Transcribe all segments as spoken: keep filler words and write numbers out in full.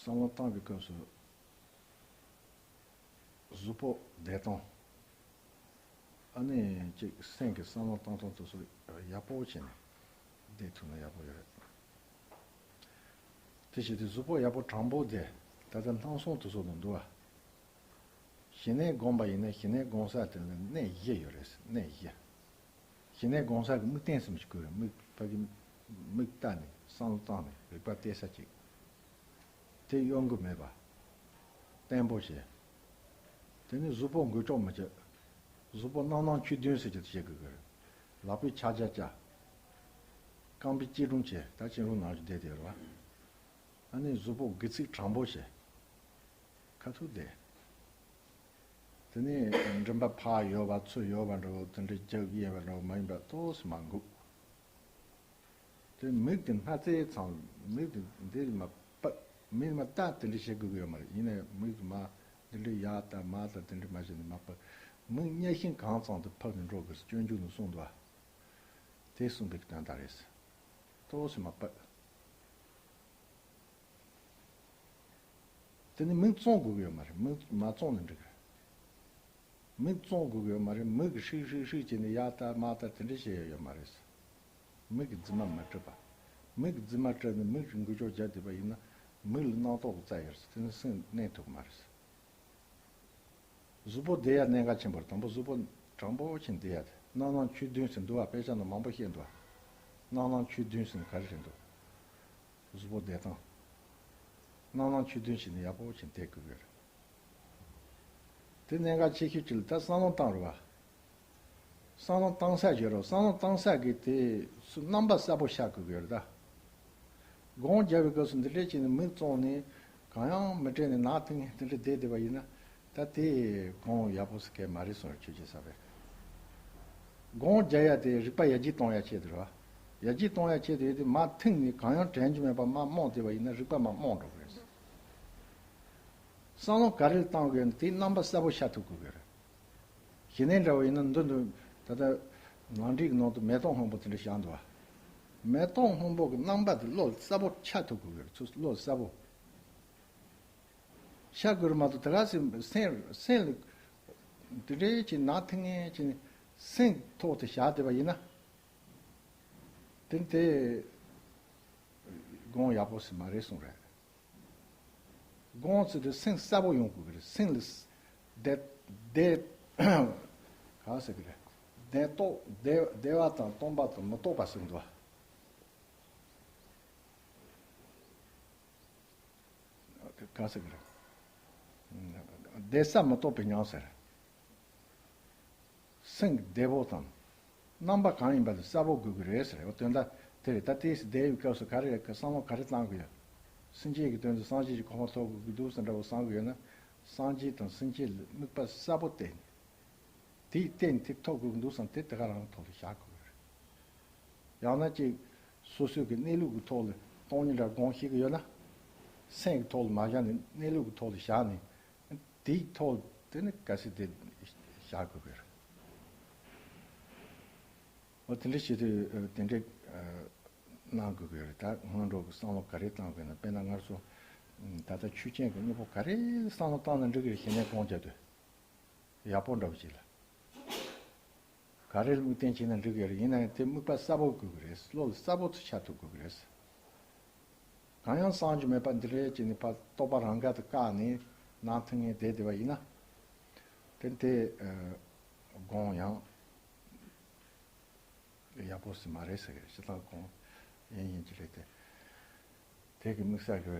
བསམ་བློ་བཏང་བའི་སྐབས་སུ་གཟུགས་པོ་བདེ་སྟངས། ཨ་ནི་ཅིག་སེམས་ཀྱི་བསམ་བློ་བཏང་སྟངས་དེ་ཚོ་ཡག་པོ་བྱས་ནས་བསྡད་ཐུབ་ན་ཡག་པོ་ཡོད་རེད། དེ་བྱས་ཏེ་གཟུགས་པོ་ཡག་པོ་དྲང་པོ་བསྡད། ད་ལྟ་སྣང་སྟངས་དེ་ཚོ་ལ་འདུག་བ། ཞི་གནས་སྒོམ་པ་ཡིན་ན་ཞི་གནས་སྒོམ་ས་དེ་ལ་གནས་བཞི་ཡོད་རེད། གནས་བཞི། ཞི་གནས་སྒོམ་ས་གི་དམིགས་རྟེན་ཟེར་མི་ཞིག་དགོས་རེད། མིག་ཕ་གི་མིག་བལྟས་ནས་བསམ་བློ་བཏང་ནས་རིག་པ་གཏད་ས་ཅིག་དེ་གཡོ་འགུལ་མེད་པ། བརྟན་པོ་བྱས། དེ་ནས་གཟུགས་པོ་འགུལ་སྐྱོད་མི་བྱེད། གཟུགས་པོ་སྣང་སྣང་ཆོས་བདུན་ཟེར་གྱི་དེ་བྱེད་དགོས་ཀྱི་རེད། ལག་པས་ཕྱག་རྒྱ་བཅག་རྐང་པས་སྐྱིལ་ཀྲུང་བྱས། ད་སྐྱིལ་ཀྲུང་ནང་བཞིན་བསྡད་དེ་རེད་བ། ཨ་ནི་གཟུགས་པོ་སྒལ་ཚིགས་དྲང་པོ་བྱས། ཁ་ཐུག་བསྡད། དེ་ནས་མགྲིན་པ་ཕར་གཡོ་བ་ཚུར་གཡོ་བ་འདྲ་བོ་དེ་འདྲའི་རྒྱབ་གཡས་པ་འདྲ་བོ་མ་ཡིན་པ་ཏོག་ཙམ་མ་འགུག་དེ་མིག་དེ་སྣ་རྩེ་ཚང་མིག་དེ་འདིར་མ་པ་མིག་མ་ལྟ་དེ་འདྲ་བྱེད་དགོས་ཀྱི་ཡོད་མ་རེད། ཡིན་ནའི་མིག་དེ་མ་འདི་འདྲ་ཡར་ལྟ་མར་ལྟ་དེ་འདྲ་མ་བྱས་ནས་མ་པ་མིག་གཉའ་ཤིང་གང་ཚང་དུ་ཕབ་ནས་འགྲོ་དགོས་སྐྱོན་འཇུག་ནས་གསུངས་འདུག་ཨ། དེ་གསུངས་པའི་དོན་དག་རེད། ཏོག་ཙམ་མ་པ། དེ་ནི་མིག་བཙོང་དགོས་ཀྱི་ཡོད་མ་རེད། མིག་མ་བཙོང་ནས་འགྲིག་གི་རེད། མིག་བཙོང་དགོས་ཀྱི་ཡོད་མ་རེད། མིག་གིས་ཧྲིག་ཧྲིག་ཧྲིག་བྱས་ནས་ཡར་ལྟ་མར་ལྟ་དེ་འདྲ་བྱེད་ཡ་ཡོད་མ་རེད། མིག་གིས་རྫི་མ་མ་བྲིས་པ། མིག་གིས་རྫི་མ་བྲིས་ནས་མིག་གིས་འགུལ་སྐྱོད་བརྒྱབ་བསྡད་པ་ཡིན་ན་མིག་ལ་རྣམ་རྟོག་གི་རྩ་ཡོད་རེད། དེ་ནི་སེམས་གནས་ཐུབ་ཀྱི་མ་རེད། གཟུགས་པོ་བདེ་ཡ་གནད་འགག་ཆེན་པོ་རེད། དང་པོ་གཟུགས་པོ་དྲང་པོ་བྱས་བདེ་ཡ་དེ། སྣང་སྣང་ཆོས་བདུན་ཟེར་འདུག་བ། དཔེ་ཆ་ནང་མང་པོ་བཤད་འདུག་བ། སྣང་སྣང་ཆོས་བདུན་ཟེར་ན་ག་རེ་རེད་འདུག་གཟུགས་པོ་བདེ་སྟངས། སྣང་སྣང་ཆོས་བདུན་བྱས་ནས་ཡག་པོ་བྱས་བསྡད་དགོས་ཀྱི་རེད། དེ་གནད་འགག་ཆེ་ཤོས་ཅིག་ལ་ད་བསམ་བློ་བཏང་རེད་བ། བསམ་བློ་བཏང་ས་བརྗོད་རོགས། བསམ་བློ་བཏང་ས་གི་དེ་སུ་རྣམ་པ་གསལ་པོ་ཤར་དགོས་ཀྱི་རེད་ད། སྒོམ་རྒྱབ་པའི་སྐབས་སུ་འདི་འདྲས་བྱས་ནས་མིག་བཙོང་ནས་གང་ཡང་མི་དྲན་ནས་ནང་ཐིང་ངེ་འདི་འདྲས་བསྡད་བསྡད་པ་ཡིན་ན་ད་དེ་སྒོམ་ཡག་པོ་ཟེར་མཁན་མ་རེད་གསུངས་རེད། ཆོས་རྗེ་ས་པས། སྒོམ་རྒྱག་ཡ་དེ་རིག་པ་ཡར་རྒྱས་གཏོང་ཡ་ཆེད་དུ་རེད་བ། ཡར་རྒྱས་གཏོང་ཡ་ཆེད་དུ་ཡོད་དུས་མར་ཐིང་ནས་གང་ཡང་དྲན་རྒྱུ་མེད་པར་མར་རྨོངས་བསྡད་པ་ཡིན་ན་རིག་པ་མར་རྨོངས་འགྲོ་གི་རེད། བསམ་བློ་ག་རེ་བཏང་དགོས་ན་དེའི་རྣམ་པ་གསལ་པོ་ཤར་ཐུབ་དགོས་ཀྱི་རེད། ཞི་གནས་འདྲ་བོ་ཡིན་ན་འདི་འདི་ད་ལྟ་ནང་འགྲིག་གི་ནང་དུ་མེ་ཏོག་སྔོན་པོ་དེ་འདྲ་བཞག་འདུག་བ། མེ་ཏོག་སྔོན་པོ་གི་རྣམ་པ་དེ་བློ་ལ་གསལ་པོ་ཤར་ཐུབ་དགོས་ཀྱི་རེད། ཚུར་བློ་ལ་གསལ་པོ་ཤར་དགོས་རེད་མ་གཏོགས་དེ་ག་སེམས་སེམས་སེམས་ལ་དེ་འདྲའི་ཅིག་ནང་ཐིང་ངེ་ཅིག་སེམས་ཐོག་ཏུ་བཞག་བསྡད་པ་ཡིན་ན། དེ་དེ་སྒོམ་ཡག་པོ་ཞིག་མ་རེད་གསུངས་རེད། སྒོམ་ཚུལ་དེ་སེམས་གསལ་པོ་ཡོང་དགོས་ཀྱི་རེད། སེམས་ལ་བདེ་བདེ་ག་ཟེར་གྱི་རེད། བདེ་རྟོག་བདེ་བདེ་བ་དང་སྟོང་པ་དང་མི་རྟོག་པ་ཟེར་གྱི་འདུག་བ། ག་ཟེར་གྱི་རེད། བདེ་གསལ་མི་རྟོག་པའི་ཉམས་ཟེར། སེམས་བདེ་པོ་དང་། རྣམ་པ་གང་ཡིན་པ་དེ་གསལ་པོ་དགོས་ཀྱི་རེད་ཟེར། འོ་དོན་དག་དེ་རེད། ད་ལྟའི་བསྡད་པའི་སྐབས་སུ་ག་རེ་བསམ་བློ་ག་རེ་བཏང་དགོས་ཡ། སེམས་བསྐྱེད་ཀྱི་དོན་དུ་སངས་རྒྱས་ཀྱི་གོ་འཕང་ཐོབ་དགོས་ཀྱི་འདུག་ཟེར་འདྲ་བོ་བསམ་གྱི་ཡོད་ན། སངས་རྒྱས་དང་སེམས་བསྐྱེད་ལ་དམིགས་པ་གསལ་པོ་བསྟན་ནས། དེའི་རྟེན་དེ་ཐོབ་དགོས་ཀྱི་འདུག་བསམ་དེ་དེ་ག་རང་ཐོག་ལ་བཞག་དགོས་ཀྱི་རེད། ཡང་ན་ཅིག་སོ་སོའི་གི་གནས་ལུགས་ཀྱི་ཐོག་ལ་སྟོང་ཉིད་འདྲ་སྒོམ་ཤེས་ཀྱི་ཡོད་ན། སེམས་ཀྱི་ཐོག་ལ་མ་བཞག་ནས་གནས་ལུགས་ཀྱི་ཐོག་ལ་བཞག་ནས། དེའི་ཐོག་དེ་ནི་གལ་སྲིད་དེ་བཞག་དགོས་ཀྱི་རེད། འོ་དེ་འདྲ་བྱེད་དུས་དེ་འདྲའི་གནང་དགོས་ཀྱི་རེད། ད་སྔོན་འགྲོ་གི་བསམ་བློ་ག་རེ་བཏང་དགོས་ན། དཔེར་ན་ང་ཚོ་ད་ལྟ་ཆོས་ཅན་གྱི་དངོས་པོ་ག་རེ་བསམ་བློ་བཏང་ན་འགྲིག་གི་རེད། ཞི་གནས་སྒོམ་བྱེད་དུས་ཡག་པོ་འདྲ་བོ་ཅིག་ལ། ག་རེ་ལ་དམིགས་རྟེན་བྱས་ན་འགྲིག་གི་རེད། ཡིན་ན་ཡང་དེ་དམིགས་པ་གསལ་པོ་དགོས་ཀྱི་རེད། བློ་ལ་གསལ་པོ་ཚུར་འཆར་ཐུབ་དགོས་ཀྱི་རེད། གང་ཡང་བསམ་རྒྱུ་མེད་པ་འདི་རེད་ཅེས་ནི་ཕར་རྟོག་པ་རང་འགལ་དུ་བཀག་ནས་ནང་ཐིང་ངེ་བསྡད་བསྡད་པ་ཡིན་ན། དེ་དེ་སྒོམ་ཡང་ཡག་པོ་ཞིག་མ་རེད་ཟེར་གི་རེད། སྤྱིར་བཏང་སྒོམ་ཡིན་ཡིན་གྱི་རེད་དེ། དེ་གི་དམིགས་བསལ་གྱི་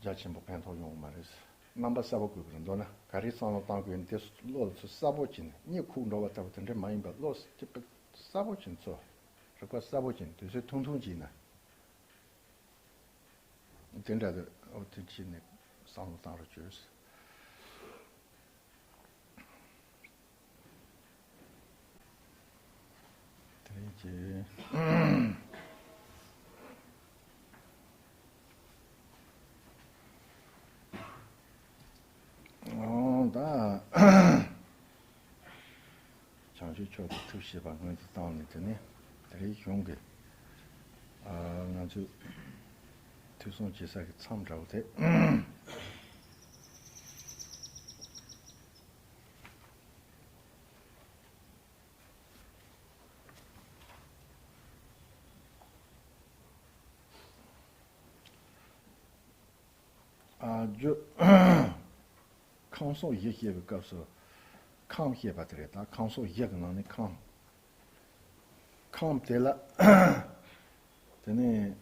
རྒྱ་ཆེན་པོ་ཕན་ཐོགས་ཡོང་གི་མ་རེད། རྣམ་པ་གསལ་པོ་དགོས་ཀྱི་རེད། མདོར་ན་ག་རེ་བསམ་བློ་བཏང་དགོས་ཡིན་དེ་བློ་ལ་ཚུར་གསལ་པོ་བྱས་ནས་གཉིད་ཁུག་འགྲོ་བ་ལྟ་བུ་དེ་འདྲ་མ་ཡིན་པ། བློ་གསལ་པོ་བྱས་ནས་ཚུར་རིག་པ་གསལ་པོ་བྱས་ནས་དུས་ཚོད་ཐུང་ཐུང་བྱས་ན། དེ་འདྲ་དེ་འོ་དེ་བྱས་ནས་བསམ་བློ་བཏང་རོགས་བྱོས། དེ་རིང་གི་ཨང་ད། བྱང་ཆུབ་མཆོག་ཏུ་ཐུགས་བསྐྱེད་པ་སྔོན་དུ་བཏང་ནས། དེ་ནས་དེ་རིང་གཞུང་གི་ཨ་ང་ཚོས་ ཐོས་བསམ་བྱེད་ས་གི་མཚམས་འདྲ་བོ་དེ། ཨ་རྒྱུ། ཁམས་གསུམ་བཞི་བཤད་པའི་སྐབས་སུ། ཁམས་བཤད་པ་དེ་རེད། ད་ཁམས་གསུམ་བཞི་གི་ནང་ནས་ཁམས། ཁམས་དེ་ལ། དེ་ནས་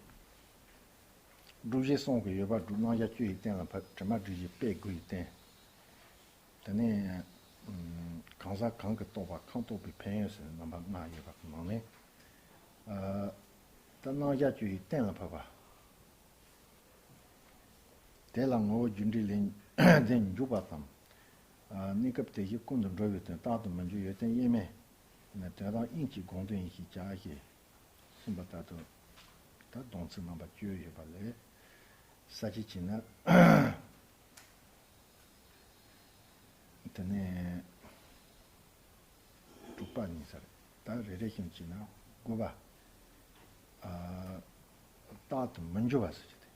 སྒྲུབ་བྱེད་གསུམ་གྱི་ཡོད་པ་སྒྲུབ། རྣམ་གཞག་བཅུ་ཡིས་གཏན་ལ་ཕབ། དྲི་མ་སྒྲིབ་བྱེད་པས་དགུ་ཡིས་བསྟན། དེ་ནས་གང་ཟག་གང་གིས་རྟོགས་པ་ཁམས་རྟོགས་པའི་ཕན་ཡོན་ཟེར་ནས་རྣམ་པ་ལྔ་ཡོད་པ་གི་ནང་ནས། ཨ། ད་རྣམ་གཞག་བཅུ་ཡིས་གཏན་ལ་ཕབ་པ། དེ་ལ་ངོ་བོ་རྒྱུ་འབྲས་ལས་འདས་འཇུག་པ་དང་། ཨ། གནས་སྐབས་དེ་བཞིན་ཀུན་ཏུ་འགྲོ་བའི་དོན། རྟག་ཏུ་མི་འགྱུར་ཡོན་ཏན་དབྱེར་མེད། ནས་དོན་དམ་དབྱིངས་ཀྱི་དགོངས་དོན་ཡིན་ཞེས་བྱ་ཞེས་གསུངས་པ་ལྟར་དུ། ད་སྡོམ་ཚིག་རྣམ་པ་བཅུ་ཡོད་པ་ལས། ས་བཅད་བྱས་ན། དེ་ནས་དྲུག་པ་ཡིན་ས་རེད། ད་རེ་རེ་བཞིན་བྱས་ན་དགུ་པ། ཨ། རྟག་ཏུ་མི་འགྱུར་བ་ཟེར་གྱི་དེ།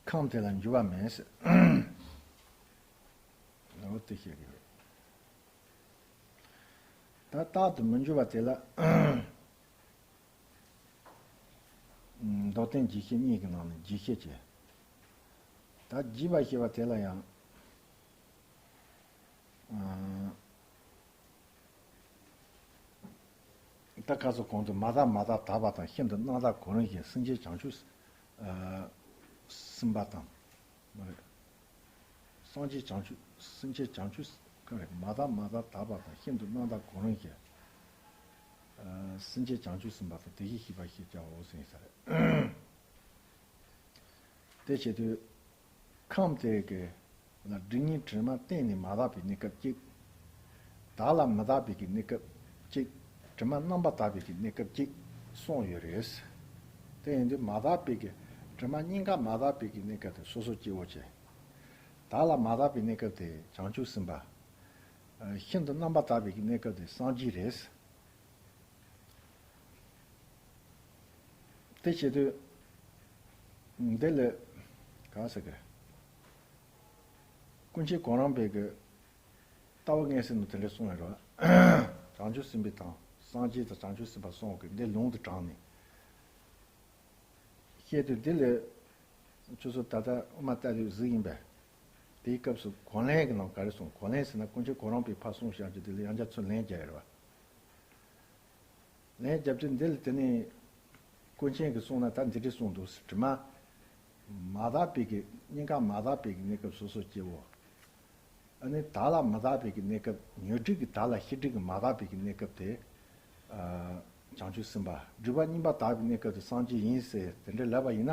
ཁམས་དེ་ལ་འགྱུར་བ་མེད་ཟེར། འོ་དེ་བཤད་ཀྱི་རེད། ད་རྟག་ཏུ་མི་འགྱུར་བ་དེ་ལ། མདོར་བསྟན་རྒྱས་བཤད་གཉིས་ཀྱི་ནང་ནས་རྒྱས་བཤད་བྱས། ད་རྒྱས་པ་ཞེས་པ་དེ་ལ་ཡང་། ད་སྐབས་སུ་གོང་དུ་མ་དག་མ་དག་དག་པ་དང་། ཤིན་ཏུ་རྣམ་དག་གོ་རིམ་བཞིན། སེམས་ཅན་བྱང་ཆུབ་སེམས་དཔའ་དང་། མ་རེད། སངས་རྒྱས་བྱང་ཆུབ། སེམས་ཅན་བྱང་ཆུབ། ག་རེ། མ་དག་མ་དག་དག་པ་དང་། ཤིན་ཏུ་རྣམ་དག་གོ་རིམ་བཞིན། ཨ། སེམས་ཅན་བྱང་ཆུབ་སེམས་དཔའ་དང་། དེ་བཞིན་གཤེགས་པ་ཞེས་བྱའོ་ཟེར་ས་རེད། དེ་བྱེད་དུས། ཁམས་དེ་གི་ལ་སྒྲིབ་གཉིས་དྲི་མ་གཏན་ནས་མ་དག་པའི་གནས་སྐབས་གཅིག། བདག་ལ་མི་དག་པའི་གི་གནས་སྐབས་གཅིག། དྲི་མ་རྣམ་པར་དག་པའི་གི་གནས་སྐབས་གཅིག་གསུངས་ཡོད་རེད། དེ་ཡིན་དུས་མ་དག་པའི་གི། དྲི་མ་གཉིས་ཀ་མ་དག་པའི་གི་གནས་སྐབས་དེ་སོ་སོ་སྐྱེ་བོ་བྱས། བདག་ལ་མ་དག་པའི་གནས་སྐབས་དེ་བྱང་ཆུབ་སེམས་དཔའ། ཤིན་ཏུ་རྣམ་པར་དག་པའི་གི་གནས་སྐབས་དེ་སངས་རྒྱས་རེད། དེ་བྱེད་དུས། འདི་ལ། ག་ཟེར་གི། ཀུན་མཁྱེན་གོ་རམས་པས་གི། ལྟ་བ་མངོན་གསལ་ནང་དེ་འདྲ་གསུངས་ཡོད་རེད་བ། བྱང་ཆུབ་སེམས་དཔའ་དང་སངས་རྒྱས་དང་བྱང་ཆུབ་སེམས་དཔའ་གསུམ་གི་འདི་ལུང་དུ་དྲངས་ནས། བཤད་དུས་འདི་ལས། ཁྱོད་ཚོ་ད་ལྟ་དབུ་མ་ལྟ་དུས་གཟིགས་ཡིན་པས། དེའི་སྐབས་སུ་གོ་ལན་གྱི་ནང་ག་རེ་གསུངས། གོ་ལན་ཟེར་ན་ཀུན་མཁྱེན་གོ་རམས་པས་ཕར་གསུངས་བཞག་རྒྱུ་དེ་ལ་ཡང་བསྐྱར་ཚུར་ལན་རྒྱག་ཡོད་རེད་བ། ལན་རྒྱབ་དུས་འདི་ལ་དེ་ནས་ཀུན་མཁྱེན་གྱིས་གསུངས་ན་ད་འདི་འདྲ་གསུངས་འདུག། དྲི་མ་མ་དག་པའི་གི། གཉིས་ཀ་མ་དག་པའི་གི་གནས་སྐབས་སོ་སོ་སྐྱེ་བོ། ཨ་ནི་བདག་ལ་མི་དག་པའི་གི་གནས་སྐབས། ཉོན་སྒྲིབ་ཀྱི་བདག་ལ་ཤེས་སྒྲིབ་ཀྱི་མ་དག་པའི་གི་གནས་སྐབས་དེ། ཨ། བྱང་ཆུབ་སེམས་དཔའ། སྒྲིབ་པ་གཉིས་པ་དག་པའི་གནས་སྐབས་དེ་སངས་རྒྱས་ཡིན་ཟེར་དེ་འདྲ་ལབ་པ་ཡིན་ན།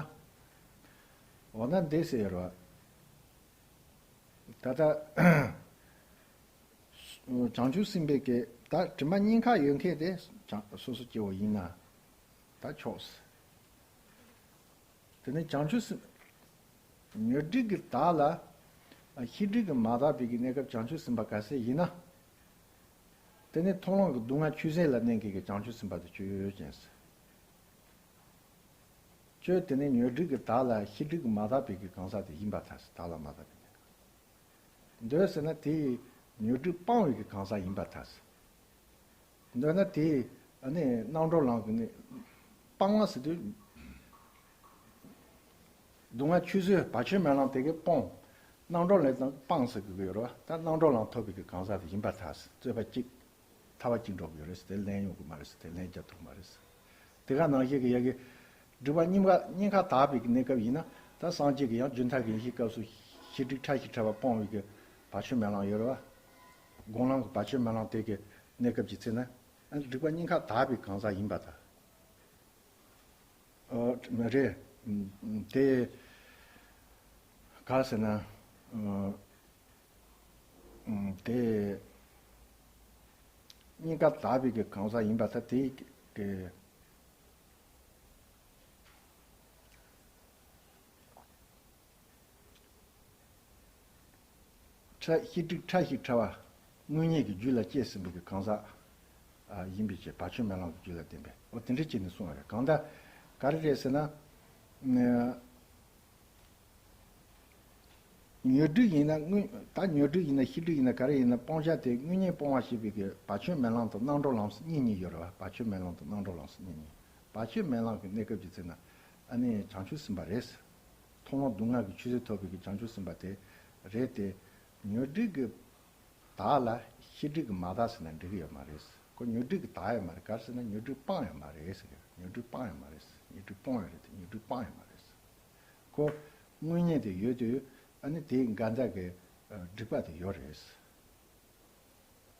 འོ་ན་འདི་ཟེར་རོ། ད་ལྟ་བྱང་ཆུབ་སེམས་དཔའི་གི་ད་དྲི་མ་གཉིས་ཀ་ཡོད་མཁན་དེ་བྱང་སོ་སོ་སྐྱེ་བོ་ཡིན་ན་ད་ཆོག་ཟེར། དེ་ནས་བྱང་ཆུབ་སེམས། ཉོན་སྒྲིབ་ཀྱི་བདག་ལ་ཤེས་སྒྲིབ་ཀྱི་མ་དག་པའི་གི་གནས་སྐབས་བྱང་ཆུབ་སེམས་དཔའ་ག་ཟེ་ཡིན་ན། དེ་ནས་མཐོང་ལམ་གྱི་སྡུག་བསྔལ་ཆོས་ཟད་ལ་གནས་མཁན་གྱི་བྱང་ཆུབ་སེམས་དཔའ་དེ་ཆོས་ཅན་ཟེར། ཁྱོད་དེ་ནས་ཉོན་སྒྲིབ་ཀྱི་བདག་ལ་ཤེས་སྒྲིབ་ཀྱི་མ་དག་པའི་གི་གང་ཟག་དེ་ཡིན་པར་ཐལ་ཟེར། བདག་ལ་མ་དག་པའི་གནས་སྐབས། འདོད་ཟེར་ན་དེ་ཉོན་སྒྲིབ་སྤང་བའི་གི་གང་ཟག་ཡིན་པར་ཐལ་ཟེར། འདོད་ན་དེ་ཨ་ནི་རྣམ་གྲོལ་ལམ་གྱི་ནི་སྤང་བ་ཟེར་དུས། སྡུག་བསྔལ་ཆོས་ཟད་བར་ཆད་མེད་ལམ་དེ་གས་སྤོང་། རྣམ་གྲོལ་ལམ་དང་སྤང་ཟེར་གི་ཡོད་རེད་བ། ད་རྣམ་གྲོལ་ལམ་ཐོབ་པའི་གི་གང་ཟག་དེ་ཡིན་པར་ཐལ་ཟེར། རྩོད་པ་གཅིག་ཐར་པ་གཅིག་འགྲོ་གི་ཡོད་རེད་ཟེར། དེ་ལན་ཡོང་གི་མ་རེད་ཟེར། དེ་ལན་རྒྱག་ཐུབ་མ་རེད་ཟེར། དེ་ག་ནང་བཞིན་གི་ཡ་གི་སྒྲིབ་པ་གཉིས་ཀ་གཉིས་ཀ་དག་པའི་གི་གནས་སྐབས་ཡིན་ན། ད་སངས་རྒྱས་ཀྱི་ཡང་རྒྱུན་མཐའ་གི་ཡེ་ཤེས་སྐབས་སུ་ཤེས་སྒྲིབ་ཕྲ་ཞིང་ཕྲ་བ་སྤོང་བའི་གི་བར་ཆད་མེད་ལམ་ཡོད་རེད་བ། སྒོམ་ལམ་གྱི་བར་ཆད་མེད་ལམ་དེ་གི་གནས་སྐབས་ཀྱི་ཚེ་ན། ཨ་ནི་སྒྲིབ་པ་གཉིས་ཀ་དག་པའི་གང་ཟག་ཡིན་པར་ཐལ། ཨོ། མ་རེད། དེ་ག་ཟེར་ན། ཨོ། དེ་གཉིས་ཀ་དག་པའི་གི་གང་ཟག་ཡིན་པར་ཐལ། དེ་གི། ཕྲ། ཤེས་སྒྲིབ་ཕྲ་ཞིང་ཕྲ་བ་དངོས་ཉིད་ཀྱི་རྒྱུད་ལ་སྐྱེས་ཟིན་པའི་གི་གང་ཟག་ཡིན་པའི་ཕྱིར། བག་ཆགས་མེད་ལམ་གྱི་རྒྱུད་ལ་བརྟེན་པས། འོ་དེ་འདྲ་བྱས་ནས་གསུངས་པ་རེད། གང་ལྟར་ག་རེ་རེད་ཟེར་ན། ཉོན་སྒྲིབ་ཡིན་ན་དངོས། ད་ཉོན་སྒྲིབ་ཡིན་ན་ཤེས་སྒྲིབ་ཡིན་ན་ག་རེ་ཡིན་ན་སྤང་བྱ་དེ་དངོས་གཉེན་སྤོང་བ་ཞེས་པའི་གི་བག་ཆགས་མེད་ལམ་དང་རྣམ་གྲོལ་ལམ་གཉིས་གཉིས་ཡོད་རེད་བ། བག་ཆགས་མེད་ལམ་དང་རྣམ་གྲོལ་ལམ་གཉིས་གཉིས། བག་ཆགས་མེད་ལམ་གྱི་གནས་སྐབས་ཀྱི་ཚེ་ན་ཨ་ནི་བྱང་ཆུབ་སེམས་དཔའ་རེད། མཐོང་ལམ་སྡུག་བསྔལ་གྱི་ཆོས་ཚུལ་ཐོབ་པའི་གི་བྱང་ཆུབ་སེམས་དཔའ་དེ་རེད་དེ། ཉོན་སྒྲིབ་ཀྱི་དག་ལ་ཤེས་སྒྲིབ་ཀྱིས་མ་དག་ཟེར་ན་འགྲིག་གི་ཡོད་མ་རེད། ཁོ་ཉོན་སྒྲིབ་ཀྱིས་དག་ཡོད་མ་རེད། ག་རེ་ཟེར་ན་ཉོན་སྒྲིབ་སྤངས་ཡོད་མ་རེད་ཟེར་གི། ཉོན་སྒྲིབ་སྤངས་ཡོད་མ་རེད། ཉོན་སྒྲིབ་སྤོང་ཡོད་རེད་དེ་ཉོན་སྒྲིབ་སྤངས་ཡོད་མ་རེད། ཁོ་དངོས་གཉེན་དེ་ཡོད་དུས་ཨ་ནི་དེའི་འགལ་ཟླ་གི་སྒྲིབ་པ་དེ་ཡོད་རེད།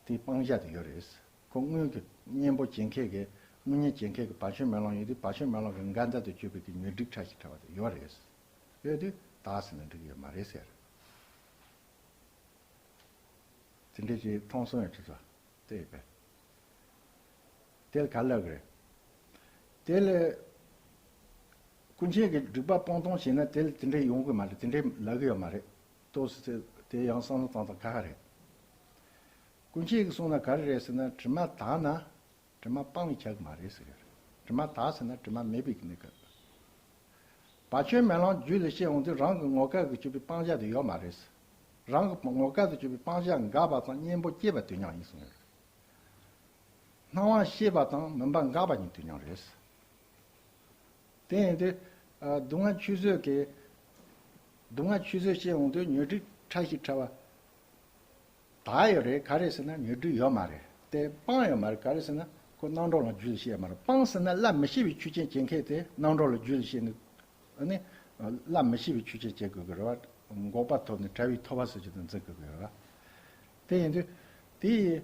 དེའི་སྤང་བྱ་དེ་ཡོད་རེད། ཁོ་དངོས་ཀྱི་གཉེན་པོ་བྱེད་མཁན་གྱི་དངོས་གཉེན་བྱེད་མཁན་གྱི་བག་ཆགས་མེད་ལམ་ཡོད་དུས་བག་ཆགས་མེད་ལམ་གྱི་འགལ་ཟླ་དུ་གྱུར་པའི་གི་ཉོན་སྒྲིབ་ཕྲ་ཞིང་ཕྲ་བ་དེ་ཡོད་རེད། ཡོད་དུས་དག་ཟེར་ན་འགྲིག་གི་ཡོད་མ་རེད་ཟེར། དེ་འདྲའི་ཅིག་མཐོང་སོང་ཡང་ཅི་ཟེར། དེ་ཡིན་པས། དེ་ལ་ག་ལབ་གི་རེད། དེ་ལ་ཀུན་མཁྱེན་གྱིས་སྒྲིབ་པ་སྤོང་སྟངས་བྱས་ན་དེ་ལ་དེ་འདྲའི་ཡོང་གི་མ་རེད། དེ་འདྲའི་ལབ་གི་ཡོད་མ་རེད། ཏོག་ཙམ་དེ་ཡང་བསམ་བློ་བཏང་སྟངས་ཁ་ཁ་རེད། ཀུན་མཁྱེན་གྱིས་གསུངས་ན་ག་རེ་རེད་ཟེར་ན། དྲི་མ་དག་ན་དྲི་མ་སྤངས་པས་ཁྱབ་ཀྱི་མ་རེད་ཟེར་གི་རེད། དྲི་མ་དག་ཟེར་ན་དྲི་མ་མེད་པའི་གནས་སྐབས། བག་ཆགས་མེད་ལམ་རྒྱུད་ལ་སྐྱེ་འོང་དུས་རང་གི་ངོ་སྐལ་གྱིས་གྱུར་པའི་སྤང་བྱ་དེ་ཡོད་མ་རེད། རང་གི་ངོ་སྐལ་དུ་གྱུར་པའི་སྤང་བྱ་འགགས་པ་དང་གཉེན་པོ་སྐྱེས་པ་དོན་མཉམ་ཡིན་གསུངས་ཡོད། སྣང་བ་ཤེས་པ་དང་མུན་པ་འགགས་པ་གཉིས་དོན་མཉམ་རེད། དེ་ཡིན་དུས་ཨ་སྡུག་བསྔལ་ཆོས་བཟོད་ཀྱི། སྡུག་བསྔལ་ཆོས་བཟོད་སྐྱེ་འོང་དུས་ཉོན་སྒྲིབ་ཕྲ་ཞིང་ཕྲ་བ་དག་ཡོད་རེད། ག་རེ་ཟེར་ན་ཉོན་སྒྲིབ་ཡོད་མ་རེད། དེ་སྤངས་ཡོད་མ་རེད། ག་རེ་ཟེར་ན་ཁོ་རྣམ་གྲོལ་ལམ་རྒྱུད་ལ་སྐྱེས་ཡོད་མ་རེད། སྤངས་ཟེར་ན་བླ་མི་ཤེས་པའི་ཆོས་ཅན་སྐྱེ་མཁན་དེ་རྣམ་གྲོལ་ལམ་རྒྱུད་ལ་སྐྱེས་ནས། ཨ་ནི་བླ་མི་ཤེས་པའི་ཆོས་ཅན་སྐྱེ་དགོས་ཀྱི་རེད་བ། འགོག་པ་ཐོབ་ནས་བྲལ་བའི་ཐོབ་པ་ཟེར་རྒྱུ་དེ་འཛིན་དགོས་ཀྱི་རེད་བ། དེ་ཡིན་དུས་དེ་ཡི་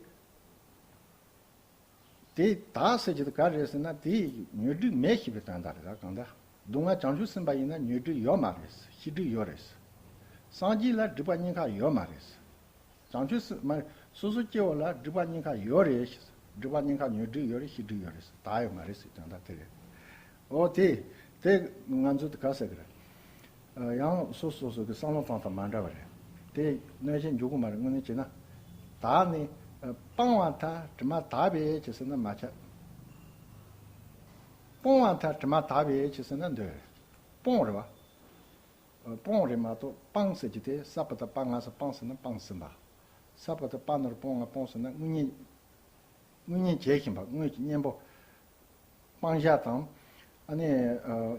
དེ་དག་ཟེར་རྒྱུ་དེ་ག་རེ་རེད་ཟེར་ན། དེ་ཉོན་སྒྲིབ་མེད་ཞེས་པའི་དོན་དག་རེད། ད་གང་ལྟར་སྡུག་བསྔལ་བྱང་ཆུབ་སེམས་དཔའ་ཡིན་ན་ཉོན་སྒྲིབ་ཡོད་མ་རེད། ཤེས་སྒྲིབ་ཡོད་རེད། སངས་རྒྱས་ལ་སྒྲིབ་པ་གཉིས་ཀ་ཡོད་མ་རེད། བྱང་ཆུབ་སེམས་མ་སོ་སོ་སྐྱེ་བོ་ལ་སྒྲིབ་པ་གཉིས་ཀ་ཡོད་རེད། སྒྲིབ་པ་གཉིས་ཀ་ཉོན་སྒྲིབ་ཡོད་རེད། ཤེས་སྒྲིབ་ཡོད་རེད། དག་ཡོད་མ་རེད་ཟེར་དོན་དག་དེ་རེད། འོ་དེ་དེ་ང་ཚོ་དེ་ག་ཟེར་གི་རེད། ཡང་སོ་སོ་སོ་གི་བསམ་བློ་བཏང་སྟངས་མ་འདྲ་བ་རེད། དེ་གནོད་བྱེད་འཇུག་གི་མ་རེད། དངོས་གནས་བྱས་ན། དག་ནི་སྤང་བ་མཐར་དྲི་མ་དག་པས་ཅི་ཟེར་ན་མ་ཁྱབ། སྤོང་བ་མཐར་དྲི་མ་དག་པས་ཅི་ཟེར་ན་འདོད་རེད། སྤོང་རེད་བ། སྤོང་རེད་མ་གཏོགས་སྤངས་ཟེར་གྱི་དེ་ས་པ་ད་སྤ་ང་ས་སྤངས་ཟེར་ན་སྤངས་ཟིན་པ། ས་པ་ད་སྤ་ན་རོ་སྤོང་ང་སྤོང་ཟེར་ན་དངོས་གཉེན། དངོས་གཉེན་བྱེད་བཞིན་པ། དངོས་ཀྱི་གཉེན་པོ། སྤང་བྱ་དང་། ཨ་ནི་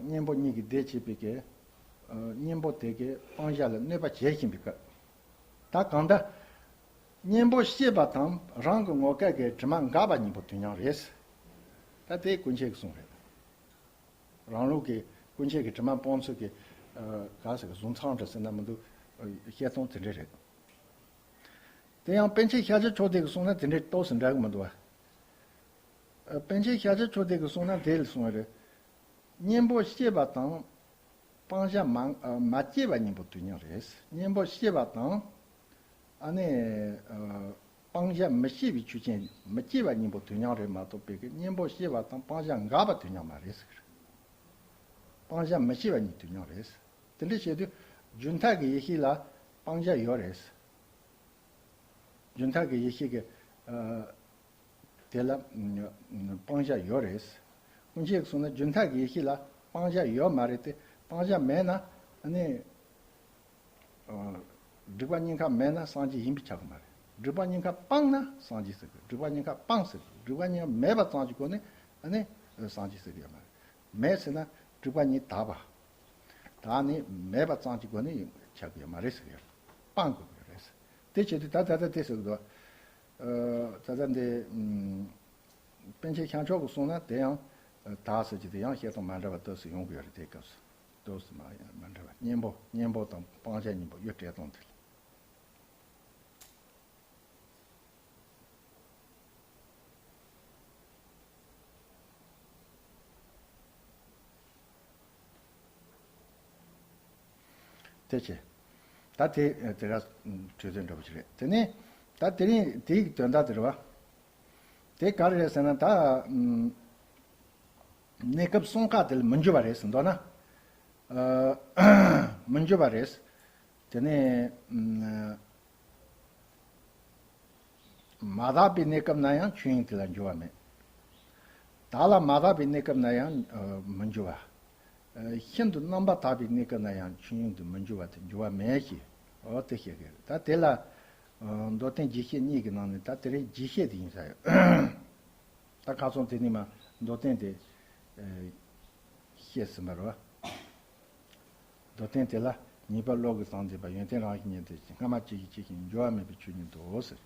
གཉེན་པོ་གཉིས་ཀྱིས་བདེ་བྱེད་པའི་གི་གཉེན་པོ་དེ་གིས་སྤང་བྱ་ལ་གནོད་པ་བྱེད་བཞིན་པའི་སྐབས། ད་གང་ལྟར་གཉེན་པོ་ཤེས་པ་དང་རང་གི་ངོ་སྐལ་གྱི་དྲི་མ་འགགས་པ་གཉིས་པོ་དོན་མཉམ་རེད། ད་དེ་ཀུན་མཁྱེན་གྱི་གསུང་རེད། རང་ལུགས་ཀྱི་ཀུན་མཁྱེན་གྱི་དྲི་མ་སྤོང་ཚུལ་གྱི་ག་ཟེར་གི་གཟུངས་ཚང་འདྲ་ཟེར་ན་མི་འདུག་བཤད་སྟངས་དེ་འདྲ་རེད། དེ་ཡང་པཎ་ཆེན་ཤཱཀྱ་མཆོག་ལྡན་གྱིས་གསུངས་ན་དེ་འདྲའི་ཏོག་ཙམ་འདྲ་གི་མི་འདུག་བ། ཨ། པཎ་ཆེན་ཤཱཀྱ་མཆོག་ལྡན་གྱིས་གསུངས་ན་དེ་ལ་གསུངས་པ་རེད། གཉེན་པོ་ཤེས་པ་དང་སྤང་བྱ་མ་ཨ་མ་སྐྱེས་པ་གཉིས་པོ་དུས་མཉམ་རེད། གཉེན་པོ་ཤེས་པ་དང་ཨ་ནི་ཨ་སྤང་བྱ་མི་ཤེས་པའི་ཆོས་ཅན་མི་སྐྱེས་པ་གཉིས་པོ་དུས་མཉམ་རེད་མ་གཏོགས་པའི་གི་གཉེན་པོ་ཤེས་པ་དང་སྤང་བྱ་འགགས་པ་དུས་མཉམ་མ་རེད་ཟེར། སྤང་བྱ་མི་ཤེས་པ་གཉིས་དུས་མཉམ་རེད། དེ་འདྲ་བྱས་དུས་རྒྱུན་མཐའ་གི་ཡེ་ཤེས་ལ་སྤང་བྱ་ཡོད་རེད། རྒྱུན་མཐའ་གི་ཡེ་ཤེས་ཀྱི་ཨ་དེ་ལ་ཨ་སྤང་བྱ་ཡོད་རེད། ཀུན་མཁྱེན་གྱིས་གསུངས་ན་རྒྱུན་མཐའ་གི་ཡེ་ཤེས་ལ་སྤང་བྱ་ཡོད་མ་རེད་དེ། སྤང་བྱ་མེད་ན་ཨ་ནི་ཨ་སྒྲིབ་པ་གཉིས་ཀ་མེད་ན་སངས་རྒྱས་ཡིན་པས་ཁྱབ་ཀྱི་མ་རེད། སྒྲིབ་པ་གཉིས་ཀ་སྤངས་ན་སངས་རྒྱས་ཟེར་གི། སྒྲིབ་པ་གཉིས་ཀ་སྤངས་ཟེར་གི། སྒྲིབ་པ་གཉིས་ཀ་མེད་པ་ཙམ་གྱི་སྒོ་ནས་ཨ་ནི་སངས་རྒྱས་ཟེར་གི་ཡོད་མ་རེད། མེད་ཟེར་ན་སྒྲིབ་པ་གཉིས་དག་པ། དག་ནི་མེད་པ་ཙམ་གྱི་སྒོ་ནས་ཁྱབ་ཀྱི་ཡོད་མ་རེད་ཟེར་གི་ཡོད། སྤང་དགོས་ཀྱི་རེད། དེ་བྱེད་དུས་ད་ད་ལྟ་དེ་ཟེར་གི་འདུག་ཨ་ད་ལྟ་འདི་ཨམ་པཎ་ཆེན་ཤཱཀྱ་མཆོག་གིས་གསུངས་ན་དེ་ཡང་དག་ཟེར་གྱི་དེ་ཡང་བཤད་སྟངས་མ་འདྲ་བ་ཏོག་ཙམ་ཡོང་གི་ཡོད་རེད། དེའི་སྐབས་སུ་ཏོག་ཙམ་མ་མ་འདྲ་བ། གཉེན་པོ་གཉེན་པོ་དང་སྤང་བྱ་གཉིས་པོ་དབྱེ་བ་སྤྲད་སྟངས་དེ་ལ། དེ་བྱས། ད་དེ་དེ་ག་གྲོས་དོན་འདྲ་པོ་ཞིག་རེད། དེ་ནས་ད་དེ་རིང་དེའི་དོན་དག་དེ་རེད་བ། དེ་ག་རེ་རེད་ཟེར་ན་ད་ཨམ་གནས་སྐབས་གསུམ་ཀ་དེ་ལ་མི་འགྱུར་བ་རེད་ཟེར་མདོར་ན། ཨ་མི་འགྱུར་བ་རེད། དེ་ནས་ཨམ་མ་དག་པའི་གནས་སྐབས་ན་ཡང་ཆོས་དབྱིངས་དེ་ལ་འགྱུར་བ་མེད། དག་ལ་མ་དག་པའི་གནས་སྐབས་ན་ཡང་མི་འགྱུར་བ། ཤིན་ཏུ་རྣམ་པར་དག་པའི་གནས་སྐབས་ན་ཡང་ཆོས་ཉིད་དུ་མི་འགྱུར་བ་དེ་འགྱུར་བ་མེད་ཅེས། འོ་དེ་བཤད་ཀྱི་རེད། ད་དེ་ལ་མདོ་བསྟན་རྒྱས་བཤད་གཉིས་ཀྱི་ནང་ནས་ད་དེ་རིང་རྒྱས་བཤད་དེ་ཡིན་ས་ཡོད། ད་ཁ་སང་དེ་ནས་མ་མདོ་བསྟན་དེ་བཤད་ཟིན་པ་རེད་བ། མདོ་བསྟན་དེ་ལ་ངེས་པ་བློ་གིས་བཟུང་ཟིན་པ་ཡོན་ཏན་རང་བཞིན་ཉིད་དུ་སྔ་མ་ཅི་ཞིག་ཅི་ཞིག་འགྱུར་བ་མེད་པའི་ཆོས་ཉིད་དོ་ཟེར།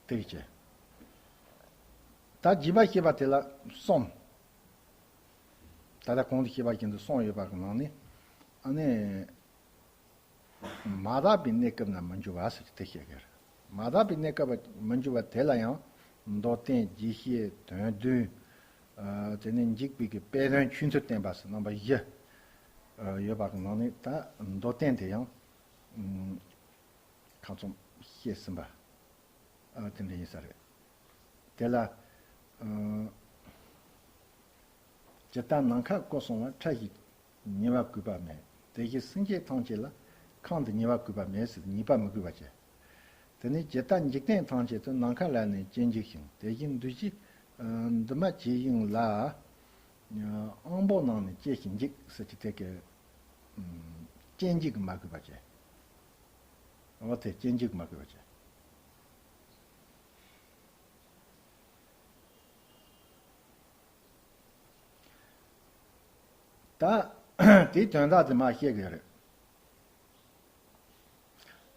དེ་བྱས། ད་རྒྱས་པ་བཤད་པ་དེ་ལ་གསུམ། ད་ལྟ་གོང་དུ་བཤད་པ་བཞིན་དུ་གསུམ་ཡོད་པ་གི་ནང་ནས་ཨ་ནི། མ་དག་པའི་གནས་སྐབས་ན་མི་འགྱུར་བ་ཟེར་དེ་བཤད་ཀྱི་རེད། མ་དག་པའི་གནས་སྐབས་མི་འགྱུར་བ་དེ་ལ་ཡང་མདོ་བསྟན་རྒྱས་བཤད་དོན་བདུན། དེ་ནས་འཇིགས་པའི་གི་དཔེ་དོན་ཆོས་མཐུན་བསྟན་པ་ཟེར་རྣམ་པ་བཞི་ཡོད་པ་གི་ནང་ནས་ད་མདོ་བསྟན་དེ་ཡང་ཁ་ཚོམ་བཤད་ཟིན་པ་དེ་འདྲ་ཡིན་ས་རེད། དེ་ལ་ཇི་ལྟར་ནམ་མཁའ་སྐོར་སོང་བ་ཕྲ་ཞིང་ཉེ་བར་གུས་པ་མེད། དེ་བཞིན་སེམས་ཅན་ཐམས་ཅད་ལ་ཁམས་དང་ཉེ་བར་གུས་པ་མེད་ཟེར་ཉེས་པ་མི་གུས་པ་བྱེད། དེ་ནས་ཇི་ལྟར་འཇིག་རྟེན་ཐམས་ཅད་དུ་ནམ་མཁའ་ལ་ནི་སྐྱེ་འཇིག་ཞིང་དེ་བཞིན་འདུ་བྱེད་འདུས་མ་བྱས་ཡིན་ལ། དབང་པོ་རྣམས་ནི་སྐྱེ་ཞིང་འཇིག་ཟེར་གྱི་དེ་གི་སྐྱེ་འཇིག་མ་གུས་པ་བྱེད། འོ་དེ་སྐྱེ་འཇིག་མ་གུས་པ་བྱེད། ད་དེའི་དོན་དག་དེ་མར་བཤད་ཀྱི་ཡོད་རེད།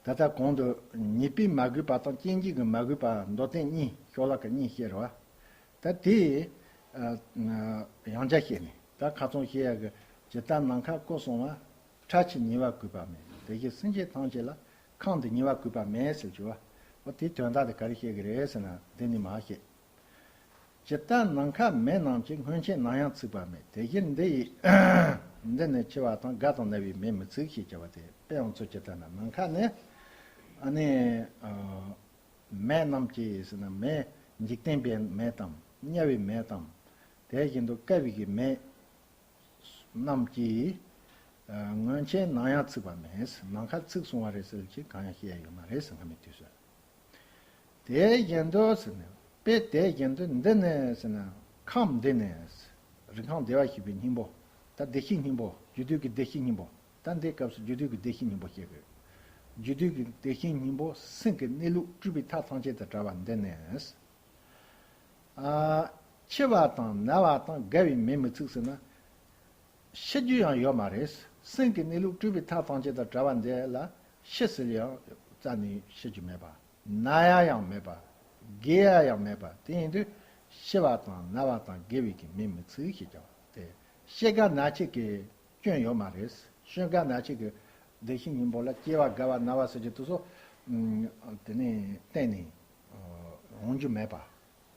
ད་ལྟ་གོང་དུ་ཉེས་པས་མ་གུས་པ་དང་སྐྱེ་འཇིག་གིས་མ་གུས་པ་མདོ་བསྟན་གཉིས་ཤོ་ལོ་ཀ་གཉིས་བཤད་རེད་བ། ད་དེ་ཡང་བསྐྱར་བཤད་ནས་ད་ཁ་ཚོན་བཤད་ཡག་གི་ཇི་ལྟར་ནམ་མཁའ་སྐོར་སོང་བ། ཕྲ་ཕྱིར་ཉེ་བར་གུས་པ་མེད། དེ་བཞིན་སེམས་ཅན་ཐམས་ཅད་ལ་ཁམས་དང་ཉེ་བར་གུས་པ་མེད་ཟེར་གྱི་བ། འོ་དེའི་དོན་དག་དེ་ག་རེ་བཤད་ཀྱི་རེད་ཟེར་ན་འདི་ནི་མར་བཤད། ཇི་ལྟར་ནམ་མཁའ་མེ་རྣམས་ཀྱིས། སྔོན་ཆད་ནམ་ཡང་ཚིག་པ་མེད། དེ་བཞིན་འདི་ཡི་འདི་ནི་འཆི་བ་དང་། རྒ་དང་ན་བའི་མེས་མི་ཚིག་ཞེས་བྱ་བ་སྟེ། དཔེ་ཡང་ཚུལ་ཇི་ལྟར་ན་ནམ་མཁའ་ནི་ཨ་ནི་མེ་རྣམས་ཀྱིས་ཟེར་ན་མེ་འཇིག་རྟེན་པའི་མེ་དང་དམྱལ་བའི་མེ་དང་དེ་བཞིན་དུ་བསྐལ་པའི་གི་མེ་རྣམས་ཀྱིས་སྔོན་ཆད་ནམ་ཡང་ཚིག་པ་མེད། ནམ་མཁའ་ཚིག་སོང་བ་རེད་ཟེར་གྱི་གང་ཡང་བཤད་ཡ་ཡོད་མ་རེད་ཟེར། སྔ་མའི་དུས་སུ། དེ་བཞིན་དུ་ཟེར་ནས་དཔེ་དེ་བཞིན་དུ་འདི་ནི་ཟེར་ན་ཁམས་འདི་ནི་རིན་ཁམས་བདེ་བར་གཤེགས་པའི་སྙིང་པོ། ད་བདེ་གཤེགས་སྙིང་པོ་རྒྱུ་དུས་ཀྱི་བདེ་གཤེགས་སྙིང་པོ། ད་འདི་སྐབས་སུ་རྒྱུ་དུས་ཀྱི་བདེ་གཤེགས་སྙིང་པོ་བཤད་དགོས། རྒྱུ་དུས་ཀྱི་བདེ་གཤེགས་སྙིང་པོ་སེམས་ཀྱི་གནས་ལུགས་སྤྲུལ་པའི་མཐའ་ཐམས་ཅད་དང་བྲལ་བ་འདི་ནི། ཨ། འཆི་བ་དང་ན་བ་དང་རྒ་བའི་མེས་མི་ཚིག་ཟེར་ན། ཤི་རྒྱུ་ཡང་ཡོད་མ་རེད། སེམས་ཀྱི་གནས་ལུགས་སྤྲུལ་པའི་མཐའ་ཐམས་ཅད་དང་བྲལ་བ་འདི་ལ་ཤི་ཟེར་ཡང་རྩ་ནས་ཤི་རྒྱུ་མེད་པ། ན་ཡ་ཡང་མེད་པ། རྒས་ཡ་ཡང་མེད་པ། དེ་ཡིན་དུས་ཤི་བ་དང་ན་བ་དང་རྒ་བའི་གི་མེས་མི་ཚིག་ཞེས་བྱ་བ་སྟེ། ཤི་རྒ་ན་འཆི་གི་སྐྱོན་ཡོད་མ་རེད། ཤི་རྒ་ན་འཆི་གི་བདེ་གཤེགས་སྙིང་པོ་ལ་སྐྱེ་བ་རྒ་བ་ན་བ་ཟེར་གྱི་དེ་ཚོ་དེ་ནས་གཏན་ནས་འོང་རྒྱུ་མེད་པ།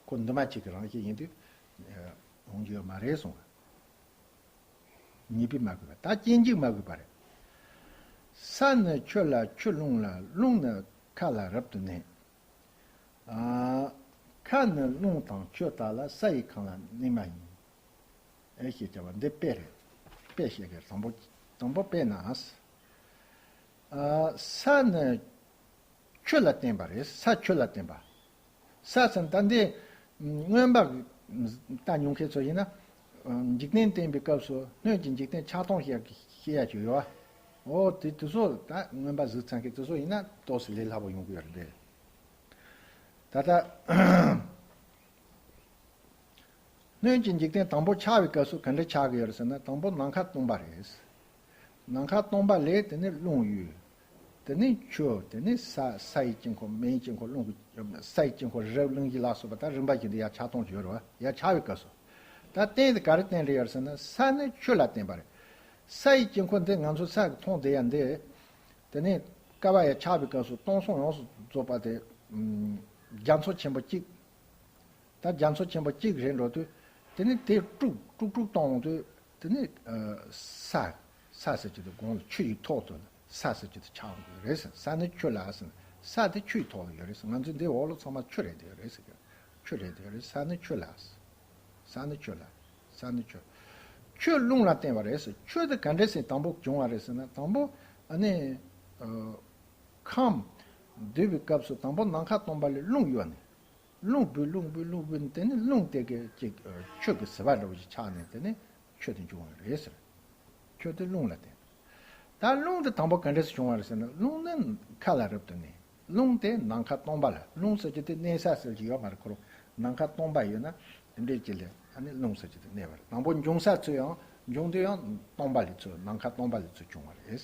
ཁོ་འདུས་མ་བྱས་ཀྱི་རང་བཞིན་ཡིན་དུས་འོང་རྒྱུ་ཡོད་མ་རེད་གསུངས། ཉེས་པས་མ་གུས་པ། ད་སྐྱེ་འཇིག་མ་གུས་པ་རེད། ས་ནི་ཆུ་ལ་ཆུ་རླུང་ལ། རླུང་ནི་མཁའ་ལ་རབ་ཏུ་གནས། ཨ། མཁའ་ནི་རླུང་དང་ཆུ་དག་ལ། ས་ཡི་ཁམས་ལ་གནས་མ་ཡིན། ཨེ་ཞེས་བྱ་བ་འདི་དཔེ་རེད། དཔེ་བཤད་ཀྱི་དང་པོ། དང་པོ་དཔེར་ན། ཨ། ས་ནི་ཆུ་ལ་བརྟེན་པ་རེད། ས་ཆུ་ལ་བརྟེན་པ། ས་ཟེར་ད་འདི་མངོན་པ་ལྟ་མྱོང་མཁན་ཚོ་ཡིན་ན། འཇིག་རྟེན་བསྟན་པའི་སྐབས་སུ་སྣོད་ཀྱི་འཇིག་རྟེན་ཆགས་སྟངས་ཤེས་ཤེས་ཡ་ཅིག་ཡོད་ཨ། འོ་དེ་དེ་ཚོ་ད་མངོན་པ་གཟིགས་ཚར་མཁན་དེ་ཚོ་ཡིན་ན་ཏོག་ཙམ་ལས་སླ་པོ་ཡོང་གི་ཡོད་རེད་དེ། ད་ལྟ། སྣོད་ཀྱི་འཇིག་རྟེན་དང་པོ་ཆགས་པའི་སྐབས་སུ་ག་འདྲ་ཆགས་ཀྱི་ཡོད་རེད་ཟེར་ན། དང་པོ་ནམ་མཁའ་སྟོང་པ་རེད། ནམ་མཁའ་སྟོང་པ་ལས་དེ་ནས་རླུང་ཡོད། དེ་ནས་ཆུ། དེ་ནས་ས། ས་ཡི་དཀྱིལ་འཁོར། མེ་ཡི་དཀྱིལ་འཁོར། རླུང་གི། ས་ཡི་དཀྱིལ་འཁོར། རི་རབ་གླིང་བཞི་ལ་སོགས་པ་ད་རིམ་པ་བཞིན་དུ་ཡར་ཆགས་སྟངས་ཡོད་རེད་བ། ཡར་ཆགས་པའི་སྐབས་སུ། ད་རྟེན་དེ་ག་རེ་རྟེན་རེད་ཡོད་རེད་ཟེར་ན། ས་ནི་ཆུ་ལ་བརྟེན་པ་རེད། ས་ཡི་དཀྱིལ་འཁོར་འདི་ང་ཚོ་ས་གིས་མཐོང་བསྡད་ཡ་འདི། དེ་ནས་ཀ་བ་ཡར་ཆགས་པའི་སྐབས་སུ་སྟོང་གསུམ་ཡོངས་སུ་རྫོགས་པ་དེ། རྒྱ་མཚོ་ཆེན་པོ་གཅིག་ད་རྒྱ་མཚོ་ཆེན་པོ་གཅིག་རེད་འགྲོ་དུས། དེ་ནི་དེ་དཀྲུག་དཀྲུག་དཀྲུག་གཏོང་འོང་དུས། དེ་ནི་ས། ས་ཟེར་གྱི་དེ་གོང་དུ་ཆུ་ཡི་ཐོག་ཏུ་ས་ཟེར་གྱི་དེ་ཆགས་འོང་གི་རེད་ཟེར། ས་ནི་ཆུ་ལ་ཟེར། ས་དེ་ཆུ་ཡི་ཐོག་ལ་ཡོད་རེད་ཟེར། ང་ཚོའི་འདི་འོག་ལ་ཚང་མ་ཆུ་རེད་དེ་རེད་ཟེར་གྱི། ཆུ་རེད་དེ་རེད། ས་ནི་ཆུ་ལ་ཟེར། ས་ནི་ཆུ་ལ། ས་ནི་ཆུ། ཆུ་རླུང་ལ་བརྟེན་པ་རེད་ཟེར། ཆུ་དེ་ག་འདྲས་སེ་དང་པོ་བྱུང་བ་རེད་ཟེར་ན། དང་པོ་ཨ་ནི་ཁམས་འདུས་པའི་སྐབས་སུ་དང་པོ་ནམ་མཁའ་སྟོང་པ་ལས་རླུང་གཡོ་ནས། རླུང་བུས་རླུང་བུས་རླུང་བུས་དེ་ནི་རླུང་དེ་གི་ཅིག་ཆུ་གི་ཟིལ་པ་འདྲ་བོ་ཞིག་ཆགས་ནས་དེ་ནི་ཆུ་དེ་འབྱུང་བ་རེད་ཟེར། ཆུ་དེ་རླུང་ལ་བརྟེན། ད་རླུང་དེ་དང་པོ་ག་འདྲས་སུ་བྱུང་བ་རེད་ཟེར་ན། རླུང་ནི་མཁའ་ལ་རབ་ཏུ་གནས། རླུང་དེ་ནམ་མཁའ་སྟོང་པ་ལ། རླུང་ཟེར་རྒྱུ་དེ་གནས་ས་ཟེར་གྱི་ཡོད་མ་རེད། ཁོ་རང་ནམ་མཁའ་སྟོང་པ་ཡོད་ན་དེ་འདྲས་ཅིག་ལ་ཨ་ནི་རླུང་ཟེར་རྒྱུ་དེ་གནས་པ་རེད། དང་པོ་འབྱུང་ས་ཚུར་ཡང་འབྱུང་དུས་ཡང་སྟོང་པ་ལས་ཚུར་ནམ་མཁའ་སྟོང་པ་ལས་ཚུར་བྱུང་བ་རེད།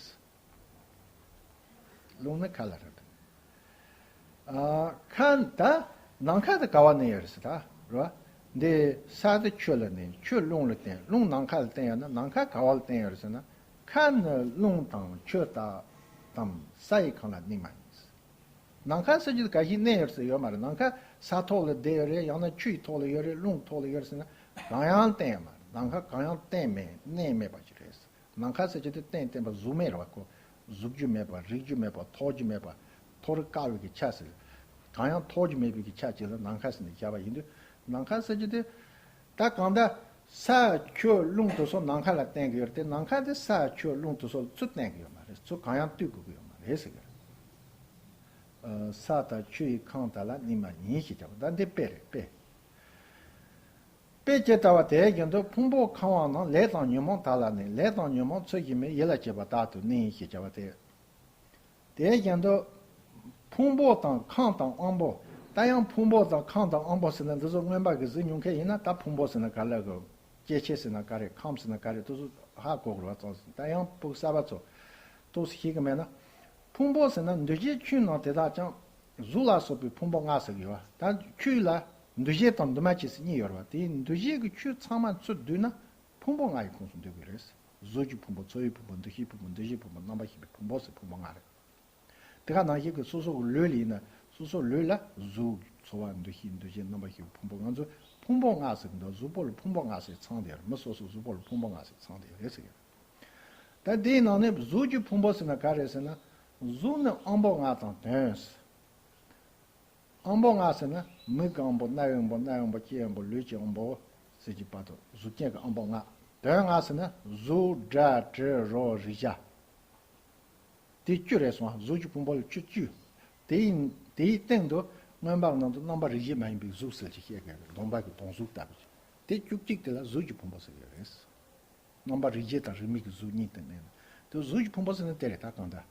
རླུང་ནི་མཁའ་ལ་རབ་ཏུ། ཨ། མཁའ་ད་ནམ་མཁའ་དེ་ག་བ་གནས་ཡོད་རེད་ཟེར་ད་རེད་བ། འདི་ས་དེ་ཆུ་ལ་གནས། ཆུ་རླུང་ལ་བརྟེན། རླུང་ནམ་མཁའ་ལ་བརྟེན་ཡོད་ན་ནམ་མཁའ་ག་བ་ལ་བརྟེན་ཡོད་རེད་ཟེར་ན། མཁའ་ནི་རླུང་དང་ཆུ་དང་དམ་ས་ཡི་ཁམས་ལ་གནས་མ་ཡིན། ནམ་མཁའ་ཟེར་རྒྱུ་དེ་ག་ཞིག་གནས་ཡོད་ཟེར་ཡོད་མ་རེད། ནམ་མཁའ་ས་ཐོག་ལ་བསྡད་ཡོད་རེད། ཡང་ན་ཆུ་ཡི་ཐོག་ལ་ཡོད་རེད། རླུང་ཐོག་ལ་ཡོད་རེད་ཟེར་ན་གང་ཡང་བརྟེན་ཡོད་མ་རེད། ནམ་མཁའ་གང་ཡང་བརྟེན་མེད་གནས་མེད་པ་ཞིག་རེད། ནམ་མཁའ་ཟེར་རྒྱུ་དེ་བརྟེན་བརྟེན་པ་གཟུགས་མེད་རེད་བ། ཁོ་གཟུགས་རྒྱུ་མེད་པ། རིག་རྒྱུ་མེད་པ། ཐོགས་རྒྱུ་མེད་པ། ཐོགས་རིགས་དཀར་བའི་གི་ཆ་ཟེར། གང་ཡང་ཐོགས་རྒྱུ་མེད་པའི་གི་ཆ་ཅིག་ལ་ནམ་མཁའ་ཟེར་ནས་བཞག་པ་ཡིན་དུས། ནམ་མཁའ་ཟེར་རྒྱུ་དེ་ད་གང་ལྟར་ས་ཆུ་རླུང་དེ་ཚོ་ནམ་མཁའ་ལ་བརྟེན་གི་ཡོད་རེད་དེ། ནམ་མཁའ་དེ་ས་ཆུ་རླུང་དེ་ཚོ་ལ་ཚུར་བརྟེན་གི་ཡོད་མ་རེད། ཚུར་གང་ཡང་ལྟོས་དགོས་ཀྱི་ཡོད་མ་རེད་ཟེར་གི་རེད། ཨ། ས་དང་ཆུ་ཡི་ཁམས་དག་ལ་གནས་མ་ཡིན་ཞེས་བྱ་བ། ད་འདི་དཔེ་རེད། དཔེ། དཔེ་ཇི་ལྟ་བ་དེ་བཞིན་དུ་ཕུང་པོ་ཁམས་དབང་རྣམས་ལས་དང་ཉོན་མོངས་དག་ལ་གནས། ལས་དང་ཉོན་མོངས་ཚུལ་བཞིན་མེད། ཡིད་ལ་བྱེད་པ་དག་ཏུ་གནས་ཞེས་བྱ་བ་སྟེ། དེ་བཞིན་དུ་ཕུང་པོ་དང་ཁམས་དང་དབང་པོ། ད་ཡང་ཕུང་པོ་དང་ཁམས་དང་དབང་པོ་ཟེར་ན་འདི་ཚོ་སྔོན་པ་གི་གཟིགས་མྱོང་མཁན་ཡིན་ན། ད་ཕུང་པོ་ཟེར་ན་ག་རེ་གོ། སྐྱེ་མཆེད་ཟེར་ན་ག་རེ། ཁམས་ཟེར་ན་ག་རེ། དེ་ཚོ་ཧ་གོ་དགོས་པ་ཙམ་ཟིན། ད་ཡང་ཕྲུ་གུ་གསར་པ་ཚོ་ཏོག་ཙམ་ཤེས་ཀྱི་མེད་ན། ཕུང་པོ་ཟེར་ན་འདུ་བྱེད་ཆོས་རྣམས་དེ་དག་ཀྱང་། གཟུགས་ལ་སོགས་པའི་ཕུང་པོ་ལྔ་ཟེར་གྱི་ཡོད་པ། ད་ཆོས་ལ་འདུ་བྱེད་དང་འདུས་མ་བྱས་ཟེར་གཉིས་ཡོད་རེད་བ། དེའི་འདུ་བྱེད་ཀྱི་ཆོས་ཚང་མ་ཚུར་བསྡུས་ན་ཕུང་པོ་ལྔ་ཡི་ཁོངས་སུ་འདུ་དགོས་རེད། གཟུགས་ཀྱི་ཕུང་པོ། ཚོར་བའི་ཕུང་པོ། འདུ་ཤེས་ཕུང་པོ། འདུ་བྱེད་ཕུང་པོ། རྣམ་པར་ཤེས་པའི་ཕུང་པོ་ཟེར་ཕུང་པོ་ལྔ་རེད། དེ་ག་ནང་བཞིན་གྱི་སོ་སོ་གི་ལུས་ལ་ཡིན་ན་སོ་སོ་ལུས་ལ་གཟུགས། ཚོར་བ། འདུ་ཤེས། འདུ་བྱེད། རྣམ་པར་ཤེས་པའི་ཕུང་པོ། ང་ཚོ་ཕུང་པོ་ལྔ་ཟེར་གྱི་འདུག་གཟུགས་པོ་ལ་ཕུང་པོ་ལྔ་ཟེར་ཚང་བསྡད་ཡོད་རེད། མི་སོ་སོ་གཟུགས་པོ་ལ་ཕུང་པོ་ལྔ་ཟེར་ཚང་བསྡད་ཡོད་རེད་ཟེར་གྱི་རེད། ད་དེའི་ནང་ནས་གཟུགས་ཀྱི་ཕུང་པོ་ཟེར་ན་ག་རེ་ཟེར་ན། གཟུགས་ནི་དབང་པོ་ལྔ་དང་དོན། དབང་པོ་ལྔ་ཟེར་ན་མིག་གི་དབང་པོ། རྣ་བའི་དབང་པོ། སྣའི་དབང་པོ། ལྕེའི་དབང་པོ། ལུས་ཀྱི་དབང་པོ་ཟེར་གྱི་བར་དུ་གཟུགས་ཅན་གྱི་དབང་པོ་ལྔ། དོན་ལྔ་ཟེར་ན་གཟུགས། སྒྲ། དྲི། རོ། རེག་བྱ། དེ་བཅུ་རེད་སོང་། གཟུགས་ཀྱི་ཕུང་པོ་ལ་ཆུ་བཅུ། དེའི་དེའི་སྟེང་དུ་མངོན་པ་ནང་དུ་རྣམ་པ་རིག་བྱེད་མ་ཡིན་པའི་གཟུགས་ཟེར་གྱི་བཤད་དགོས་རེད། སྡོམ་པ་གི་སྡོམ་གཟུགས་ལྟ་བུ་ཅིག་དེ་བཅུ་གཅིག་དེ་ལ་གཟུགས་ཀྱི་ཕུང་པོ་ཟེར་གྱི་རེད། རྣམ་པ་རིག་བྱེད་དང་རིག་མིག་གི་གཟུགས་གཉིས་དེ་གནས་ན། དེ་གཟུགས་ཀྱི་ཕུང་པོ་ཟེར་ན་དེ་རེད། ད་གང་ལྟར་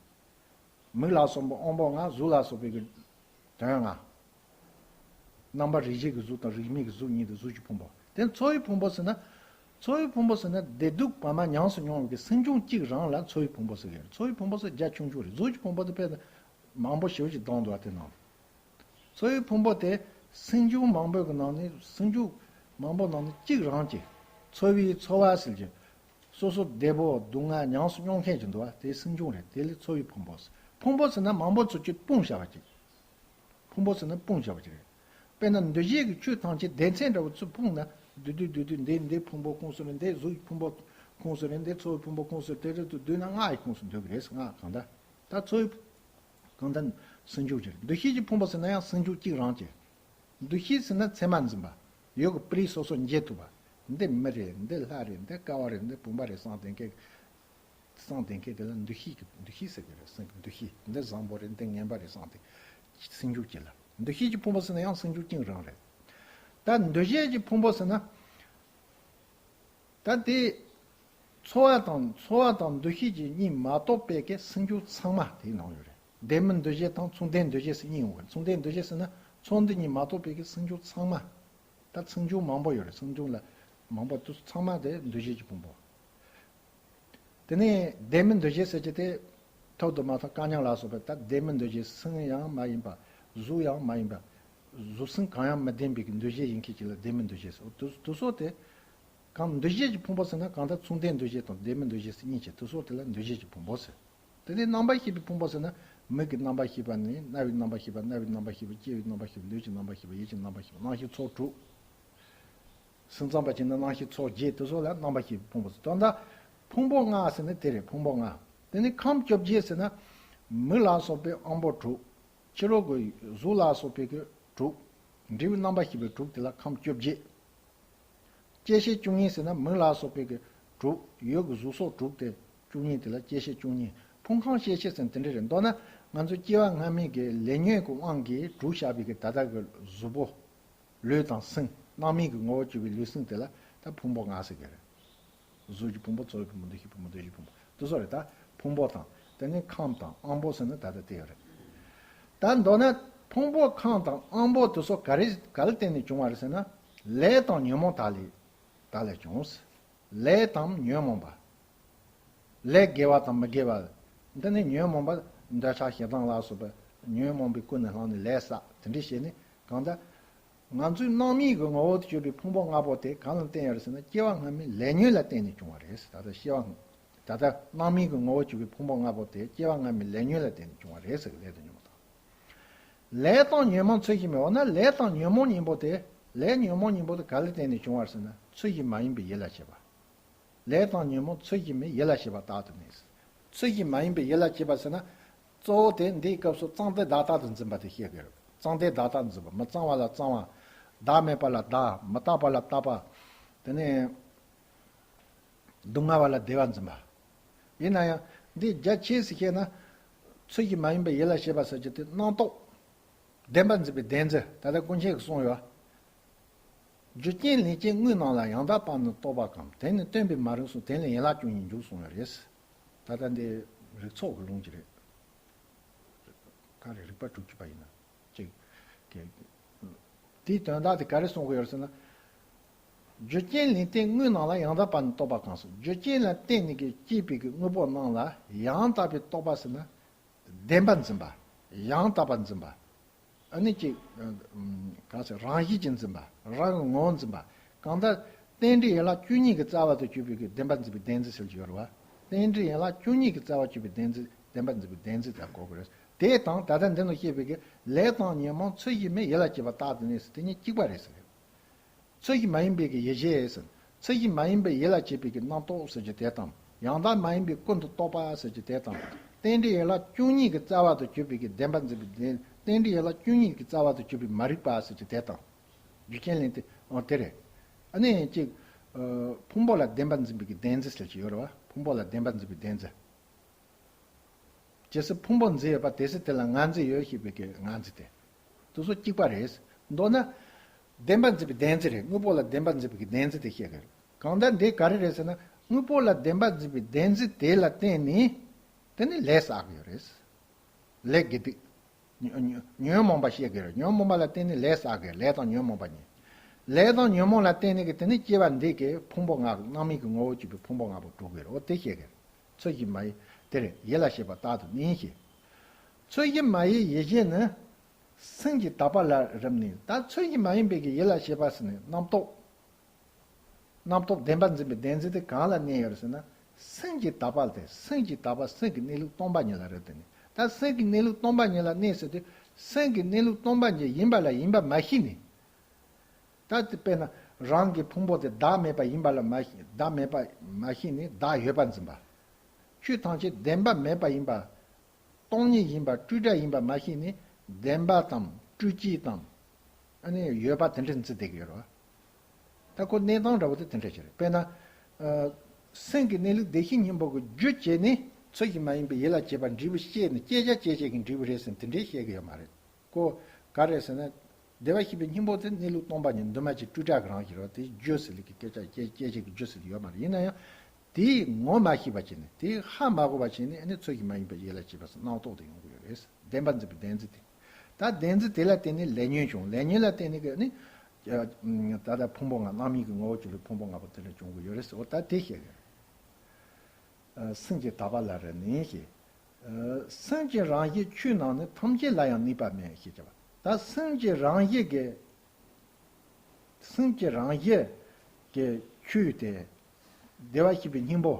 མིག་ལ་སོགས་པའི་དབང་པོ་ལྔ། གཟུགས་ལ་སོགས་པའི་གི་དོན་ལྔ། རྣམ་པ་རིག་བྱེད་ཀྱི་གཟུགས་དང་རིག་མིག་གི་གཟུགས་གཉིས་དེ་གཟུགས་ཀྱི་ཕུང་པོ། དེ་ཚོར་བའི་ཕུང་པོ་ཟེར་ན། ཚོར་བའི་ཕུང་པོ་ཟེར་ན་བདེ་སྡུག་བར་མ་ཉམས་སུ་མྱོང་བའི་གི་སེམས་བྱུང་གཅིག་རང་ལ་ཚོར་བའི་ཕུང་པོ་ཟེར་གྱི་རེད། ཚོར་བའི་ཕུང་པོ་ཟེར་རྒྱ་ཆུང་ཆུང་རེད། གཟུགས་ཀྱི་ཕུང་པོ་དེ་དཔེ་མང་པོ་ཞེ་པོ་ཅིག་ལྡང་འདུག་བ། དེ་ནང་ཚོར་བའི་ཕུང་པོ་དེ་སེམས་བྱུང་མང་པོའི་གི་ནང་ནས། སེམས་བྱུང་མང་པོ་ནང་ནས་གཅིག་རང་གི་ཚོར་བའི་ཚོར་བ་ཟེར་གྱི། སོ་སོ་བདེ་པོ་སྡུག་བསྔལ་ཉམས་སུ་མྱོང་མཁན་ཅིག་འདུག་བ། དེ་སེམས་བྱུང་རེད། དེ་ལ་ཚོར་བའི་ཕུང་པོ་ཟེར། ཕུང་པོ་ཟེར་ན་མང་པོ་ཚུར་གཅིག་སྤུངས་བཞག་པ་ཅིག་ཕུང་པོ་ཟེར་ན་སྤུངས་བཞག་པ་ཅིག་རེད། དཔེར་ན་འདུ་བྱེད་ཀྱི་ཆོས་ཐམས་ཅད་སྡེ་ཚན་འདྲ་བོ་ཚུར་སྤུངས་ན། བསྡུས་བསྡུས་བསྡུས་བསྡུས། འདི་འདི་ཕུང་པོ་ཁོངས་སུ་རེད། འདི་གཟུགས་ཀྱི་ཕུང་པོ་ཁོངས་སུ་རེད། འདི་ཚོར་བའི་ཕུང་པོ་ཁོངས་སུ་རེད། དེ་རེད་དུ་བསྡུས་ན་ལྔ་ཡི་ཁོངས་སུ་འདུ་གི་རེད། ལྔ་གང་ལྟར། ད་ཚོར་བའི་གང་ལྟར་སེམས་བྱུང་ཅིག་རེད། འདུ་ཤེས་ཀྱི་ཕུང་པོ་ཟེར་ན་ཡང་སེམས་བྱུང་གཅིག་རང་ཅིག་འདུ་ཤེས་ཟེར་ན་མཚན་མ་འཛིན་པ། ཡུལ་གྱི་སྤུ་རིས་སོ་སོ་འབྱེད་ཐུབ་པ། འདི་མི་རེད། འདི་ལྷ་རེད། འདི་ཀ་བ་རེད། འདི་བུམ་པ་རེད་བསམ་བསྡད་མཁན། བསམ་བསྡད་མཁན་དེ་ལ་འདུ་ཤེས་ཀྱི། འདུ་ཤེས་ཟེར་གྱི་རེད། སེམས་ཀྱི་འདུ་ཤེས། འདི་བཟང་པོ་རེད། འདི་ངན་པ་རེད་བསམ་སྟེ། སེམས་བྱུང་གཅིག་ལ། འདུ་ཤེས་ཀྱི་ཕུང་པོ་ཟེར་ན་ཡང་སེམས་བྱུང་གཅིག་རང་རེད། ད་འདུ་བྱེད་ཀྱི་ཕུང་པོ་ཟེར་ན། ད་དེ་ཚོར་བ་དང་། ཚོར་བ་དང་འདུ་ཤེས་ཀྱི་གཉིས་མ་གཏོགས་པའི་གི་སེམས་བྱུང་ཚང་མ་དེའི་ནང་ཡོད་རེད། ལྡན་མིན་འདུ་བྱེད་དང་མཚུངས་ལྡན་འདུ་བྱེད་ཟེར་གཉིས་ཡོང་གི་རེད། མཚུངས་ལྡན་འདུ་བྱེད་ཟེར་ན་ཚོར་འདུ་གཉིས་མ་གཏོགས་པའི་གི་སེམས་བྱུང་ཚང་མ། ད་སེམས་བྱུང་མང་པོ་ཡོད་རེད། སེམས་བྱུང་ལ་མང་པོ་དེ་ཚང་མ་དེ་འདུ་བྱེད་ཀྱི་ཕུང་པོ། དེ་ནས་ལྡན་མིན་འདུ་བྱེད་ཟེར་གྱི་དེ་ཐོག་ཏུ་མ་ཐག་སྐལ་མཉམ་ལ་སོགས་པའི། ད་ལྡན་མིན་འདུ་བྱེད། སེམས་ཡང་མ་ཡིན་པ། གཟུགས་ཡང་མ་ཡིན་པ། གཟུགས་སེམས་གང་ཡང་མི་ལྡན་པའི་གི་འདུ་བྱེད་ཡིན་མཁན་ཅིག་ལ་ལྡན་མིན་འདུ་བྱེད་ཟེར། དེ་དེ་སོགས་དེ། གང་འདུ་བྱེད་ཀྱི་ཕུང་པོ་ཟེར་ན་གང་ལྟར་མཚུངས་ལྡན་འདུ་བྱེད་དང་ལྡན་མིན་འདུ་བྱེད་ཟེར་གཉིས་ཀྱི། དེ་སོགས་དེ་ལ་འདུ་བྱེད་ཀྱི་ཕུང་པོ་ཟེར། དེ་ནས་རྣམ་པར་ཤེས་པའི་ཕུང་པོ་ཟེར་ན། མིག་གི་རྣམ་པར་ཤེས་པ་ནས། རྣ་བའི་རྣམ་པར་ཤེས་པ། སྣ་བའི་རྣམ་པར་ཤེས་པ། ལྕེ་བའི་རྣམ་པར་ཤེས་པ། ལུས་ཀྱི་རྣམ་པར་ཤེས་པ། ཡིད་ཀྱི་རྣམ་པར་ཤེས་པ། རྣམ་ཤེས་ཚོགས་དྲུག་སེམས་ཙམ་པ་བྱས་ན་རྣམ་ཤེས་ཚོགས་བརྒྱད། དེ་ཚོ་ལ་རྣམ་པར་ཤེས་པའི་ཕུང་པོ་ཟེར། དོན་དག་ཕུང་པོ་ལྔ་ཟེར་ན་དེ་རེད། ཕུང་པོ་ལྔ། དེ་ནས་ཁམས་བཅོ་བརྒྱད་ཟེར་ན། མིག་ལ་སོགས་པའི་དབང་པོ་དྲུག་ཕྱི་རོལ་གྱི་གཟུགས་ལ་སོགས་པའི་གི་དྲུག་འབྲས་བུའི་རྣམ་པར་ཤེས་པའི་དྲུག་དེ་ལ་ཁམས་བཅོ་བརྒྱད། སྐྱེ་མཆེད་བཅུ་གཉིས་ཟེར་ན་མིག་ལ་སོགས་པའི་གི་དྲུག་ཡུལ་གྱི་གཟུགས་སོགས་དྲུག་དེ་བཅུ་གཉིས། དེ་ལ་སྐྱེ་མཆེད་བཅུ་གཉིས། ཕུང་ཁམས་སྐྱེ་མཆེད་ཟེར་ན་དེ་འདྲ་རེད། མདོར་ན་ང་ཚོ་སྐྱེ་བ་སྔ་མའི་གི་ལས་ཉོན་གྱི་དབང་གིས་གྲུབ་བཞག་པའི་གི་ད་ལྟ་གི་གཟུགས་པོ། ལུས་དང་སེམས། སྣང་མིན་གྱི་ངོ་བོར་གྱུར་པའི་ལུས་སེམས་དེ་ལ་ད་ཕུང་པོ་ལྔ་ཟེར་གྱི་རེད། གཟུགས་ཀྱི་ཕུང་པོ། ཚོར་བའི་ཕུང་པོ། འདུ་ཤེས་ཕུང་པོ། འདོད་ཆགས་ཕུང་པོ། དེ་ཚོ་རེད། ད་ཕུང་པོ་དང་དེ་ནས་ཁམས་དང་དབང་པོ་ཟེར་ན་ད་ལྟ་དེ་ཡོད་རེད། ད་མདོར་ན་ཕུང་པོ་ཁམས་དང་དབང་པོ་དེ་ཚོ་ག་རེ་ག་ལ་བརྟེན་ནས་བྱུང་བ་རེད་ཟེར་ན། ལས་དང་ཉོན་མོངས་དག་ལས་དག་ལས་བྱུང་། ལས་དང་ཉོན་མོངས་པ། ལས་དགེ་བ་དང་མི་དགེ་བ། འདི་ནི་ཉོན་མོངས་པ། འདོད་ཆགས་ཞེ་སྡང་ལ་སོགས་པ་ཉོན་མོངས་པའི་ཀུན་ནས་བསླངས་ནས་ལས་བསགས། དེ་འདྲ་བྱས་ནས་གང་ལྟར་ང་ཚོའི་སྣང་མིན་གྱི་ངོ་བོ་དུ་གྱུར་པའི་ཕུང་པོ་ལྔ་པོ་དེ་གང་ལ་བརྟེན་ཡོད་རེད་ཟེར་ན། སྐྱེ་བ་སྔ་མའི་ལས་ཉོན་ལ་བརྟེན་ནས་བྱུང་བ་རེད། ད་ལྟ་སྐྱེ་བ། ད་ལྟ་སྣང་མིན་གྱི་ངོ་བོ་གྱུར་པའི་ཕུང་པོ་ལྔ་པོ་དེ་སྐྱེ་བ་སྔ་མའི་ལས་ཉོན་ལ་བརྟེན་ནས་བྱུང་བ་རེད་ཟེར་གི། ལས་དང་ཉོན་མོངས་དང་། ལས་དང་ཉོན་མོངས་ཚུལ་བཞིན་མེད། འོ་ན་ལས་དང་ཉོན་མོངས་གཉིས་པོ་དེ། ལས་ཉོན་མོངས་གཉིས་པོ་དེ་ག་ལ་བརྟེན་ནས་བྱུང་བ་རེད་ཟེར་ན། ཚུལ་བཞིན་མ་ཡིན་པའི་ཡུལ་ལ་སྐྱེས་པ། ལས་དང་ཉོན་མོངས་ཚུལ་བཞིན་མེད་ཡུལ་ལ་སྐྱེས་པ་རྟག་ཏུ་གནས། ཚུལ་བཞིན་མ་ཡིན་པའི་ཡུལ་ལ་སྐྱེས་པ་ཟེར་ན། གཙོ་བོ་དེ་འདིའི་སྐབས་སུ་གཙང་སྟེ་བདག་རྟག་ཏུ་འཛིན་པ་དེ་བཤད་དགོས་རེད། གཙང་སྟེ་བདག་རྟག་ཏུ་འཛིན་པ། མི་གཙང་བ་ལ་གཙང་བ། བདག་མེད་པ་ལ་བདག་མི་རྟག་པ་ལ་རྟག་པ། དེ་ནས་སྡུག་བསྔལ་བ་ལ་བདེ་བ་འཛིན་པ། ཡིན་ན་ཡང་འདི་རྒྱ་ཆེ་ཟེར་བཤད་ན། ཚུལ་བཞིན་མ་ཡིན་པའི་ཡུལ་ལ་སྐྱེས་པ་ཟེར་རྒྱུ་དེ་རྣམ་རྟོག་བདེན་པར་འཛིན་པའི་བདེན་འཛིན། ད་ལྟ་ཀུན་མཁྱེན་གྱིས་གསུངས་ཡོད། རྒྱུ་རྐྱེན་ལས་སྐྱེས་དངོས་རྣམས་ལ། ཡང་དག་པར་ནི་རྟོག་པ་གང་། དེ་ནི་སྟོན་པས་མ་རིག་གསུངས། དེ་ལས་ཡན་ལག་བཅུ་གཉིས་འཇུག་གསུངས་ཡོད་རེད། ད་ལྟ་འདི་རིགས་ཚོགས་ཀྱི་ལུང་ཅིག་རེད། ག་རེ་རིགས་པ་དྲུག་ཅུ་པ་ཡིན་ན། གཅིག་གི། དེའི་དོན་དག་དེ་ག་རེ་གསུང་གི་ཡོད་ཟེར་ན། རྒྱུ་རྐྱེན་ལས་སྐྱེས་དངོས་རྣམས་ལ། ཡང་དག་པར་ནི་རྟོག་པ་གང་ཟེར། རྒྱུ་རྐྱེན་ལ་བརྟེན་ནས་ཀྱི་སྐྱེས་པའི་གི་དངོས་པོ་རྣམས་ལ་ཡང་དག་པའི་རྟོག་པ་ཟེར་ན། བདེན་པར་འཛིན་པ། ཡང་དག་པར་འཛིན་པ། ཨ་ནི་གཅིག་ཨ། ཨམ། གང་ཟེར། རང་བཞིན་གྱིས་འཛིན་པ། རང་གི་ངོ་བོ་འཛིན་པ། གང་ལྟར་རྟེན་འབྲེལ་ཡན་ལག་བཅུ་གཉིས་ཀྱི་རྩ་བ་དུ་གྱུར་པའི་གི་བདེན་པར་འཛིན་པའི་བདེན་འཛིན་ཟེར་གྱི་ཡོད་རེད་བ། རྟེན་འབྲེལ་ཡན་ལག་བཅུ་གཉིས་ཀྱི་རྩ་བ་གྱུར་པའི་བདེན་འཛིན། བདེན་པར་འཛིན་པའི་བདེན་འཛིན་དེ་གོ་དགོས་རེད། དེ་དང་ད་ལྟ་འདི་ནང་བཤད་པའི་གི་ལས་དང་ཉོན་མོངས་ཚུལ་བཞིན་མེད་ཡུལ་ལ་སྐྱེས་པ་རྟག་ཏུ་གནས་ཟེར། དེ་གཉིས་གཅིག་པ་རེད་ཟེར། ཚུལ་བཞིན་མ་ཡིན་པའི་གི་ཡུལ་ཅན་ཟེར། ཚུལ་བཞིན་མ་ཡིན་པའི་ཡུལ་ལ་སྐྱེས་པའི་གི་རྣམ་རྟོག་ཟེར་རྒྱུ་དེ་དང་། ཡང་དག་མ་ཡིན་པའི་ཀུན་ཏུ་རྟོག་པ་ཟེར་རྒྱུ་དེ་དང་། རྟེན་འབྲེལ་ཡན་ལག་བཅུ་གཉིས་ཀྱི་རྩ་བ་དུ་གྱུར་པའི་གི་བདེན་པར་འཛིན་པའི་བདེན། རྟེན་འབྲེལ་ཡན་ལག་བཅུ་གཉིས་ཀྱི་རྩ་བ་དུ་གྱུར་པའི་མ་རིག་པ་ཟེར་རྒྱུ་དེ་དང་། རྒྱུ་རྐྱེན་ལས་དེ། འོ་དེ་རེད། ཨ་ནི་གཅིག་ཨ། ཕུང་པོ་ལ་བདེན་པར་འཛིན་པའི་གི་བདེན་འཛིན་ཟེར་གྱི་ཡོད་རེད་བ། ཕུང་པོ་ལ་བདེན་པར་འཛིན་པའི་བདེན་འཛིན། ཇི་སྲིད་ཕུང་པོ་འཛིན་ཡོད་པ་དེ་སྲིད་དེ་ལ་ང་འཛིན་ཡོད་ཞེས་པའི་གི་ང་འཛིན་དེ། དེ་ཚོ་གཅིག་པ་རེད། མདོར་ན། བདེན་པར་འཛིན་པའི་བདེན་འཛིན་རེད། དངོས་པོ་ལ་བདེན་པར་འཛིན་པའི་གི་བདེན་འཛིན་དེ་བཤད་གི་རེད། གང་ལྟར་འདི་ག་རེ་རེད་ཟེར་ན། དངོས་པོ་ལ་བདེན་པར་འཛིན་པའི་བདེན་འཛིན་དེ་ལ་བརྟེན་ནས། དེ་ནི་ལས་བསགས་ཀྱི་ཡོད་རེད། ལས་དགེ་སྡིག་ཉོན་ཉོན་མོངས་པ་བཤད་ཀྱི་རེད། ཉོན་མོངས་པ་ལ་བརྟེན་ནས་ལས་བསགས་ཀྱི། ལས་དང་ཉོན་མོངས་པ་གཉིས། ལས་དང་ཉོན་མོངས་ལ་བརྟེན་ནས་ཀྱི་དེ་ནི་སྐྱེ་བ་འདི་གི་ཕུང་པོ་ལྔ། སྣང་མིན་གྱི་ངོ་བོ་གྱུར་པའི་ཕུང་པོ་ལྔ་པོ་འགྲོ་གི་རེད། འོ་དེ་བཤད་ཀྱི་རེད། ཚུལ་བཞིན་མ་ཡིན་དེ་རེད། ཡུལ་ལ་སྐྱེས་པ་རྟག་ཏུ་གནས་ཞེས། ཚུལ་བཞིན་མ་ཡིན་ཡུལ་ཅན་ནི། སེམས་ཀྱི་དག་པ་ལ་རབ་གནས། ད་ཚུལ་བཞིན་མ་ཡིན་པའི་གི་ཡུལ་ལ་སྐྱེས་པ་ཟེར་ནས་རྣམ་རྟོག་རྣམ་རྟོག་བདེན་པར་འཛིན་པའི་བདེན་འཛིན་དེ་གང་ལ་གནས་ཡོད་ཟེར་ན། སེམས་ཀྱི་དག་པ་དེ། སེམས་ཀྱི་དག་པ། སེམས་ཀྱི་གནས་ལུགས་སྟོང་པ་ཉིད་ལ་རབ་གནས། ད་སེམས་ཀྱི་གནས་ལུགས་སྟོང་པ་ཉིད་ལ་གནས་ཟེར་དུས། སེམས་ཀྱི་གནས་ལུགས་སྟོང་པ་ཉིད་ཡིན་པ་ལ་ཡིན་པ་མ་ཤེས་ནས། ད་དེ་དཔེར་ན་རང་གི་ཕུང་པོ་དེ་བདག་མེད་པ་ཡིན་པ་ལ་མ་ཤེས། བདག་མེད་པ་མ་ཤེས་ནས་བདག་ཡོད་པར་འཛིན་པ། ཆོས་ཐམས་ཅད་བདེན་པ་མེད་པ་ཡིན་པ། སྟོང་ཉིད་ཡིན་པ་སྤྲོས་བྲལ་ཡིན་པ་མ་ཤེས་ནས། བདེན་པ་དང་སྤྲོས་བཅས་དང་། ཨ་ནི་ཡོད་པ་དེ་འདྲ་འཛིན་བསྡད་ཀྱི་ཡོད་རེད་བ། ད་ཁོ་གནས་སྟངས་འདྲ་བོ་དེ་དེ་འདྲ་ཞིག་རེད། དཔེར་ན། ཨ། སེམས་ཀྱི་གནས་ལུགས་བདེ་གཤེགས་སྙིང་པོ་གི་རྒྱུ་བྱས་ནས་ཚུལ་བཞིན་མ་ཡིན་པའི་ཡུལ་ལ་སྐྱེས་པ་འབྲས་བུ་བཤད་ནས། བསྐྱེད་བྱ་སྐྱེད་བྱེད་ཀྱི་འབྲས་བུ་རེད་ཟེར་ནས་དེ་འདྲས་བཤད་ཀྱི་ཡོད་མ་རེད། ཁོ་ག་རེ་ཟེར་ན། བདེ་བར་གཤེགས་པའི་སྙིང་པོ་དེ་གནས་ལུགས་སྟོང་པ་ཉིད། འདུས་མ་བྱས་སྤྲོས་བྲལ་གྱི་རང་བཞིན་རེད། དེ་རྒྱུ་ཟེར་ལུགས་ཀྱི་སྐད་ཆ་སྐད་སྐད་ཆ་གི་རྒྱུ་ཟེར་ལུགས་ཡོད་མ་རེད། ཡིན་ན་ཡང་། དེའི་ངོ་མ་ཤེས་པ་བྱས་ནས། དེའི་ཧ་མ་གོ་བ་བྱས་ནས། ཨ་ནི་ཚུལ་བཞིན་མ་ཡིན་པའི་ཡུལ་ལ་སྐྱེས་པ་སོགས་རྣམ་རྟོག་དེ་ཡོང་གི་ཡོད་རེད། བདེན་པར་འཛིན་པའི་བདེན་འཛིན་དེ། ད་བདེན་འཛིན་དེ་ལ་བརྟེན་ནས་ལས་ཉོན་བྱུང་། ལས་ཉོན་ལ་བརྟེན་ནས་ཀྱི་ཨ་ནི། ད་ལྟ་ཕུང་པོ་ལྔ། སྣང་མིན་གྱི་ངོ་བོ་གྱུར་པའི་ཕུང་པོ་ལྔ་པོ་དེ་འདྲ་བྱུང་གི་ཡོད་རེད་ཟེར། འོ་ད་དེ་བཤད་གི། ཨ། སེམས་ཀྱི་དག་པ་ལ་རབ་གནས་ཞེས། ཨ། སེམས་ཀྱི་རང་བཞིན་ཆོས་རྣམས་ནི། ཐམས་ཅད་ལ་ཡང་གནས་པ་མེད་ཞེས་བྱ་བ། ད་སེམས་ཀྱི་རང་བཞིན་གྱི། སེམས་ཀྱི་རང་བཞིན་གྱི་ཆོས་དེ། བདེ་བར་གཤེགས་པའི་སྙིང་པོ།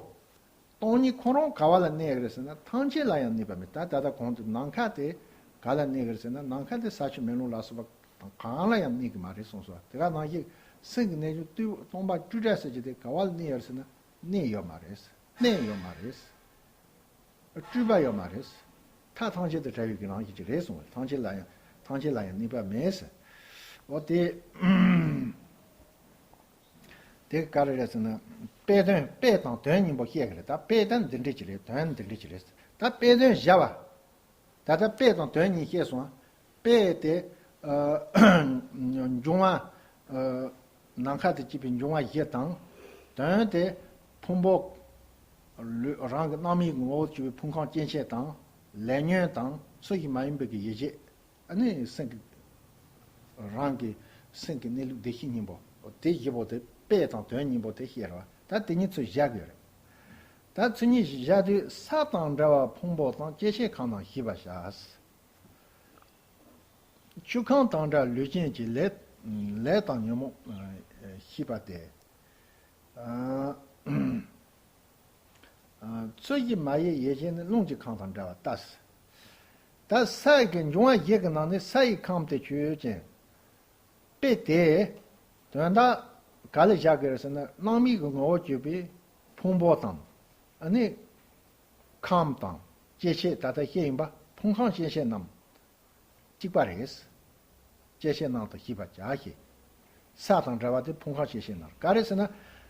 སྟོང་ཉིད་ཁོ་རང་ག་བ་ལ་གནས་ཡོད་རེད་ཟེར་ན། ཐམས་ཅད་ལ་ཡང་གནས་པ་མེད། ད་ད་ལྟ་གོང་དུ་ནམ་མཁའ་དེ་ག་ལ་གནས་ཡོད་རེད་ཟེར་ན། ནམ་མཁའ་དེ་ས་ཆུ་མེ་རླུང་ལ་སོགས་པ་གང་ལ་ཡང་གནས་ཀྱི་མ་རེད་གསུངས་སོ། དེ་ག་ནང་བཞིན་སེམས་ཀྱི་གནས་ལུགས་སྟོང་པ་སྤྲོས་བྲལ་ཟེར་གྱི་དེ་ག་བ་ལ་གནས་ཡོད་རེད་ཟེར་ན། གནས་ཡོད་མ་རེད། གནས་ཡོད་མ་རེད། སྤྲོས་པ་ཡོད་མ་རེད། མཐའ་ཐམས་ཅད་དུ་བྲལ་བའི་གི་རང་བཞིན་ཅིག་རེད་གསུངས་པ། ཐམས་ཅད་ལ་ཡང་། ཐམས་ཅད་ལ་ཡང་གནས་པ་མེད་ཟེར། འོ་དེ། དེ་ག་རེ་རེད་ཟེར་ན། དཔེ་དོན། དཔེ་དང་དོན་གཉིས་པོ་བཤད་གི་རེད། ད་དཔེ་དོན་འདི་འདྲ་ཅིག་རེད། དོན་འདི་འདྲ་ཅིག་རེད། ད་དཔེ་དོན་བཞག་པ། ད་ལྟ་དཔེ་དང་དོན་གཉིས་བཤད་སོང་། དཔེ་དེ། ཨ། འབྱུང་བ། ནམ་མཁའ་དང་བཅས་པའི་འབྱུང་བ་བཞི་དང་། དོན་དེ་ཕུང་པོ། ལུས་རང་གི་སྣང་མེད་ཀྱི་ངོ་བོར་གྱུར་པའི་ཕུང་ཁམས་སྐྱེ་མཆེད་དང་། ལས་ཉོན་དང་ཚུལ་བཞིན་མ་ཡིན་པའི་གི་ཡིད་བྱེད། ཨ་ནི་སེམས་ཀྱི། རང་གི་སེམས་ཀྱི་གནས་ལུགས་བདེ་གཤེགས་སྙིང་པོ། དེ་བཞི་པོ་དེ་དཔེ་དང་དོན་གཉིས་པོ་དེ་བཤད་རེད་བ། ད་དེ་གཉིས་ཚོ་བཞག་དགོས་རེད། ད་ཚུལ་གཉིས་བཞག་དུས་ས་དང་འདྲ་བ་ཕུང་པོ་དང་སྐྱེ་མཆེད་ཁམས་དང་ཤེས་པར་བྱ། ཆུ་ཁམས་དང་འདྲ་ལུས་ཅན་གྱི་ལས། ལས་དང་ཉོན་མོངས་ཤེས་པ་སྟེ། ཚུལ་བཞིན་མ་ཡིན་ཡིད་བྱེད་ནི་རླུང་གི་ཁམས་དང་འདྲ་བར་ལྟ། ད་ས་ཡི་གི་འབྱུང་བ་བཞི་གི་ནང་ནས་ས་ཡི་ཁམས་དེ་ཆོས་ཅན། དཔེ་དེ། དོན་དག་ག་ལ་བཞག་དགོས་རེད་ཟེར་ན་སྣང་མེད་ཀྱི་ངོ་བོར་གྱུར་པའི་ཕུང་པོ་དང་། ཨ་ནི། ཁམས་དང་སྐྱེ་མཆེད་ད་ལྟ་བཤད་ཡིན་པ་ཕུང་ཁམས་སྐྱེ་མཆེད་རྣམས། གཅིག་པ་རེད། སྐྱེ་མཆེད་རྣམས་དང་ཤེས་པར་བྱ་ཞེས། ས་དང་འདྲ་བ་དེ་ཕུང་ཁམས་སྐྱེ་མཆེད་རྣམས་ག་རེ་ཟེར་ན།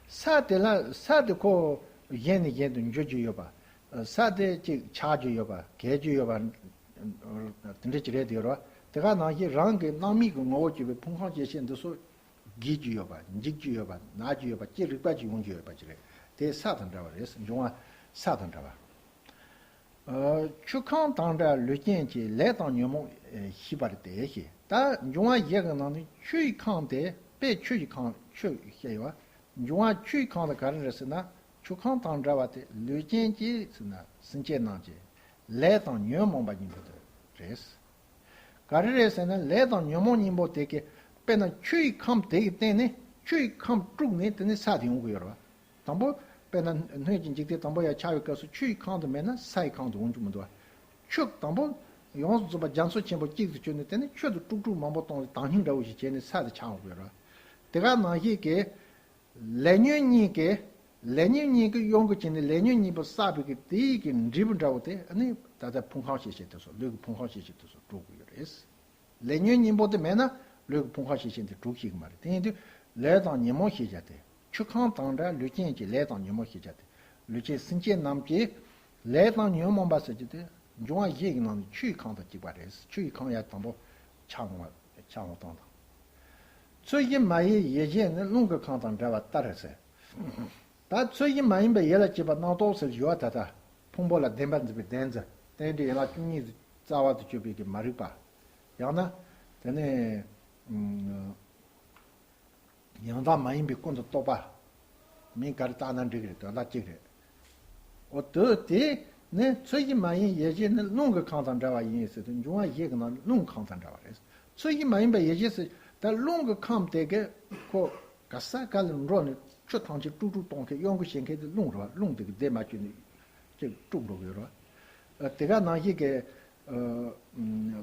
ས་དེ་ལ་ས་དེ་ཁོ་གཞན་ནས་གཞན་དུ་འགྱུར་རྒྱུ་ཡོད་པ། ས་དེ་གཅིག་ཆགས་རྒྱུ་ཡོད་པ་གས་རྒྱུ་ཡོད་པ། དེ་འདྲ་ཅིག་རེད་དེ་རོ། དེ་ག་ནང་བཞིན་རང་གི་སྣང་མེད་ཀྱི་ངོ་བོར་གྱུར་པའི་ཕུང་ཁམས་སྐྱེ་མཆེད་འདི་ཚོ། རྒས་རྒྱུ་ཡོད་པ་འཇིག་རྒྱུ་ཡོད་པ་ན་རྒྱུ་ཡོད་པ་ཅི་རིགས་པ་ཅིག་ཡོང་རྒྱུ་ཡོད་པ་ཅིག་རེད། དེ་ས་དང་འདྲ་བ་རེད། འབྱུང་བ་ས་དང་འདྲ་བ། ཆུ་ཁམས་དང་འདྲ་ལུས་ཅན་གྱི་ལས་དང་ཉོན་མོངས་ཤེས་པར་ལྟ་ཞེས། ད་འབྱུང་བ་བཞི་གི་ནང་ནས་ཆུ་ཡི་ཁམས་དེ་དཔེ་ཆུ་ཡི་ཁམས་ཆུ་བཤད་ཡོད་པ། འབྱུང་བ་ཆུ་ཡི་ཁམས་དེ་ག་རེ་རེད་ཟེར་ན་ཆུ་ཁམས་དང་འདྲ་བ་དེ་ལུས་ཅན་གྱི་ཟེར་ན་སེམས་ཅན་རྣམས་ཀྱི་ལས་དང་ཉོན་མོངས་པ་གཉིས་པོ་དེ་རེད། ག་རེ་རེད་ཟེར་ན་ལས་དང་ཉོན་མོངས་གཉིས་པོ་དེ་གི་དཔེར་ན་ཆུ་ཡི་ཁམས་དེ་གི་སྟེང་ནས་ཆུ་ཡི་ཁམས་དཀྲུགས་ནས་དེ་ནས་ས་དེ་ཡོང་གི་ཡོད་རེད་བ། དང་པོ་དཔེར་ན་སྣོད་ཀྱི་འཇིག་རྟེན་དང་པོ་ཡར་ཆགས་པའི་སྐབས་སུ་ཆུ་ཡི་ཁམས་དེ་མེད་ན་ས་ཡི་ཁམས་དེ་འོང་རྒྱུ་མི་འདུག་བ། ཆུ་དང་པོ་ཡོངས་སུ་རྫོགས་པ་རྒྱ་མཚོ་ཆེན་པོ་གཅིག་ཏུ་གྱུར་ནས་དེ་ནས་ཆུ་དེ་དཀྲུག་དཀྲུག་མང་པོ་གཏོང་སྟེ་དྭངས་སྙིགས་འདྲ་བོ་ཞིག་བྱས་ནས་ས་དེ་ཆགས་འོང་གི་ཡོད་རེད་བ། དེ་ག་ནང་བཞིན་གྱི། ལས་ཉོན་གཉིས་ཀྱི། ལས་ཉོན་གཉིས་ཀྱི་གཡོ་འགུལ་བྱས་ནས་ལས་ཉོན་གཉིས་པོ་བསགས་པའི་གི་དེའི་གི་འབྲས་བུ་འདྲ་བོ་དེ་ནི་ད་ལྟ་ཕུང་ཁམས་སྐྱེ་མཆེད་དེ་ཚོ་ལུས་ཀྱི་ཕུང་ཁམས་སྐྱེ་མཆེད་དེ་ཚོ་གྲུབ་ཀྱི་ཡོད་རེད། ལས་ཉོན་གཉིས་པོ་དེ་མེད་ན་ལུས་ཀྱི་ཕུང་ཁམས་སྐྱེ་མཆེད་དེ་གྲུབ་ཤེས་ཀྱི་མ་རེད། དེ་ཡིན་དུས་ལས་དང་ཉོན་མོངས་ཤེས་བྱ་དེ་ཆུ་ཁམས་དང་འདྲ་ལུས་ཅན་གྱི་ལས་དང་ཉོན་མོངས་ཤེས་བྱ་དེ་ལུས་ཅན་སེམས་ཅན་རྣམས་ཀྱི་ལས་དང་ཉོན་མོངས་པ་ཟེར་རྒྱུ་དེ་འབྱུང་བ་བཞི་ཡི་ནང་ནས་ཆུ་ཡི་ཁམས་དང་གཅིག་པ་རེད། ཆུ་ཡི་ཁམས་ཡར་དང་པོ་ཆགས་འོང་བ་ཆགས་འོང་སྟངས་དང་། ཚུལ་བཞིན་མ་ཡིན་ཡིད་བྱེད་ནི་རླུང་གི་ཁམས་དང་འདྲ་བ་ལྟར་ཟེར། ད་ཚུལ་བཞིན་མ་ཡིན་པའི་ཡིད་ལ་བྱེད་པ་རྣམ་རྟོག་ཟེར་ཡོད་ད་ལྟ། ཕུང་པོ་ལ་བདེན་པར་འཛིན་པའི་བདེན་འཛིན་རྟེན་འབྲེལ་ཡན་ལག་བཅུ་གཉིས་རྩ་བ་དུ་གྱུར་པའི་གི་མ་རིག་པ། ཡང་ན། དེ་ནས། ཡང་དག་མ་ཡིན་པའི་ཀུན་ཏུ་རྟོག་པ། མིང་ག་རེ་བཏགས་ན་འགྲིག་གི་རེད། དོན་དག་གཅིག་རེད། འོ་དུ་དེ་ནི་ཚུལ་བཞིན་མ་ཡིན་ཡིད་བྱེད་ནི་རླུང་གི་ཁམས་དང་འདྲ་བ་ཡིན་ཟེར་དུས་འབྱུང་བ་བཞི་གི་ནང་ནས་རླུང་ཁམས་དང་འདྲ་བ་རེད། ཚུལ་བཞིན་མ་ཡིན་པའི་ཡིད་བྱེད་ཟེར་ད་རླུང་གི་ཁམས་དེ་གི་ཁོ་ག་ས་ག་ལ་འགྲོ་ནས་ཆུ་ཐམས་ཅད་དཀྲུག་དཀྲུག་གཏོང་མཁན་གཡོ་འགུལ་བྱེད་མཁན་དེ་རླུང་རེད་བ། རླུང་དེ་གི་བདེ་མ་བཅོས་ནས་ཅིག་དཀྲུག་འགྲོ་གི་ཡོད་རེད་བ། དེ་ག་ནང་བཞིན་གི་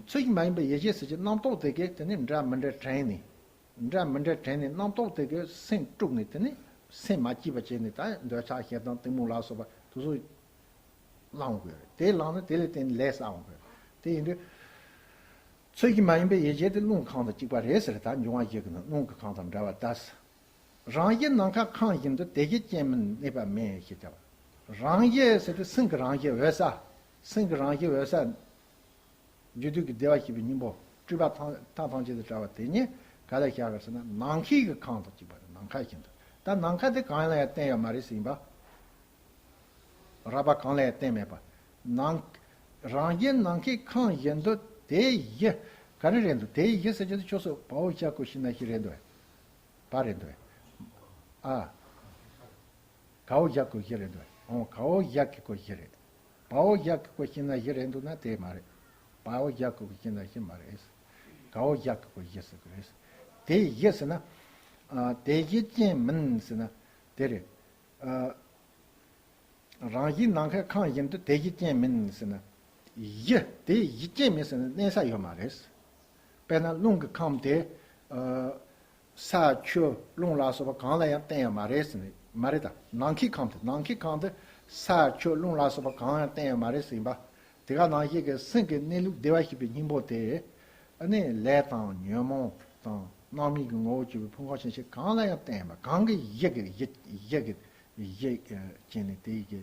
ཚུལ་བཞིན་མ་ཡིན་པའི་ཡིད་བྱེད་ཟེར་གྱི་རྣམ་རྟོག་དེ་གི་དེ་ནི་འདྲ་མི་འདྲ་དྲན་ནས། འདྲ་མི་འདྲ་དྲན་ནས་རྣམ་རྟོག་དེ་གིས་སེམས་དཀྲུགས་ནས་དེ་ནི་སེམས་མ་སྐྱིད་པ་བྱས་ནས་ད་འདོད་ཆགས་ཞེ་སྡང་གཏི་མུག་ལ་སོགས་པ་དེ་ཚོ་བསླང་དགོས་རེད། དེ་བསླངས་ནས་དེ་ལས་བརྟེན་ནས་ལས་བསགས་འོང་དགོས་རེད། དེ་ཡིན་དུས་ཚུལ་བཞིན་མ་ཡིན་པའི་ཡིད་བྱེད་དེ་རླུང་ཁམས་དང་གཅིག་པ་རེད་ཟེར། ད་འབྱུང་བ་བཞི་གི་ནང་རླུང་གི་ཁམས་དང་འདྲ་བར་ལྟ། རང་བཞིན་ནམ་མཁའི་ཁམས་བཞིན་དུ་དེ་བཞིན་ཅན་མིན་གནས་པ་མེད་ཞེས་བྱ་བ། རང་བཞིན་ཟེར་དུས་སེམས་ཀྱི་རང་བཞིན་འོད་གསལ། སེམས་ཀྱི་རང་བཞིན་འོད་གསལ། རྒྱུ་དུས་ཀྱི་བདེ་བར་གཤེགས་པའི་སྙིང་པོ་སྤྲུལ་པ་ཐང་ཐང་ཐང་ཆེན་དང་བྲལ་བ་དེ་ཉིད་ག་ལ་བཞག་ག་ཟེར་ན་ནམ་མཁའི་གི་ཁམས་དང་གཅིག་པ་རེད། ནམ་མཁའ་བཞིན་དུ། ད་ནམ་མཁའ་དེ་གང་ལ་ཡང་བརྟེན་ཡོད་མ་རེད་ཟེར་ཡིན་པ། རགས་པ་གང་ལ་ཡང་བརྟེན་མེད་པ། ནམ། རང་བཞིན་ནམ་མཁའི་ཁམས་བཞིན་དུ་དེ་བཞིན། ག་རེ་རེད་འདུག་དེ་བཞིན་ཟེར་གྱི་འདུག་ཁྱོད་ཚོ་བའོ་ཞ་གོ་ཤི་ན་ཤི་རེད་འདུག་བ་རེད་འདུག་ཨ། གའོ་ཞ་གོ་ཤི་རེད་འདུག་ཨོ་གའོ་ཞ་གི་གོ་ཤི་རེད། བའོ་ཞ་གི་གོ་ཤི་ན་ཤི་རེད་འདུག་ན་དེ་མ་རེད། བའོ་ཞ་གི་གོ་ཤི་ན་ཤི་མ་རེད། གའོ་ཞ་གི་གོ་ཤི་ཟེར་གི་རེད། དེ་བཞིན་ཟེར་ན། ཨ། དེ་བཞིན་ཅན་མིན་ཟེར་ན། དེ་རེད། ཨ། རང་བཞིན་ནམ་མཁའི་ཁམས་བཞིན་དུ་དེ་བཞིན་ཅན་མིན་ཟེར་ན། བཞི་དེ་བཞིན་ཅན་མིན་ཟེར་ན་གནས་ས་ཡོད་མ་རེད། དཔེར་ན་རླུང་གི་ཁམས་དེ། ཨ། ས་ཆུ་རླུང་ལ་སོགས་པ་གང་ལ་ཡང་བརྟེན་ཡོད་མ་རེད་ཟེར་ནས་མ་རེད་ད། ནམ་མཁའི་ཁམས་དེ་ནམ་མཁའི་ཁམས་དེ་ས་ཆུ་རླུང་ལ་སོགས་པ་གང་ཡང་བརྟེན་ཡོད་མ་རེད་ཟེར་ཡིན་པ། དེ་ག་ནང་བཞིན་གྱི་སེམས་ཀྱི་གནས་ལུགས་བདེ་བར་གཤེགས་པའི་སྙིང་པོ་དེ། ཨ་ནི་ལས་དང་ཉོན་མོངས་དང་རྣམ་སྨིན་གྱི་ངོ་བོ་གཅིག་པའི་ཕུང་ཁམས་ཞེས་བྱ་གང་ལ་ཡང་བརྟེན་པ་གང་གི་གཞི་གི་གཞི་གཞི་གི་གཞི་ཅན་ནི་དེ་ཡི་གི་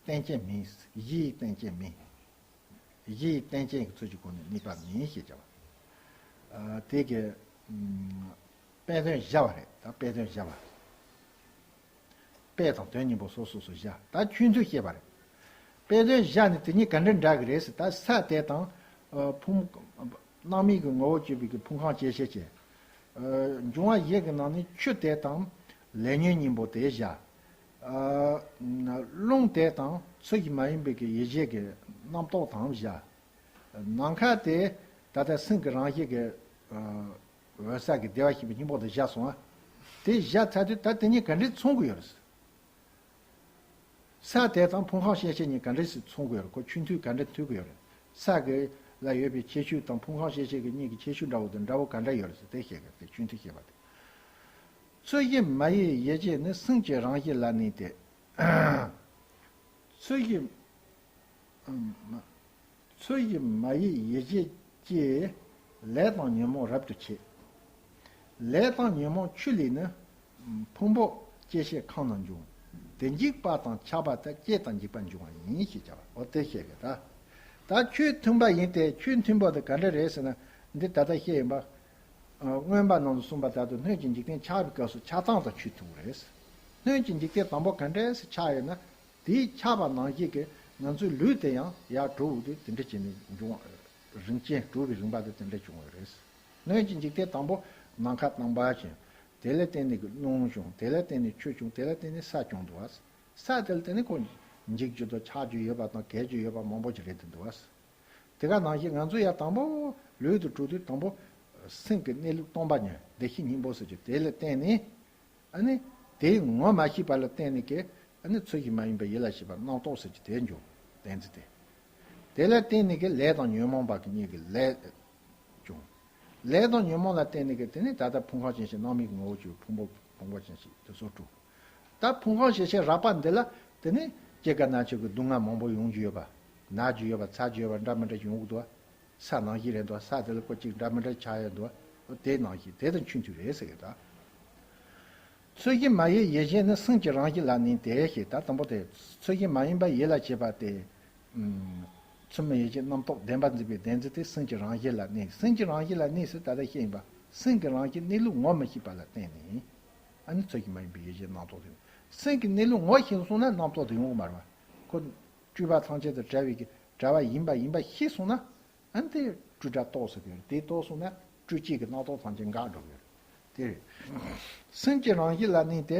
རྟེན་ཅན་མིན། གཞི་ཡི་རྟེན་ཅན་མིན། གཞི་ཡི་རྟེན་ཅན་གྱི་ཚུལ་གྱི་སྒོ་ནས་དམིགས་པ་མིན་ཞེས་བྱ་བ། དེ་གི་དཔེ་དོན་བཞག་པ་རེད། ད་དཔེ་དོན་བཞག་པ། དཔེ་དང་དོན་གཉིས་པོ་སོ་སོ་སོ་བཞག་ད་ཆོས་མཐུན་བཤད་པ་རེད། དཔེ་དོན་བཞག་ནས་དེ་གཉིས་ག་འདྲ་འདྲ་གི་རེད་ཟེར། ད་ས་དེ་དང་། ཨ། ཕུང་། སྣང་མེད་ཀྱི་ངོ་བོ་བཅུ་པའི་གི་ཕུང་ཁམས་སྐྱེ་མཆེད་བཅས། ཨ། འབྱུང་བ་བཞི་གི་ནང་ནས་ཆུ་དེ་དང་ལས་ཉོན་གཉིས་པོ་དེ་བཞག་ཨ། རླུང་དེ་དང་ཚུལ་བཞིན་མ་ཡིན་པའི་གི་ཡིད་བྱེད་ཀྱི་རྣམ་རྟོག་དང་བཞག་ནམ་མཁའ་དེ་ད་ལྟ་སེམས་ཀྱི་རང་བཞིན་གྱི། ཨ། འོད་གསལ་གྱི་བདེ་བར་གཤེགས་པའི་སྙིང་པོ་དེ་བཞག་སོང་ཨ། དེ་བཞག་ཚར་དུས་ད་དེ་གཉིས་ག་འདྲས་མཚུངས་ཀྱི་ཡོད་རེད། ས་དེ་དང་ཕུང་ཁམས་སྐྱེ་མཆེད་གཉིས་ག་འདྲས་སེ་མཚུངས་ཀྱི་ཡོད་རེད། ཁོ་ཆོས་མཐུན་ག་འདྲས་མཐུན་གྱི་ཡོད་རེད། ས་གི་ལ་ཡོད་པའི་ཁྱད་ཆོས་དང་ཕུང་ཁམས་སྐྱེ་མཆེད་ཀྱི་གཉིས་ཀྱི་ཁྱད་ཆོས་འདྲ་བོ་དང་འདྲ་བོ་ག་འདྲ་ཡོད་རེད་ཟེར་དེ་བཤད་གི་རེད། དེ་ཆོས་མཐུན་བཤད་པ་དེ། ཚུལ་བཞིན་མ་ཡིན་ཡིད་བྱེད་ནི། སེམས་ཀྱི་རང་བཞིན་ལ་གནས་ཏེ། ཚུལ་བཞིན། ཚུལ་བཞིན་མ་ཡིན་ཡིད་བྱེད་ཀྱི། ལས་དང་ཉོན་མོངས་རབ་ཏུ་ཕྱེ། ལས་དང་ཉོན་མོངས་ཆུ་ལས་ནི། ཕུང་པོ་སྐྱེ་མཆེད་ཁམས་རྣམས་འབྱུང་། དེ་འཇིག་པ་དང་ཁྱབ་པ་དག་བསྐྱེད་དང་འཇིག་པར་འབྱུང་བ་ཡིན་ཞེས་བྱ་བ། འོ་དེ་བཤད་གི་ད། ད་ཆོས་མཐུན་པ་ཡིན་ཏེ། ཆོས་མཐུན་པ་དེ་ག་འདྲ་རེད་ཟེར་ན། འདི་ད་ལྟ་བཤད་ཡིན་པ། ཨ། མངོན་པ་རྣམས་སུ་གསུངས་པ་ལྟར་དུ་སྣོད་ཀྱི་འཇིག་རྟེན་ཆགས་པའི་སྐབས་སུ་ཆགས་སྟངས་དང་ཆོས་མཐུན་པ་རེད། སྣོད་ཀྱི་འཇིག་རྟེན་དང་པོ་ག་འདྲས་སེ་ཆགས་ཡོད་ན། དེའི་ཆགས་པ་ནང་བཞིན་གྱི་ང་ཚོའི་ལུས་དེ་ཡང་ཡར་གྲུབ་དུས་དེ་འདྲ་བྱས་ནས་འབྱུང་བ། རིམ་ཅན་གྲུབ་པའི་རིམ་པ་དེ་དེ་འདྲ་བྱུང་བ་རེད། སྣོད་ཀྱི་འཇིག་རྟེན་དང་པོ་ནམ་མཁའ་དང་པོ་བྱུང་། དེ་ལ་བརྟེན་ནས་ཀྱི་རླུང་བྱུང་། དེ་ལ་བརྟེན་ནས་ཆུ་བྱུང་། དེ་ལ་བརྟེན་ནས་ས་བྱུང་འདུག་བ། ས་དེ་ལ་བརྟེན་ནས་ཁོ་འཇིག་རྒྱུ་དང་ཆགས་རྒྱུ་ཡོད་པ་དང་གས་རྒྱུ་ཡོད་པ་མང་པོ་ཅིག་རེད་དེ་འདུག་བ། དེ་ག་ནང་བཞིན་ང་ཚོ་ཡང་དང་པོ་ལུས་དུ་གྲུབ་དུས་དང་པོ་སེམས་ཀྱི་གནས་ལུགས་སྟོང་པ་ཉིད་བདེ་གཤེགས་སྙིང་པོ་ཟེར་རྒྱུ་དེ་ལ་བརྟེན་ནས། ཨ་ནི་དེའི་ངོ་མ་ཤེས་པ་ལ་བརྟེན་ནས་ཀྱི། ཨ་ནི་ཚུལ་བཞིན་མ་ཡིན་པའི་ཡིད་ལ་བྱེད་པ་རྣམ་རྟོག་ཟེར་རྒྱུ་དེ་འབྱུང་། བདེན་ཚིག་དེ། དེ་ལ་བརྟེན་ནས་ཀྱི་ལས་དང་ཉོན་མོངས་པ་གི་གཉིས་ཀྱི་ལས་བྱུང་། ལས་དང་ཉོན་མོངས་ལ་བརྟེན་ནས་ཀྱི་དེ་ནི་ད་ལྟ་ཕུང་ཁམས་ཅན་ཞིག་སྣང་མེད་ཀྱི་ངོ་བོ་ཅིག་ཕུང་པོ་ཕུང་པོ་ཅན་ཞིག་དེ་ཚོ་གྲུབ། ད་ཕུང་ཁམས་ཤེས་བྱའི་རགས་པ་འདི་ལ་དེ་ནི་སྐྱེ་རྒ་ན་འཆི་གི་སྡུག་བསྔལ་མང་པོ་ཡོང་རྒྱུ་ཡོད་པ། ན་རྒྱུ་ཡོད་པ། ཚ་རྒྱུ་ཡོད་པ། འདྲ་མི་འདྲ་ཞིག་ཡོང་གི་འདུག་བ། ས་ནང་བཞིན་རེད་འདུག་བ། ས་དེ་ལ་ཀོ་གཅིག་འདྲ་མི་འདྲ་ཆགས་ཡོད་འདུག་བ། དེ་ནང་བཞིན་དེ་དང་ཆོས་མཐུན་རེད་ཟེར་གི་ད། ཚུལ་བཞིན་མ་ཡིན་ཡིད་བྱེད་ནི། སེམས་ཀྱི་རང་བཞིན་ལ་གནས་ཏེ་ཞེས། ད་དང་པོ་དེ་ཚུལ་བཞིན་མ་ཡིན་པ་ཡིད་ལ་བྱེད་པ་དེ། ཚུལ་མིན་ཡིད་བྱེད་རྣམ་རྟོག་བདེན་པར་འཛིན་པའི་བདེན་འཛིན་དེ་སེམས་ཀྱི་རང་བཞིན་ལ་གནས། སེམས་ཀྱི་རང་བཞིན་ལ་གནས་ཟེར་ད་ལྟ་བཤད་ཡིན་པ། སེམས་ཀྱི་རང་བཞིན་གནས་ལུགས་ངོ་མི་ཤེས་པ་ལ་བརྟེན་ནས། ཨ་ནི་ཚུལ་བཞིན་མ་ཡིན་པའི་ཡིད་བྱེད་རྣམ་རྟོག་དེ། སེམས་ཀྱི་གནས་ལུགས་ངོ་ཤེས་སོང་ན་རྣམ་རྟོག་དེ་ཡོང་གི་མ་རེད་བ། ཁོ་སྤྲོས་པ་ཐམས་ཅད་དང་བྲལ་བའི་གི་བྲལ་བ་ཡིན་པ་ཡིན་པ་ཤེས་སོང་ན། ཨ་ནི་དེ་སྤྲོས་བྲལ་རྟོགས་ཟེར་གི་རེད། དེ་རྟོགས་སོང་ན་སྤྲོས་བཅས་ཀྱི་རྣམ་རྟོག་ཐམས་ཅད་འགག་འགྲོ་གི་རེད། དེ་རེད། སེམས་ཀྱི་རང་བཞིན་ལ་གནས་ཏེ།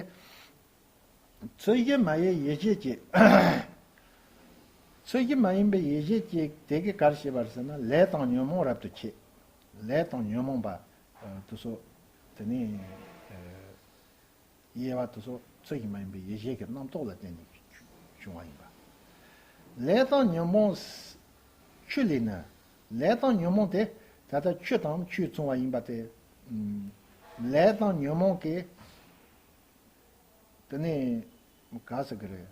ཚུལ་བཞིན་མ་ཡིན་ཡིད་བྱེད་ཀྱི། ཚུལ་བཞིན་མ་ཡིན་པའི་ཡིད་བྱེད་ཀྱི་དེ་གིས་ག་རེ་བྱེད་པ་རེད་ཟེར་ན། ལས་དང་ཉོན་མོངས་རབ་ཏུ་ཕྱེ། ལས་དང་ཉོན་མོངས་པ་དེ་ཚོ་དེ་ནི་དབྱེ་བ་དེ་ཚོ་ཚུལ་བཞིན་མ་ཡིན་པའི་ཡིད་བྱེད་ཀྱི་རྣམ་རྟོག་ལ་བརྟེན་ནས་བྱུང་བ་ཡིན་པ། ལས་དང་ཉོན་མོངས་ཆུ་ལས་ནི། ལས་དང་ཉོན་མོངས་དེ་ད་ལྟ་ཆུ་དང་ཆུས་མཚུངས་པ་ཡིན་པ་དེ། ལས་དང་ཉོན་མོངས་ཀྱི་དེ་ནི་ག་ཟེར་གི་རེད།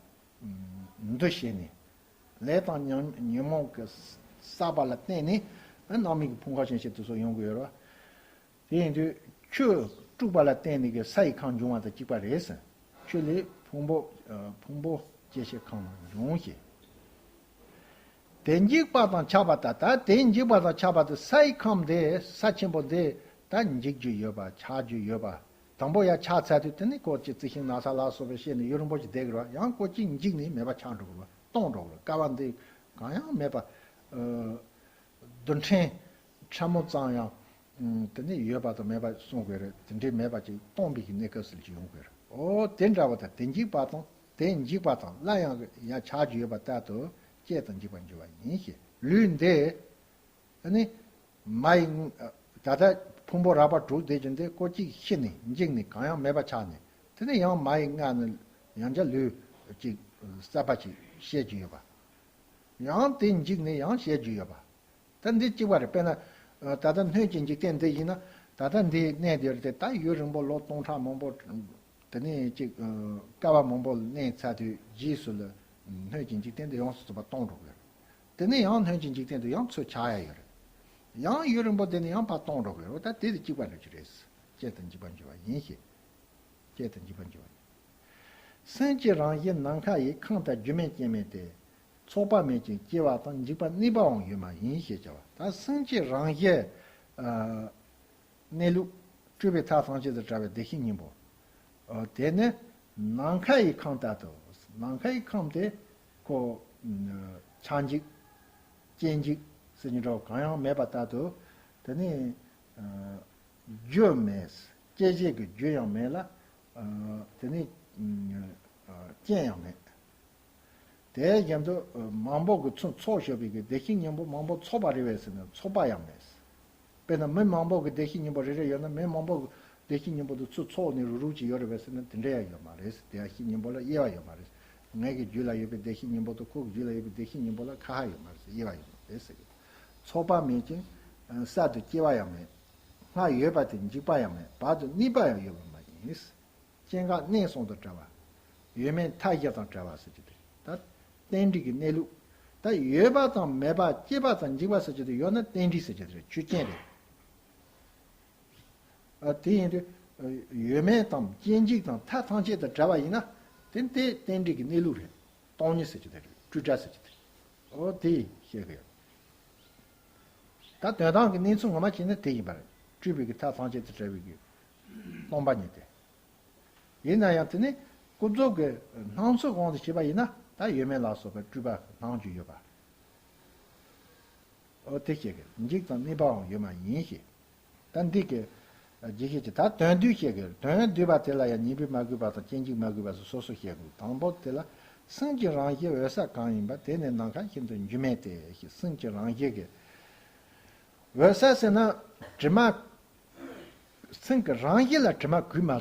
འདུ་བྱས་ནས། ལས་དང་ཉོན་ཉོན་མོངས་ཀྱི་བསགས་པ་ལ་བརྟེན་ནས་སྣང་མེད་ཀྱི་ཕུང་ཁམས་ཅན་ཞིག་དེ་ཚོ་ཡོང་གི་ཡོད་རེད་བ། དེ་ཡིན་དུས་ཆུ་དཀྲུགས་པ་ལ་བརྟེན་ནས་ཀྱི་ས་ཡི་ཁམས་འབྱུང་བ་དང་གཅིག་པ་རེད་ཟེར། ཆུ་ལས་ཕུང་པོ། ཕུང་པོ་སྐྱེ་མཆེད་ཁམས་ལ་འབྱུང་ཞེས། དེ་འཇིག་པ་དང་ཁྱབ་པ་དག་ད་དེ་འཇིག་པ་དང་ཁྱབ་པ་དེ་ས་ཡི་ཁམས་དེ་ས་ཆེན་པོ་དེ་ད་འཇིག་རྒྱུ་ཡོད་པ་ཆགས་རྒྱུ་ཡོད་པ། དང་པོ་ཡར་ཆགས་ཚར་དུས་དེ་ནི་ཀོ་ཅི་རྩི་ཤིང་ན་ཚ་ལ་སོགས་པའི་བཤད་ནས་ཡུན་རིང་པོ་ཅིག་བསྡད་ཀྱི་རེད་བ། ཡང་ཀོ་ཅི་འཇིག་ནས་མེད་པ་ཆགས་འགྲོ་གི་རེད་བ། སྟོང་འགྲོ་གི་རེད། ཀ་བ་འདི་གང་ཡང་མེད་པ། རྡུལ་ཕྲན་ཕྲ་མོ་ཙམ་ཡང་དེ་ནི་ཡོད་པ་དང་མེད་པ་གསུང་དགོས་རེད། དེ་འདྲའི་མེད་པ་ཅིག་སྟོང་པའི་གི་གནས་སྐབས་སུ་ཅིག་ཡོང་དགོས་རེད། འོ་དེ་འདྲ་བ་དང་དེ་འཇིག་པ་དང་དེ་འཇིག་པ་དང་སླར་ཡང་ཡང་ཆགས་རྒྱུ་ཡོད་པ་ལྟར་དུ་བསྐྱེད་དང་འཇིག་པར་འགྱུར་བ་ཡིན་ཞེས། ལུས་འདི་ནི་མ་ཡི་ད་ལྟ་ཕུང་པོ་རགས་པ་དྲུག་བསྡད་ཀྱི་འདི་ཀོ་ཅིག་ཤི་ནས་འཇིག་ནས་གང་ཡང་མེད་པ་ཆགས་ནས། དེ་ནས་ཡང་མ་ཡི་མངལ་ནས་ཡང་བསྐྱར་ལུས་ཅིག་གསར་པ་ཅིག་བཤད་ཀྱི་ཡོད་པ། ཡང་དེ་འཇིག་ནས་ཡང་བཤད་རྒྱུ་ཡོད་པ། ད་འདི་གཅིག་པ་རེད། དཔེར་ན། ད་ལྟ་སྣོད་ཀྱི་འཇིག་རྟེན་འདི་ཡིན་ན། ད་ལྟ་འདིའི་གནས་འདིར་དེ་ད་ཡུན་རིང་པོ་ལོ་སྟོང་ཕྲག་མང་པོ། དེ་ནས་ཅིག་བསྐལ་པ་མང་པོ་གནས་ཚར་དུས་རྗེས་སུ་ལ་སྣོད་ཀྱི་འཇིག་རྟེན་འདི་ཡོངས་སུ་རྫོགས་པ་སྟོང་འགྲོ་གི་རེད། དེ་ནས་ཡང་སྣོད་ཀྱི་འཇིག་རྟེན་དུ་ཡང་ཚུར་ཆགས་ཡ་ཡོད་རེད། ཡང་ཡུན་རིང་པོ་དེ་ནས་ཡང་ཕར་སྟོང་འགྲོ་གི་རེད། ད་དེ་དེ་གཅིག་པ་འདྲ་ཅིག་རེད། བསྐྱེད་དང་འཇིག་པར་འགྱུར་བ་ཡིན་ཞེས། བསྐྱེད་དང་འཇིག་པར་འགྱུར་བ་ཡིན། སེམས་ཀྱི་རང་བཞིན་ནམ་མཁའ་ཡི། ཁམས་དང་རྒྱུ་མེད་རྐྱེན་མེད་དེ། ཚོགས་པ་མེད་ཅིང་སྐྱེ་བ་དང་། འཇིག་པ་གནས་པའང་ཡོད་མ་ཡིན་ཞེས་བྱ་བ། ད་སེམས་ཀྱི་རང་བཞིན། ཨ། གནས་ལུགས། སྤྲུལ་པའི་མཐའ་ཐམས་ཅད་དུ་བྲལ་བའི་བདེ་གཤེགས་སྙིང་པོ། ཨ། དེ་ནི་ནམ་མཁའ་ཡི་ཁམས་ལྟར་དུ། ནམ་མཁའ་ཡི་ཁམས་དེ་ཁོ་ཕྱག་འཇིགས་སྤྱན་འཇིགས་ཟེར་གྱི་འདྲ་བ་གང་ཡང་མེད་པ་ལྟར་དུ། དེ་ནི་ཨ་རྒྱུ་མེད། སྐྱེ་བྱེད་ཀྱི་རྒྱུ་ཡང་མེད་ལ། ཨ་དེ་ནི་ཨ་རྐྱེན་ཡང་མེད། དེ་བཞིན་དུ་མང་པོ་གིས་ཚོགས་ཚོགས་ཞུགས་པའི་གི་བདེ་གཤེགས་སྙིང་པོ་མང་པོ་ཚོགས་པ་རེད་པས་ཟེར་ན་ཚོགས་པ་ཡང་མེད། དཔེར་ན་མི་མང་པོ་གི་བདེ་གཤེགས་སྙིང་པོ་རེ་རེ་ཡོད་ན་མི་མང་པོ་གི་བདེ་གཤེགས་སྙིང་པོ་དེ་ཚོགས་ཚོགས་ནས་རུག་རུག་ཅིག་ཡོད་རེད་པས་ཟེར་ན་དེ་འདྲ་ཡང་ཡོད་མ་རེད། བདེ་གཤེགས་སྙིང་པོ་ལ་དབྱེ་བ་ཡོད་མ་རེད། ངའི་གི་རྒྱུད་ལ་ཡོད་པའི་བདེ་གཤེགས་སྙིང་པོ་དང་ཁོ་གི་རྒྱུད་ལ་ཡོད་པའི་བདེ་གཤེགས་སྙིང་པོ་ལ་ཁ་ཧ་ཡོད་མ་རེད་ཟེར། དབྱེ་བ་ཡོད་མ་རེད་ཟེར་གི། ཚོགས་པ་མེད་ཅིང་གསར་དུ་སྐྱེ་བ་ཡང་མེད། སྔར་ཡོད་པ་དེ་འཇིག་པ་ཡང་མེད། བར་དུ་གནས་པ་ཡང་ཡོད་པ་མ་ཡིན། སྐྱེ་འགག་གནས་གསུམ་དང་བྲལ་བ། ཡོད་མེད་མཐའ་བཞི་དང་བྲལ་བ་ཟེར་གྱི་དེ་ད་རྟེན་འབྲེལ་གྱི་གནས་ལུགས། ད་ཡོད་པ་དང་མེད་པ་སྐྱེས་པ་དང་འཇིག་པ་ཟེར་གྱི་དེ་ཡོད་ན་རྟེན་འབྲེལ་ཟེར་གྱི་དེ་རེད། ཆོས་ཅན་རེད། ཨ་དེ་ཡིན་དུས་ཡོད་མེད་དང་སྐྱེ་འཇིག་དང་མཐའ་ཐམས་ཅད་དང་བྲལ་བ་ཡིན་ན་དེ་དེ་རྟེན་འབྲེལ་གྱི་གནས་ལུགས་རེད། སྟོང་ཉིད་ཟེར་གྱི་དེ་རེད། སྤྲོས་བྲལ་ཟེར་གྱི་དེ་རེད། འོ་དེ་བཤད་གི་ཡོད། ད་དོན་དམ་གྱི་གནས་ཚུལ་ངོ་མ་བྱས་ན་དེ་ཡིན་པ་རེད། སྤྲུལ་པའི་གི་མཐའ་ཐམས་ཅད་དུ་བྲལ་བའི་གི་སྟོང་པ་ཉིད་དེ། ཡིན་ན་ཡང་དེ་ནི་ཀུན་རྫོབ་ཀྱི་སྣང་ཚུལ་དབང་དུ་བྱས་པ་ཡིན་ན་ད་ཡོད་མེད་ལ་སོགས་པའི་སྤྲོས་པ་སྣང་རྒྱུ་ཡོད་པ། འོ་དེ་བཤད་གི། འཇིག་དང་གནས་པའང་ཡོད་མ་ཡིན་ཞེས། ད་འདི་གི་རྒྱས་བཤད་ཀྱི་ད་དོན་བསྡུས་བཤད་གི། དོན་བསྡུས་པ་དེ་ལ་ཡང་ཉེས་པས་མ་གོས་པ་དང་སྐྱེ་འཇིག་མ་གོས་པ་སོགས་སོ་སོ་བཤད་དགོས། དང་པོ་དེ་ལ་སེམས་ཀྱི་རང་བཞིན་འོད་གསལ་གང་ཡིན་པ་དེ་ནི་ནམ་མཁའ་བཞིན་དུ་འགྱུར་མེད་དེ་ཞེས། སེམས་ཀྱི་རང་བཞིན་གྱི་འོད་གསལ་ཟེར་ན་དྲི་མ། སེམས་ཀྱི་རང་བཞིན་ལ་དྲི་མ་གོས་མ་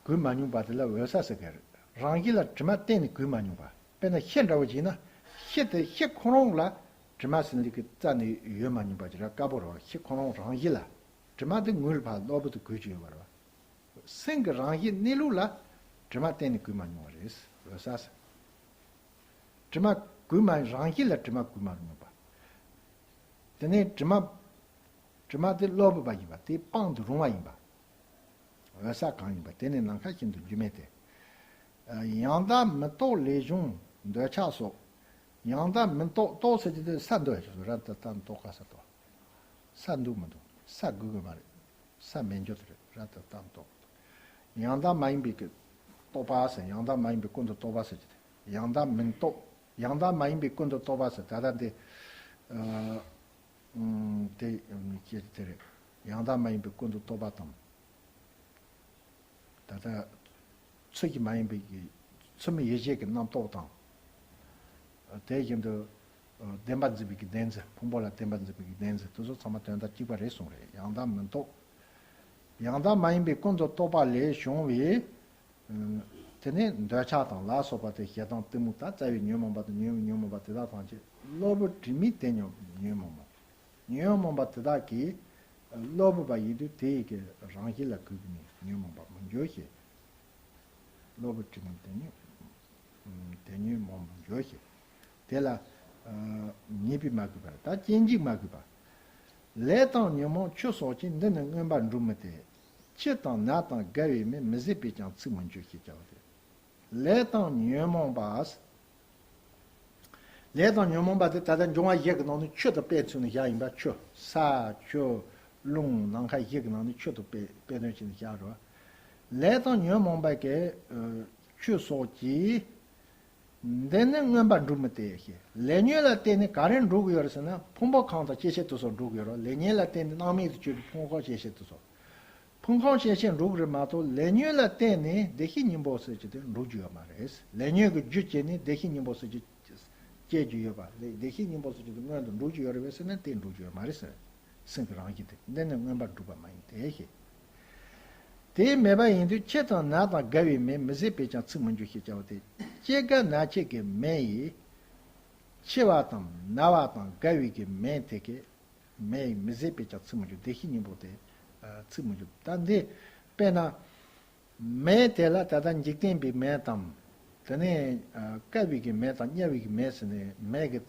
གོས་མ་མྱོང་བ་དེ་ལ་འོད་གསལ་ཟེར་གི་རེད། རང་བཞིན་ལ་དྲི་མ་གཏན་ནས་གོས་མ་མྱོང་བ། དཔེར་ན་ཤེལ་འདྲ་བོ་ཞིག་ན་ཤེལ་དེ་ཤེལ་ཁོ་རང་ལ་དྲི་མ་ཟེར་ལི་གི་རྩ་ནས་ཡོད་མ་མྱོང་བ་ཅིག་ར་དཀར་པོ་རེད་བ། ཤེལ་ཁོ་རང་རང་བཞིན་ལ་དྲི་མ་དེ་ངོས་ལ་ཕར་གློ་བུར་དུ་གོས་ཀྱི་ཡོད་པ་རེད་བ། སེམས་ཀྱི་རང་བཞིན་གནས་ལུགས་ལ་དྲི་མ་གཏན་ནས་གོས་མ་མྱོང་བ་རེད། འོད་གསལ་ཟེར། དྲི་མ་གོས་མ་རང་བཞིན་ལ་དྲི་མ་གོས་མ་མྱོང་བ། དེ་ནས་དྲི་མ། དྲི་མ་དེ་གློ་བུར་བ་ཡིན་པ་དེ་སྤང་དུ་རུང་བ་ཡིན་པ། འོད་གསལ་གང་ཡིན་པ་དེ་ནི་ནམ་མཁའ་བཞིན་དུ་འགྱུར་མེད་དེ། ཡང་དག་མི་རྟོག་ལས་བྱུང་འདོད་ཆགས་སོགས། ཡང་དག་མི་རྟོག་རྟོག་ཟེར་གྱི་དེ་ས་འདུག་ཡ་ཞུ་ར་ད་ལྟ་རྟོག་ག་ས་རྟོག་ས་འདུག་མི་འདུག་ས་དགོས་ཀྱི་མ་རེད། ས་མེད་འགྱོ་དེ་རེད་ར་ད་ལྟ་རྟོག་ཡང་དག་མ་ཡིན་པའི་གི་རྟོག་པ་ཟེར། ཡང་དག་མ་ཡིན་པའི་ཀུན་ཏུ་རྟོག་པ་ཟེར་གྱི་དེ། ཡང་དག་མི་རྟོག་ཡང་དག་མ་ཡིན་པའི་ཀུན་ཏུ་རྟོག་པ་ཟེར་ད་ལྟ་འདི། ཨ། ཨུམ། དེ་ཡང་མི་སྐྱེ་དེ་རེད། ཡང་དག་མ་ཡིན་པའི་ཀུན་ཏུ་རྟོག་པ་དང་། ད་ལྟ་ཚུལ་གྱིས་མ་ཡིན་པའི་གི་ཚུལ་མིན་ཡིད་བྱེད་ཀྱི་རྣམ་རྟོག་དང་། དེ་བཞིན་དུ་བདེན་པར་འཛིན་པའི་གི་བདེན་འཛིན། ཕུང་པོ་ལ་བདེན་པར་འཛིན་པའི་གི་བདེན་འཛིན་དེ་ཚོ་ཚང་མ་དོན་དག་གཅིག་པ་རེད་གསུངས་རེད། ཡང་དག་མི་རྟོག་ཡང་དག་མ་ཡིན་པའི་ཀུན་ཏུ་རྟོག་པ་ལས་བྱུང་བའི། དེ་ནས་འདོད་ཆགས་དང་ལ་སོགས་པ་སྟེ་ཞེ་སྡང་གཏི་མུག་དང་རྩ་བའི་ཉོན་མོངས་པ་དང་ཉོན་མོངས་ཉོན་མོངས་པ་དེ་དག་ཐམས་ཅད་གློ་བུར་དྲི་མས་དེ་ཉོན་ཉོན་མོངས་མོ། ཉོན་མོངས་པ་དེ་དག་གིས་གློ་བུར་བ་ཡིན་དུས་དེ་ཡི་གི་རང་བཞིན་ལ་གོས་ཀྱི་ནི་ཉོན་མོངས་པ་མི་འགྱུར་ཞེས། གློ་བུར་དྲི་མས་དེ་ཉོན་དེ་ཉོན་མོངས་མི་འགྱུར་ཞེས། དེ་ལ་ཉེས་པས་མ་གོས་པ་ད་སྐྱེ་འཇིག་མ་གོས་པ། ལས་དང་ཉོན་མོངས་ཆོས་སོགས་ཀྱིས། འདི་ནི་མངོན་པར་འགྲུབ་མི་སྟེ། འཆི་དང་ནད་དང་རྒ་བའི་མེ། མི་བཟད་པས་ཀྱང་ཚིག་མི་འགྱུར་ཞེས་བྱ་བ་སྟེ། ལས་དང་ཉོན་མོངས་པ། ལས་དང་ཉོན་མོངས་པ་དེ་ད་ལྟ་འབྱུང་བ་བཞི་གི་ནང་ནས་ཆུ་དང་དཔེ་མཚོན་ནས་བཞག་ཡིན་པ། ཆུ། ས། ཆུ། རླུང་། ནམ་མཁའ་བཞི་གི་ནང་ནས་ཆུ་དང་དཔེ་དཔེ་མཚོན་བྱས་ནས་བཞག་རོགས། ལས་དང་ཉོན་མོངས་པ་གི་ཆོས་སོགས་ཀྱིས། འདི་ནི་མངོན་པར་འགྲུབ་མི་སྟེ་ཞེས། ལས་ཉོན་ལ་བརྟེན་ནས་ག་རེ་འགྲུབ་ཀྱི་ཡོད་རེད་ཟེར་ན་ཕུང་པོ་ཁམས་དང་སྐྱེ་མཆེད་དེ་ཚོ་འགྲུབ་ཀྱི་ཡོད་རེད། ལས་ཉོན་ལ་བརྟེན་ནས་སྣང་མེད་དུ་གྱུར་པའི་ཕུང་ཁམས་སྐྱེ་མཆེད་དེ་ཚོ། ཕུང་ཁམས་སྐྱེ་མཆེད་འགྲུབ་ཀྱི་རེད་མ་གཏོགས་ལས་ཉོན་ལ་བརྟེན་ནས་བདེ་གཤེགས་སྙིང་པོ་ཟེར་གྱི་དེ་འགྲུབ་ཀྱི་ཡོད་མ་རེད། ལས་ཉོན་གྱི་རྒྱུ་བྱས་ནས་བདེ་གཤེགས་སྙིང་པོ་ཟེར་གྱི་སྐྱེ་རྒྱུ་ཡོད་པ་ལས་བདེ་གཤེགས་སྙིང་པོ་ཟེར་གྱི་དེ་མངོན་དུ་འགྲུབ་ཀྱི་ཡོད་རེད་པས་ཟེར་ན་དེ་འགྲུབ་ཀྱི་ཡོད་མ་རེད་ཟེར། སེམས་ཀྱི་རང་བཞིན་དེ་འདི་ནི་མངོན་པར་འགྲུབ་པ་མ་ཡིན་ཏེ་ཞེས། དེ་མེད་པ་ཡིན་དུས་འཆི་དང་ནད་དང་རྒ་བའི་མེ། མི་བཟད་པས་ཀྱང་ཚིག་མི་འགྱུར་ཞེས་བྱ་བ་སྟེ། སྐྱེ་རྒ་ན་འཆི་གི་མེ་ཡིས། འཆི་བ་དང་ན་བ་དང་རྒ་བའི་གི་མེ་དེ་གི་མེ་ཡིས་མི་བཟད་པས་ཀྱང་ཚིག་མི་འགྱུར། བདེ་གཤེགས་སྙིང་པོ་དེ་ཚིག་མི་འགྱུར། ད་འདི་དཔེར་ན་མེ་དེ་ལ་ད་ལྟ་འཇིག་རྟེན་པའི་མེ་དང་དེ་ནས་རྒ་བའི་གི་མེ་དང་དམྱལ་བའི་གི་མེ་ཟེར་ནས་མེ་གི་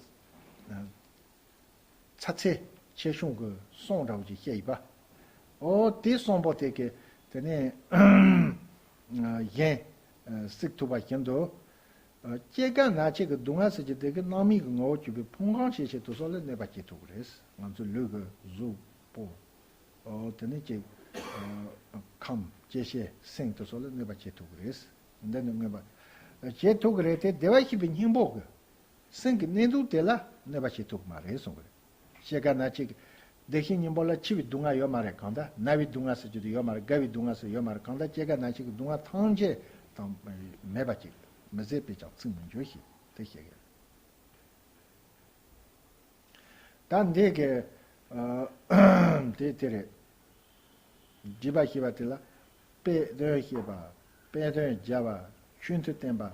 ཚ་ཚེ་ཆེ་ཆུང་གི་གསུང་འདྲ་བོ་ཅིག་བཤད་ཡིན་པ། ཨོ་དེ་གསུང་པོ་དེ་གི་དེ་ནས་གཞན་གཟིགས་ཐུབ་པ་བཞིན་དུ། སྐྱེ་རྒ་ན་འཆི་གི་སྡུག་བསྔལ་ཟེར་གྱི་དེ་གི་སྣང་མེད་ཀྱི་ངོ་བོ་གྱུར་པའི་ཕུང་ཁམས་སྐྱེ་མཆེད་དེ་ཚོ་ལ་གནོད་པ་སྐྱེལ་ཐུབ་ཀྱི་རེད། ང་ཚོའི་ལུས་ཀྱི་གཟུགས་པོ། ཨོ་དེ་ནས་ཅིག་ ཁམས་སྐྱེ་ཤི་སེམས་དེ་ཚོ་ལ་གནོད་པ་བྱེད་ཐུབ་ཀྱི་རེད། འདི་ནི་གནོད་པ་བྱེད་ཐུབ་ཀྱི་རེད་དེ། བདེ་བར་གཤེགས་པའི་སྙིང་པོ་གི་སེམས་ཀྱི་གནས་ལུགས་དེ་ལ་གནོད་པ་བྱེད་ཐུབ་ཀྱི་མ་རེད་གསུང་གི་རེད། སྐྱེ་རྒ་ན་འཆི་གི་བདེ་གཤེགས་སྙིང་པོ་ལ་འཆི་བའི་སྡུག་བསྔལ་ཡོད་མ་རེད། གང་ལྟར་ན་བའི་སྡུག་བསྔལ་ཟེར་རྒྱུ་དེ་ཡོད་མ་རེད། རྒ་བའི་སྡུག་བསྔལ་ཟེར་ཡོད་མ་རེད། གང་ལྟར་སྐྱེ་རྒ་ན་འཆི་གི་སྡུག་བསྔལ་ཐམས་ཅད་དང་མེད་པ་ཅིག་མི་ཟད་པས་ཀྱང་ཚིག་མི་འགྱུར་ཞེས་དེ་བཤད་ཀྱི་རེད། ད་འདི་གི་ཨ་དེ་དེ་རེད། སྒྲིབ་པ་ཞེས་པ་དེ་ལ་དཔེ་དོན་བཤད་པ། དཔེ་དོན་སྦྱར་བ། ཆོས་མཐུན་བསྟན་པ།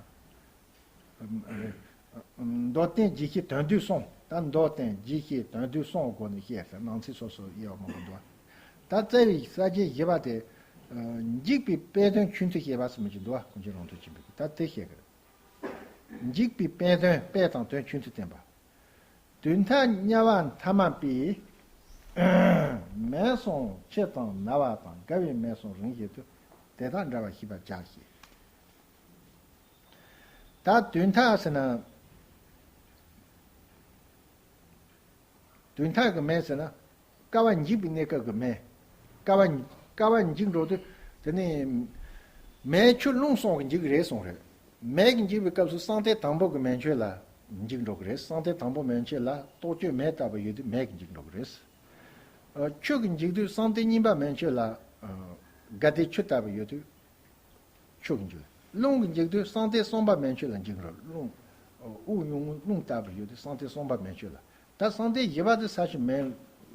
མདོར་བསྟན་རྒྱས་བཤད་དོན་བསྡུས་གསུམ། ད་མདོར་བསྟན་རྒྱས་བཤད་དོན་བསྡུས་གསུམ་གྱི་སྒོ་ནས་བཤད་ཟེར། ནང་ཚན་སོ་སོ་དབྱེ་བ་མང་པོ་འདུག་ད་རྩ་བའི་ས་བཅད་བཞི་པ་དེ་འཇིགས་པའི་དཔེ་དོན་ཆོས་མཐུན་བཤད་པ་ཟེར་མི་ཅིག་འདུག་གངས་ཅན་རང་གྲོལ་ཆེན་པོའི་ད་དེ་བཤད་གི་རེད། འཇིགས་པའི་དཔེ་དོན། དཔེ་དང་དོན་ཆོས་མཐུན་བསྟན་པ། དུས་མཐའ་དམྱལ་བ་མཐའ་དམག་པས། མེ་གསུམ་འཆི་དང་ན་བ་དང་། རྒ་བའི་མེ་གསུམ་རིམ་བཞིན་དུ། དེ་དག་འདྲ་བར་ཤེས་པར་བྱ་ཞེས། ད་དུས་མཐའ་ཟེར་ན། དུས་མཐའ་གི་མེ་ཟེར་ན། བསྐལ་པ་འཇིག་པའི་གནས་སྐབས་ཀྱི་མེ། བསྐལ་པ་བསྐལ་པ་འཇིག་འགྲོ་དུས་དེ་ནི་མེ་ཆུ་རླུང་གསུམ་གྱིས་འཇིག་རེད་གསུངས་རེད། མེ་གིས་འཇིག་པའི་སྐབས་སུ་བསམ་གཏན་དང་པོ་གི་མེ་མཆོད་ལ་འཇིག་འགྲོ་གི་རེད། བསམ་གཏན་དང་པོ་མེ་མཆོད་ལ་རྟོག་དཔྱོད་མེ་ལྟ་བུ་ཡོད་དུས་མེ་གིས་འཇིག་འགྲོ་གི་རེད། ཨ་ཆུ་གིས་འཇིག་དུས་བསམ་གཏན་གཉིས་པ་མེ་མཆོད་ལ་ཨ་དགའ་བདེ་ཆུ་ལྟ་བུ་ཡོད་དུས། ཆུ་གིས་འཇིག་རླུང་གིས་འཇིག་དུས་བསམ་གཏན་གསུམ་པ་མེ་མཆོད་ལ་འཇིག་རོ། རླུང་། དབུགས་དབྱུང་རླུང་ལྟ་བུ་ཡོད་དུས་བསམ་གཏན་གསུམ་པ་མེ་མཆོད་ལ། ད་བསམ་གཏན་བཞི་པ་དེ་ས་ཆུ་མེ་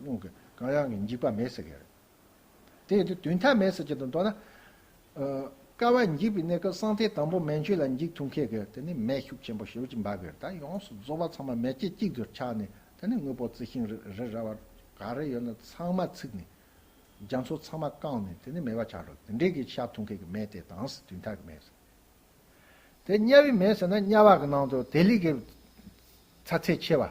རླུང་གི་གང་ཡང་གི་འཇིག་པ་མེ་ཟེར་གི་རེད། དེ་ཡོད་དུས་དུས་མཐའ་མེ་ཟེར་གྱི་འདུག་མདོར་ན། ཨ་བསྐལ་པ་འཇིག་པའི་གནས་སྐབས་བསམ་གཏན་དང་པོ་མེ་མཆོད་ལ་འཇིག་ཐུབ་མཁན་གྱི་དེ་ནི་མེ་ཤུགས་ཆེན་པོ་ཞེ་པོ་ཅིག་འབར་གི་རེད། ད་ཡོངས་སུ་རྫོགས་པ་ཚང་མ་མེ་ལྕེ་གཅིག་ཏུ་ཆགས་ནས་དེ་ནི་དངོས་པོ་རྩི་ཤིང་རི་རི་ར་བ་ག་རེ་ཡོད་ན་ཚང་མ་ཚིག་ནས། རྒྱ་མཚོ་ཚང་མ་བཀང་ནས་དེ་ནི་མེད་པ་ཆགས་འགྲོ། དེ་འདྲའི་གི་ཤ་འཐུང་མཁན་གྱི་མེ་དེ་དང་། དུས་མཐའ་གི་མེ་ཟེར། དེ་དམྱལ་བའི་མེ་ཟེར་ན་དམྱལ་བ་གི་ནང་དུ་དེ་ལས་ཀྱི་ཚ་ཚད་ཆེ་བ།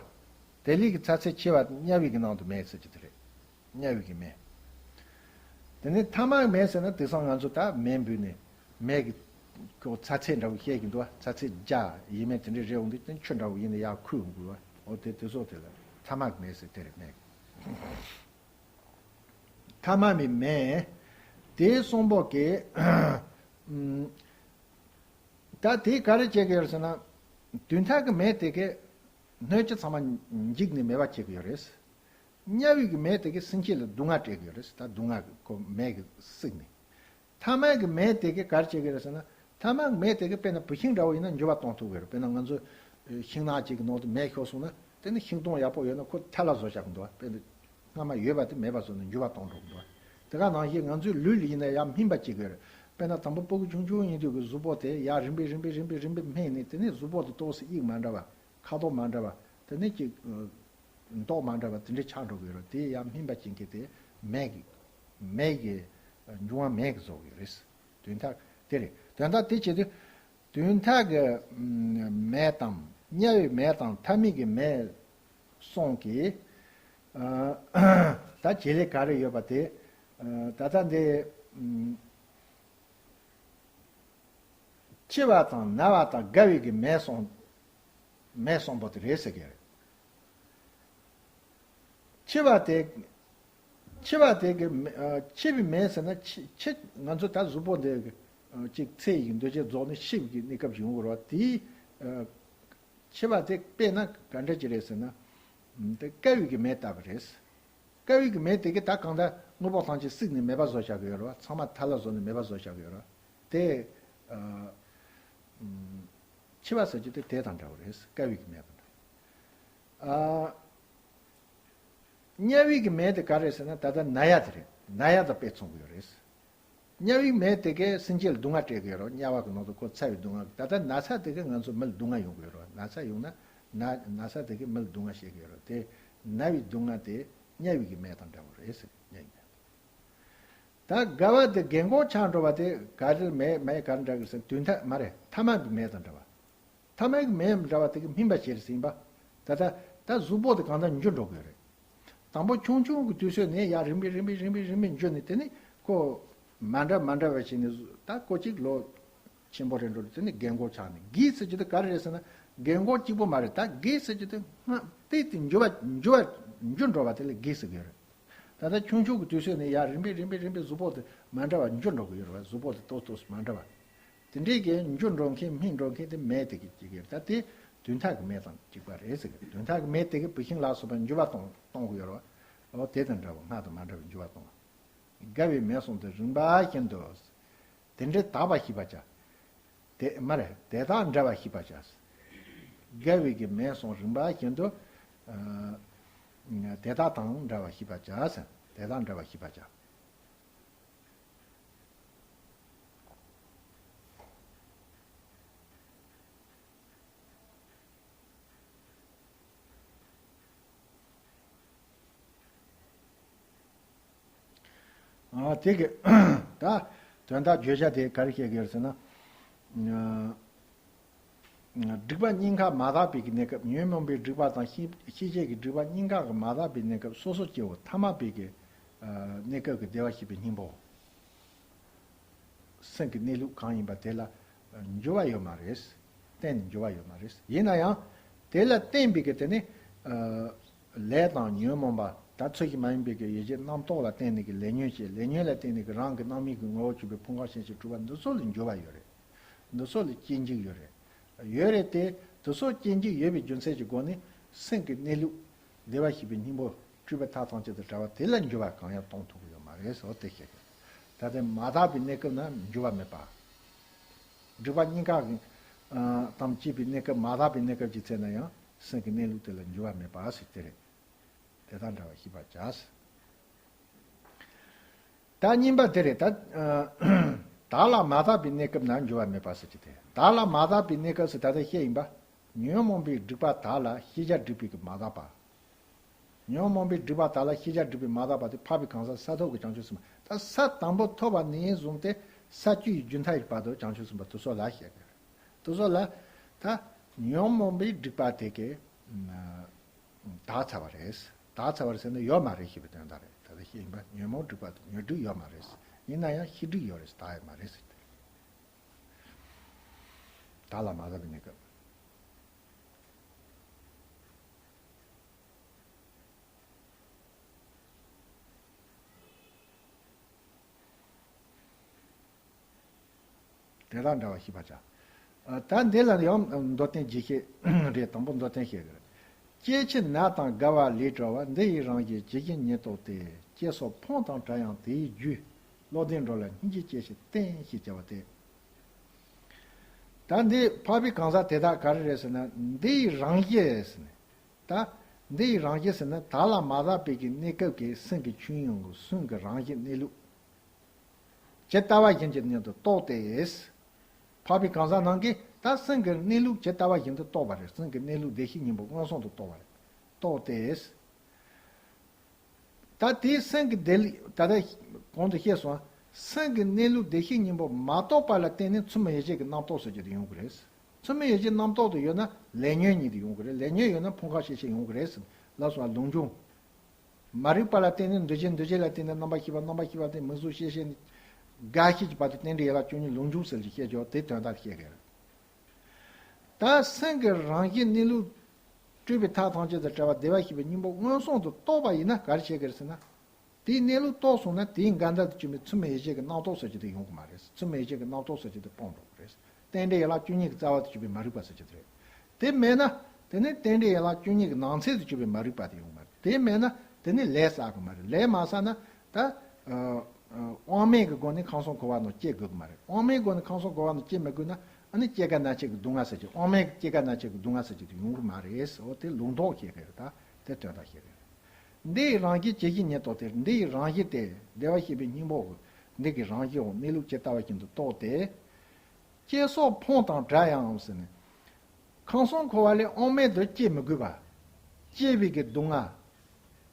དེ་ལས་ཀྱི་ཚ་ཚད་ཆེ་བ་དམྱལ་བའི་གི་ནང་དུ་མེ་ཟེར་གྱི་དེ་རེད། དམྱལ་བའི་གི་མེ། དེ་ནི་མཐའ་དམག་གི་མེ་ཟེར་ན་དེང་སང་ང་ཚོ་ད་མེ་འབུད་ནས་མེ་གི་ཁོ་ཚ་ཚད་འདྲ་བོ་བཤད་ཀྱི་འདུག་བ། ཚ་ཚད་བརྒྱ་ཡས་མས་དེ་འདྲའི་རེད། འོང་དུས་དེ་ཆུ་འདྲ་བོ་ཡིན་ན་ཡར་ཁུར་འོང་དགོས་བ། འོ་དེ་དེ་ཚོ་དེ་ལ་མཐའ་དམག་གི་མེ་ཟེར་དེ་རེད། མེ་གི་མཐའ་དམག་མི་མེ། དེའི་གསུང་པོ་གི་ད་དེ་ག་རེ་བྱེད་ཀྱི་ཡོད་ཟེར་ན། དུས་མཐའ་གི་མེ་དེ་གི་སྣོད་བཅུད་ཚང་མ་འཇིག་ནས་མེད་པ་བྱེད་ཀྱི་ཡོད་རེད། དམྱལ་བའི་གི་མེ་དེ་གི་སེམས་ཅན་ལ་སྡུག་བསྔལ་སྤྲད་ཀྱི་ཡོད་རེད། ད་སྡུག་བསྔལ་གི་ཁོ་མེ་གི་བསྲེགས་ནས། མཐའ་དམག་གི་མེ་དེ་གི་ག་རེ་བྱེད་ཀྱི་རེད་ཟེར་ན། མཐའ་དམག་གི་མེ་དེ་གི་དཔེར་ན་བུད་ཤིང་འདྲ་བོ་ཡིན་ན་འགྱུར་བ་གཏོང་ཐུབ་ཀྱི་རེད། དཔེར་ན་ང་ཚོ་ཤིང་ནགས་ཅིག་གི་ནང་དུ་མེ་ཤོར་སོང་ན་དེ་ནི་ཤིང་སྡོང་ཡག་པོ་ཡོད་ན་ཁོ་ཐལ་ལ་བཟོ་བཞག་གི་འདུག་དཔེར་ན་སྔ་མ་ཡོད་པ་དེ་མེད་པ་བཟོ་ནས་འགྱུར་བ་གཏོང་འགྲོ་གི་འདུག་དེ་ག་ནང་བཞིན་ང་ཚོའི་ལུས་ལ་ཡིན་ན་ཡང་སྨིན་པ་བྱེད་ཀྱི་རེད། དཔེར་ན་དང་པོ་ཕྲུ་གུ་ཆུང་ཆུང་ཡིན་དུས་ཀྱི་གཟུགས་པོ་དེ་ཡར་རིམ་པས་རིམ་པས་རིམ་པས་རིམ་པས་འཕེལ་ནས་དེ་ནས་གཟུགས་པོ་དེ་ཏོག་ཙམ་དབྱིབས་མ་འདྲ་བ། ཁ་དོག་མ་འདྲ་བ། དེ་ནས་ཅིག་མདོག་མ་འདྲ་བ་དེ་འདྲ་ཆགས་འགྲོ་གི་ཡོད་རེད། དེ་ཡང་སྨིན་པ་ཅན་གྱི་དེ་མེ་གི་མེ་གི་འབྱུང་བ་མེ་གི་བཟོ་གི་ཡོད་རེད། དོན་དག་དེ་རེད། དོན་དག་དེ་བྱེད་དུས་དོན་དག་གི་མེ་དང་དམྱལ་བའི་མེ་དང་མཐའ་མིག་གི་མེ་གསུམ་གྱི་ད་བྱེད་ལས་ག་རེ་ཡོད་པ་དེ་ད་ལྟ་འདི་འཆི་བ་དང་ན་བ་དང་རྒ་བའི་གི་མེ་གསུམ་མེ་གསུམ་པོ་དེ་རེད་ཟེར་གི་རེད། འཆི་བ་དེ། འཆི་བ་དེ་གི་མེ་ཨ་འཆི་བའི་མེ་ཟེར་ན་འཆི་འཆི་ང་ཚོ་ད་གཟུགས་པོ་འདི་གི་ཨ་ཅིག་ཚེ་ཡི་འདུ་བྱེད་རྫོགས་ནས་ཤི་བའི་གི་གནས་སྐབས་ཤིག་ཡོང་གི་རེད་བ། དེའི་ཨ་འཆི་བ་དེ་དཔེར་ན་ག་འདྲ་ཅིག་རེད་ཟེར་ན། ཨམ་དེ་བསྐལ་བའི་གི་མེ་ལྟ་བུ་རེད། བསྐལ་བའི་གི་མེ་དེ་གི་ད་གང་ལྟར་དངོས་པོ་ཐམས་ཅད་བསྲེགས་ནས་མེད་པ་བཟོ་བཞག་གི་ཡོད་རེད་བ། ཚང་མ་ཐལ་ལ་བཟོ་ནས་མེད་པ་བཟོ་བཞག་གི་ཡོད་རེད་བ། དེ་ཨ་ཨམ་འཆི་བ་ཟེར་རྒྱུ་དེ་དེ་དང་འདྲ་བོ་རེད། བསྐལ་བའི་གི་མེ་དང་འདྲ་བོ། ཨ། དམྱལ་བའི་གི་མེ་དེ་ག་རེ་ཟེར་ན་ད་ལྟ་ན་ཡ་དེ་རེད། ན་ཡ་དང་དཔེ་མཚུངས་ཀྱི་ཡོད་རེད། དམྱལ་བའི་མེ་དེ་གས་སེམས་ཅན་ལ་སྡུག་བསྔལ་སྤྲད་ཀྱི་ཡོད་རེད། དམྱལ་བ་གི་ནང་དུ་ཁོ་ཚ་བའི་སྡུག་བསྔལ། ད་ལྟ་ན་ཚ་དེ་གས་ང་ཚོ་མི་ལ་སྡུག་བསྔལ་ཡོང་གི་ཡོད་རེད། ན་ཚ་ཡོང་ན་ན་ན་ཚ་དེ་གས་མི་ལ་སྡུག་བསྔལ་བྱེད་ཀྱི་ཡོད་རེད། དེ་ན་བའི་སྡུག་བསྔལ་དེ་དམྱལ་བའི་གི་མེ་དང་འདྲ་བོ་རེད་ཟེར། དམྱལ་བའི་མེ། ད་རྒ་བ་དེ་རྒན་གོག་ཆགས་འགྲོ་བ་དེ་ག་རེ་མེ་མེ་ག་རེ་འདྲ་གི་ཟེར་དུས་མཐའ་མ་རེད། མཐའ་མ་གི་མེ་དང་འདྲ་བ། མཐའ་མ་གི་མེ་འདྲ་བ་དེ་གི་སྨིན་པ་བྱེད་ཟིན་པ། ད་ལྟ་ད་གཟུགས་པོ་དེ་གང་ལྟར་འགྱུར་འགྲོ་གི་རེད། དང་པོ་ཆུང་ཆུང་གི་དུས་ཚོད་ནས་ཡར་རིམ་པས་རིམ་པས་རིམ་པས་རིམ་པས་འགྱུར་ནས་དེ་ནི་ཁོ་མ་འདྲ་མ་འདྲ་བ་བྱས་ནས་ད་ཁོ་གཅིག་ལོ་ཆེན་པོ་རེད་འགྲོ་དེ་ནི་རྒན་གོག་ཆགས་ནས། རྒས་ཟེར་རྒྱུ་དེ་ག་རེ་རེད་ཟེར་ན་རྒན་གོག་གཅིག་པོ་མ་རེད། ད་རྒས་ཟེར་རྒྱུ་དེ་སྔ་དེ་དེ་འགྱུར་བ་འགྱུར་བ་འགྱུར་འགྲོ་བ་དེ་ལ་རྒས་ཟེར་གི་ཡོད་རེད། ད་ལྟ་ཆུང་ཆུང་གི་དུས་ཚོད་ནས་ཡར་རིམ་པས་རིམ་པས་རིམ་པས་གཟུགས་པོ་དེ་མ་འདྲ་བ་འགྱུར་འགྲོ་གི་ཡོད་རེད་བ། གཟུགས་པོ་དེ་ཏོག་ཏོག་མ་འདྲ་བ། དེ་འདྲའི་གི་འགྱུར་འགྲོ་མཁན་སྨིན་འགྲོ་མཁན་དེ་མེ་དེ་གི་གཅིག་ཡོད་རེད། ད་དེ་དུས་མཐའ་གི་མེ་དང་གཅིག་པ་རེད་ཟེར་གི། དུས་མཐའ་གི་མེ་དེ་གི་བུད་ཤིང་ལ་སོགས་པ་འགྱུར་བ་གཏོང་གཏོང་གི་ཡོད་རེད་བ། འོ་དེ་དང་འདྲ་བ་སྔར་དང་མ་འདྲ་བའི་འགྱུར་བ་གཏོང་བ། དགའ་བའི་མེ་ཟུང་དུ་རིམ་པ་བཞིན་དུ། དེ་འདྲའི་དག་པ་ཤེས་པར་བྱ། དེ་མ་རེད། དེ་དག་འདྲ་བ་ཤེས་པར་བྱ། དགའ་བའི་གི་མེ་ཟུང་རིམ་པ་བཞིན་དུ། ཨ། དེ་དག་དང་འདྲ་བ་ཤེས་པར་བྱ། དེ་དག་འདྲ་བ་ཤེས་པར་བྱ། ཨ། དེ་གི་ད་དོན་དག་བརྗོད་བྱ་དེ་ག་རེ་བཤད་ཀྱི་ཡོད་ཟེར་ན། ཨ། སྒྲིབ་པ་གཉིས་ཀ་མ་དག་པའི་གི་གནས་སྐབས། ཉོན་མོངས་པའི་སྒྲིབ་པ་དང་ཤེས་ཤེས་བྱའི་གི་སྒྲིབ་པ་གཉིས་ཀ་གི་མ་དག་པའི་གནས་སྐབས། སོ་སོ་སྐྱེ་བོ་ཐ་མལ་པའི་གི་ཨ་གནས་སྐབས་ཀྱི་བདེ་བར་གཤེགས་པའི་སྙིང་པོ། སེམས་ཀྱི་གནས་ལུགས་གང་ཡིན་པ་དེ་ལ་འགྱུར་བ་ཡོད་མ་རེད། གཏན་ནས་འགྱུར་བ་ཡོད་མ་རེད། ཡིན་ན་ཡང་དེ་ལ་བརྟེན་པའི་གི་དེ་ནི་ཨ་ལས་དང་ཉོན་མོངས་པ། ད་ཚུལ་བཞིན་མ་ཡིན་པའི་གི་ཡིད་བྱེད་རྣམ་རྟོག་ལ་བརྟེན་ནས་གི་ལས་ཉོན་བྱེད། ལས་ཉོན་ལ་བརྟེན་ནས་གི་རང་གི་རྣམ་སྨིན་གྱི་ངོ་བོར་གྱུར་པའི་ཕུང་ཁམས་ཤེས་བྱའི་སྒྲིབ་པ། འདི་ཚོ་ལ་འགྱུར་བ་ཡོད་རེད། འདི་ཚོ་ལ་སྐྱེ་འཇིག་ཡོད་རེད། ཡོད་རེད་དེ། དེ་ཚོ་སྐྱེ་འཇིག་ཡོད་པའི་རྒྱུ་མཚན་གྱི་སྒོ་ནས་སེམས་ཀྱི་གནས་ལུགས་བདེ་བར་གཤེགས་པའི་སྙིང་པོ་སྤྲུལ་པའི་མཐའ་ཐམས་ཅད་དང་བྲལ་བ་དེ་ལ་འགྱུར་བ་གང་ཡང་གཏོང་ཐུབ་ཀྱི་ཡོད་མ་རེད་ཟེར་བ་དེ་བཤད་ཀྱི། ད་ལྟའི་མ་དག་པའི་གནས་སྐབས་ན་འགྱུར་བ་མེད་པ། སྒྲིབ་པ་གཉིས་ཀ་གི་ཨ་དང་བཅས་པའི་གནས་སྐབས། མ་དག་པའི་གནས་སྐབས་ཀྱི་ཚེ་ན་ཡང་སེམས་ཀྱི་གནས་ལུགས་དེ་ལ་འགྱུར་བ་མེད་པ་ཟེར་དེ་རེད། དེ་དང་འདྲ་བ་ཤེས་པར་བྱ། ད་གཉིས་པ་དེ་རེད། ད་ཨ་བདག་ལ་མ་དག་པའི་གནས་སྐབས་ན་འགྱུར་བ་མེད་པ་ཟེར་གྱི་དེ། བདག་ལ་མ་དག་པའི་གནས་སྐབས་ཟེར་ད་ལྟ་བཤད་ཡིན་པ། ཉོན་མོངས་པའི་སྒྲིབ་པ་དག་ལ་ཤེས་བྱ་སྒྲིབ་པའི་གི་མ་དག་པ། ཉོན་མོངས་པའི་སྒྲིབ་པ་དག་ལ་ཤེས་བྱ་སྒྲིབ་པའི་མ་དག་པ་དེ་འཕགས་པའི་གང་ཟག་ས་ཐོབ་ཀྱི་བྱང་ཆུབ་སེམས་དཔའ། ད་ས་དང་པོ་ཐོབ་པ་ནས་བཟུང་སྟེ་ས་བཅུ་ཡི་རྒྱུན་མཐའ་ཡི་བར་དུ་བྱང་ཆུབ་སེམས་དཔའ་དེ་ཚོ་ལ་བཤད་དགོས། དེ་ཚོ་ལ་ད་ཉོན་མོངས་པའི་སྒྲིབ་པ་དེ་གས་དག་ཚར་བ་རེད། དག་ཚར་བ་རེད་ཟེར་ན་ཡོད་མ་རེད་ཞེས་པའི་དོན་དག་རེད། ད་ལྟ་བཤད་ཡིན་པ། ཉོན་མོངས་སྒྲིབ་པ་དང་ཉོན་སྒྲིབ་ཡོད་མ་རེད། ཡིན་ན་ཡང་ཤེས་སྒྲིབ་ཡོད་རེད། དག་ཡོད་མ་རེད་ཟེར་ཏེ། བདག་ལ་མ་དག་པའི་གནས་སྐབས། དེ་དང་འདྲ་བ་ཤེས་པར་བྱ། ཨ། ད་འདི་ལ་ཡང་མདོར་བསྟན་རྒྱས་བཤད་རེད། དང་པོ་མདོར་བསྟན་བཤད་ཀྱི་རེད། སྐྱེ་འཆི་ནད་དང་རྒ་བ་ལས་གྲོལ་བ། འདི་ཡི་རང་བཞིན་ཇི་བཞིན་ཉིད་རྟོགས་ཏེ། སྐྱེ་སོགས་ཕུང་དང་བྲལ་ཡང་དེའི་རྒྱུ། བློ་ལྡན་འགྲོ་ལ་སྙིང་རྗེ་སྐྱེ་ཞིང་བརྟེན་ཞེས་བྱ་བ་སྟེ། ད་འདི་འཕགས་པའི་གང་ཟག་དེ་དག་ག་རེ་རེད་ཟེར་ན། འདི་ཡི་རང་བཞིན་ཟེར་ནས། ད་འདི་ཡི་རང་བཞིན་ཟེར་ན་བདག་ལ་མ་དག་པའི་གི་གནས་སྐབས་ཀྱི་སེམས་ཀྱི་ཆོས་ཉིད་ཀྱི་གསུང་གི་རང་བཞིན་གནས་ལུགས། ཇི་ལྟ་བ་བཞིན་གྱི་ཉིད་དུ་རྟོགས་ཏེ། འཕགས་པའི་གང་ཟག་རྣམས་ཀྱིས་ད་སེམས་ཀྱི་གནས་ལུགས་ཇི་ལྟ་བ་བཞིན་དུ་རྟོགས་པ་རེད། སེམས་ཀྱི་གནས་ལུགས་བདེ་གཤེགས་སྙིང་པོ་མངོན་སུམ་དུ་རྟོགས་པ་རེད། རྟོགས་ཏེ། ད་དེའི་སེམས་ཀྱི་བདེ་ལུགས། ད་ལྟ་གོང་དུ་བཤད་སོང་། སེམས་ཀྱི་གནས་ལུགས་བདེ་གཤེགས་སྙིང་པོ་མ་རྟོགས་པ་ལ་བརྟེན་ནས་མཚན་མོ་ཡེ་ཤེས་ཀྱི་རྣམ་རྟོག་ཟེར་རྒྱུ་དེ་ཡོང་གི་རེད། མཚན་མོ་ཡེ་ཤེས་རྣམ་རྟོག་དེ་ཡོད་ན་ལས་ཉོན་གཉིས་དེ་ཡོང་གི་རེད། ལས་ཉོན་ཡོད་ན་ཕུང་ཁམས་ཤེས་བྱ་ཡོང་གི་རེད། ལ་སོགས་པ་ལུགས་འབྱུང་། མ་རིག་པ་ལ་བརྟེན་ནས་འདུ་བྱེད། འདུ་བྱེད་ལ་བརྟེན་ནས་རྣམ་པར་ཤེས་པ། རྣམ་པར་ཤེས་པ་དེ་མིང་གཟུགས་ཤེས་བྱ་ནས་འགའ་ཤས་ཀྱི་བར་དུ་རྟེན་འབྲེལ་ཡན་ལག་བཅུ་གཉིས་ལུགས་འབྱུང་ཟེར་གྱི་བཤད་ཀྱི་ཡོད། དེ་དོན་དག་བཤད་ཀྱི་རེད། ད་སེམས་ཀྱི་རང་བཞིན་གནས་ལུགས་སྤྲུལ་པའི་མཐའ་ཐམས་ཅད་དང་བྲལ་བ་བདེ་བར་གཤེགས་པའི་སྙིང་པོ་མངོན་སུམ་དུ་རྟོགས་པ་ཡིན་ན་ག་རེ་བྱེད་ཀྱི་རེད་ཟེར་ན། དེའི་གནས་ལུགས་རྟོགས་སོང་ན་དེའི་འགལ་ཟླ་དང་བཅས་པའི་མཚན་མོ་ཡེ་ཤེས་ཀྱི་རྣམ་རྟོག་ཟེར་རྒྱུ་དེ་ཡོང་གི་མ་རེད། མཚན་མོ་ཡེ་ཤེས་ཀྱི་རྣམ་རྟོག་ཟེར་རྒྱུ་དེ་སྤངས་འགྲོ་གི་རེད། རྟེན་འབྲེལ་ཡན་ལག་བཅུ་གཉིས་ཀྱི་རྩ་བ་དང་བཅས་པའི་མ་རིག་པ་ཟེར་རྒྱུ་དེ་རེད། དེ་མེད་ན། དེ་ནི་རྟེན་འབྲེལ་ཡན་ལག་བཅུ་གཉིས་ཀྱི་ནང་ཚན་དུ་གྱུར་པའི་མ་རིག་པ་དེ་ཡོང་མ་རེད། དེ་མེད་ན་དེ་ནི་ལས་བསགས་དགོས་མ་རེད། ལས་མ་བསགས་ན་ད་ཨ་ཨ་དབང་མེད་ཀྱི་སྒོ་ནས་ཁམས་གསུམ་འཁོར་བ་ནང་སྐྱེ་དགོས་ཀྱི་མ་རེད། དབང་མེད་སྒོ་ནས་ཁམས་གསུམ་འཁོར་བ་ནང་སྐྱེ་མི་དགོས་ན་ཨ་ནི་སྐྱེ་རྒ་ན་འཆི་གི་སྡུག་བསྔལ་ཟེར་གྱི། དབང་མེད་ཀྱི་སྐྱེ་རྒ་ན་འཆི་གི་སྡུག་བསྔལ་ཟེར་གྱི་དེ་ཡོང་གི་མ་རེད། འོ་དེ་ལུགས་ལྡོག་བྱེད་ཀྱི་རེད། ད་དེ་དོན་དག་བཤད་ཀྱི་རེད། འདི་ཡི་རང་བཞིན་ཇི་བཞིན་ཉིད་རྟོགས་ཏེ། འདི་ཡི་རང་བཞིན་དེ་བདེ་བར་གཤེགས་པའི་སྙིང་པོ། འདི་གི་རང་བཞིན་འོ་གནས་ལུགས་ཇི་ལྟ་བ་བཞིན་དུ་རྟོགས་ཏེ། སྐྱེ་སོགས་ཕུང་དང་བྲལ་ཡང་ཟེར་ནས། ཁམས་གསུམ་འཁོར་བ་ལས་དབང་མེད་དུ་སྐྱེ་མི་དགོས་པ། སྐྱེ་བའི་གི་སྡུག་བསྔལ།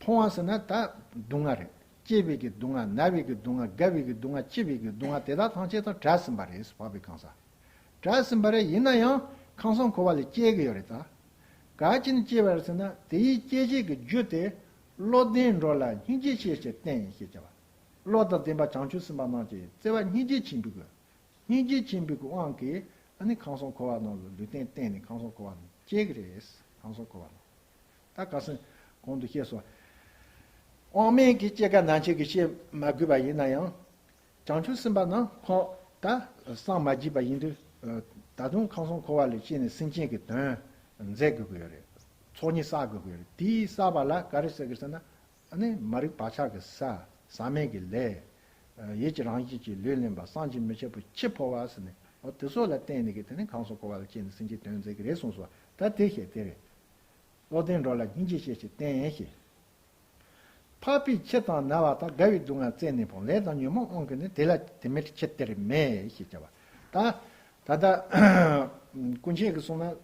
ཕུང་བ་ཟེར་ན་ད་སྡུག་བསྔལ་རེད། སྐྱེ་བའི་གི་སྡུག་བསྔལ། ན་བའི་གི་སྡུག་བསྔལ། རྒ་བའི་གི་སྡུག་བསྔལ། འཆི་བའི་གི་སྡུག་བསྔལ། དེ་དག་ཐམས་ཅད་དང་བྲལ་ཟིན་པ་རེད། འཕགས་པའི་གང་ཟག་བྲལ་ཟིན་པ་རེད། ཡིན་ན་ཡང་ཁམས་གསུམ་འཁོར་བ་ལས་སྐྱེ་གི་ཡོད་རེད་ད། ག་ཅི་ནས་སྐྱེ་བ་རེད་ཟེར་ན། དེའི་སྐྱེ་བྱེད་ཀྱི་རྒྱུ་དེ་བློ་ལྡན་འགྲོ་ལ་སྙིང་རྗེ་ཤེས་བྱའི་རྟེན་ཞེས་བྱ་བ། བློ་དང་ལྡན་པ་བྱང་ཆུབ་སེམས་དཔའ་རྣམས་ཀྱིས་བརྩེ་བ་སྙིང་རྗེ་ཆེན་པོའི་སྒོ། སྙིང་རྗེ་ཆེན་པོའི་དབང་གིས་ཨ་ནི་ཁམས་གསུམ་འཁོར་བ་ནང་ལ་ལུས་རྟེན་བརྟེན་ནས་ཁམས་གསུམ་འཁོར་བ་ནང་སྐྱེ་གི་རེད། ཁམས་གསུམ་འཁོར་བ་ནང་། ད་ཁ་སང་གོང་དུ་བཤད་སོང་། དབང་མེད་ཀྱི་སྐྱེ་རྒ་ན་འཆི་གི་བཤད་མ་དགོས་པ་ཡིན་ན་ཡང་། བྱང་ཆུབ་སེམས་དཔའ་རྣམས་ཁོ་ད་སངས་མ་རྒྱས་པ་ཡིན་དུས། ད་དུང་ཁམས་གསུམ་འཁོར་བ་ལས་སྐྱེས་ནས་སེམས་ཅན་གྱི་དོན་མཛད་དགོས་ཀྱི་ཡོད་རེད། ཚོགས་གཉིས་བསགས་དགོས་ཀྱི་ཡོད་རེད། དེའི་བསགས་པ་ལ་ག་རེ་ཟེར་གི་ཟེར་ན། ཨ་ནི་མ་རིག་བག་ཆགས་ཀྱི་ས། ཟག་མེད་ཀྱི་ལས། ཡིད་ཀྱི་རང་བཞིན་གྱིས་ལུས་ལེན་པ། བསམ་གྱིས་མི་ཁྱབ་པའི་འཆི་འཕོ་བ་ཟེར་ནས། འོ་དེ་ཚོ་ལ་བརྟེན་ནས་གི་དེ་ནི་ཁམས་གསུམ་འཁོར་བ་ལ་སྐྱེས་ནས་སེམས་ཅན་དོན་མཛད་ཀྱི་རེད་གསུངས་སོ། ད་དེ་བཤད་དེ་རེད། བློ་ལྡན་འགྲོ་ལ་སྙིང་རྗེ་ཆེ་ཞེས་བསྟན་ཞེས། འཕགས་པའི་མཆི་དང་ན་བ་དང་། རྒ་བའི་སྡུག་བསྔལ་བཙལ་ནས་སྤོང་། ལས་དང་ཉོན་མོངས་དབང་གིས་ནི། དེ་ལ་དེ་མེད་ཕྱིར་དེར་མེད་ཞེས་བྱ་བ། ད་ད་ལྟ་སྐུ་མཁྱེན་གྱིས་གསུངས་ན།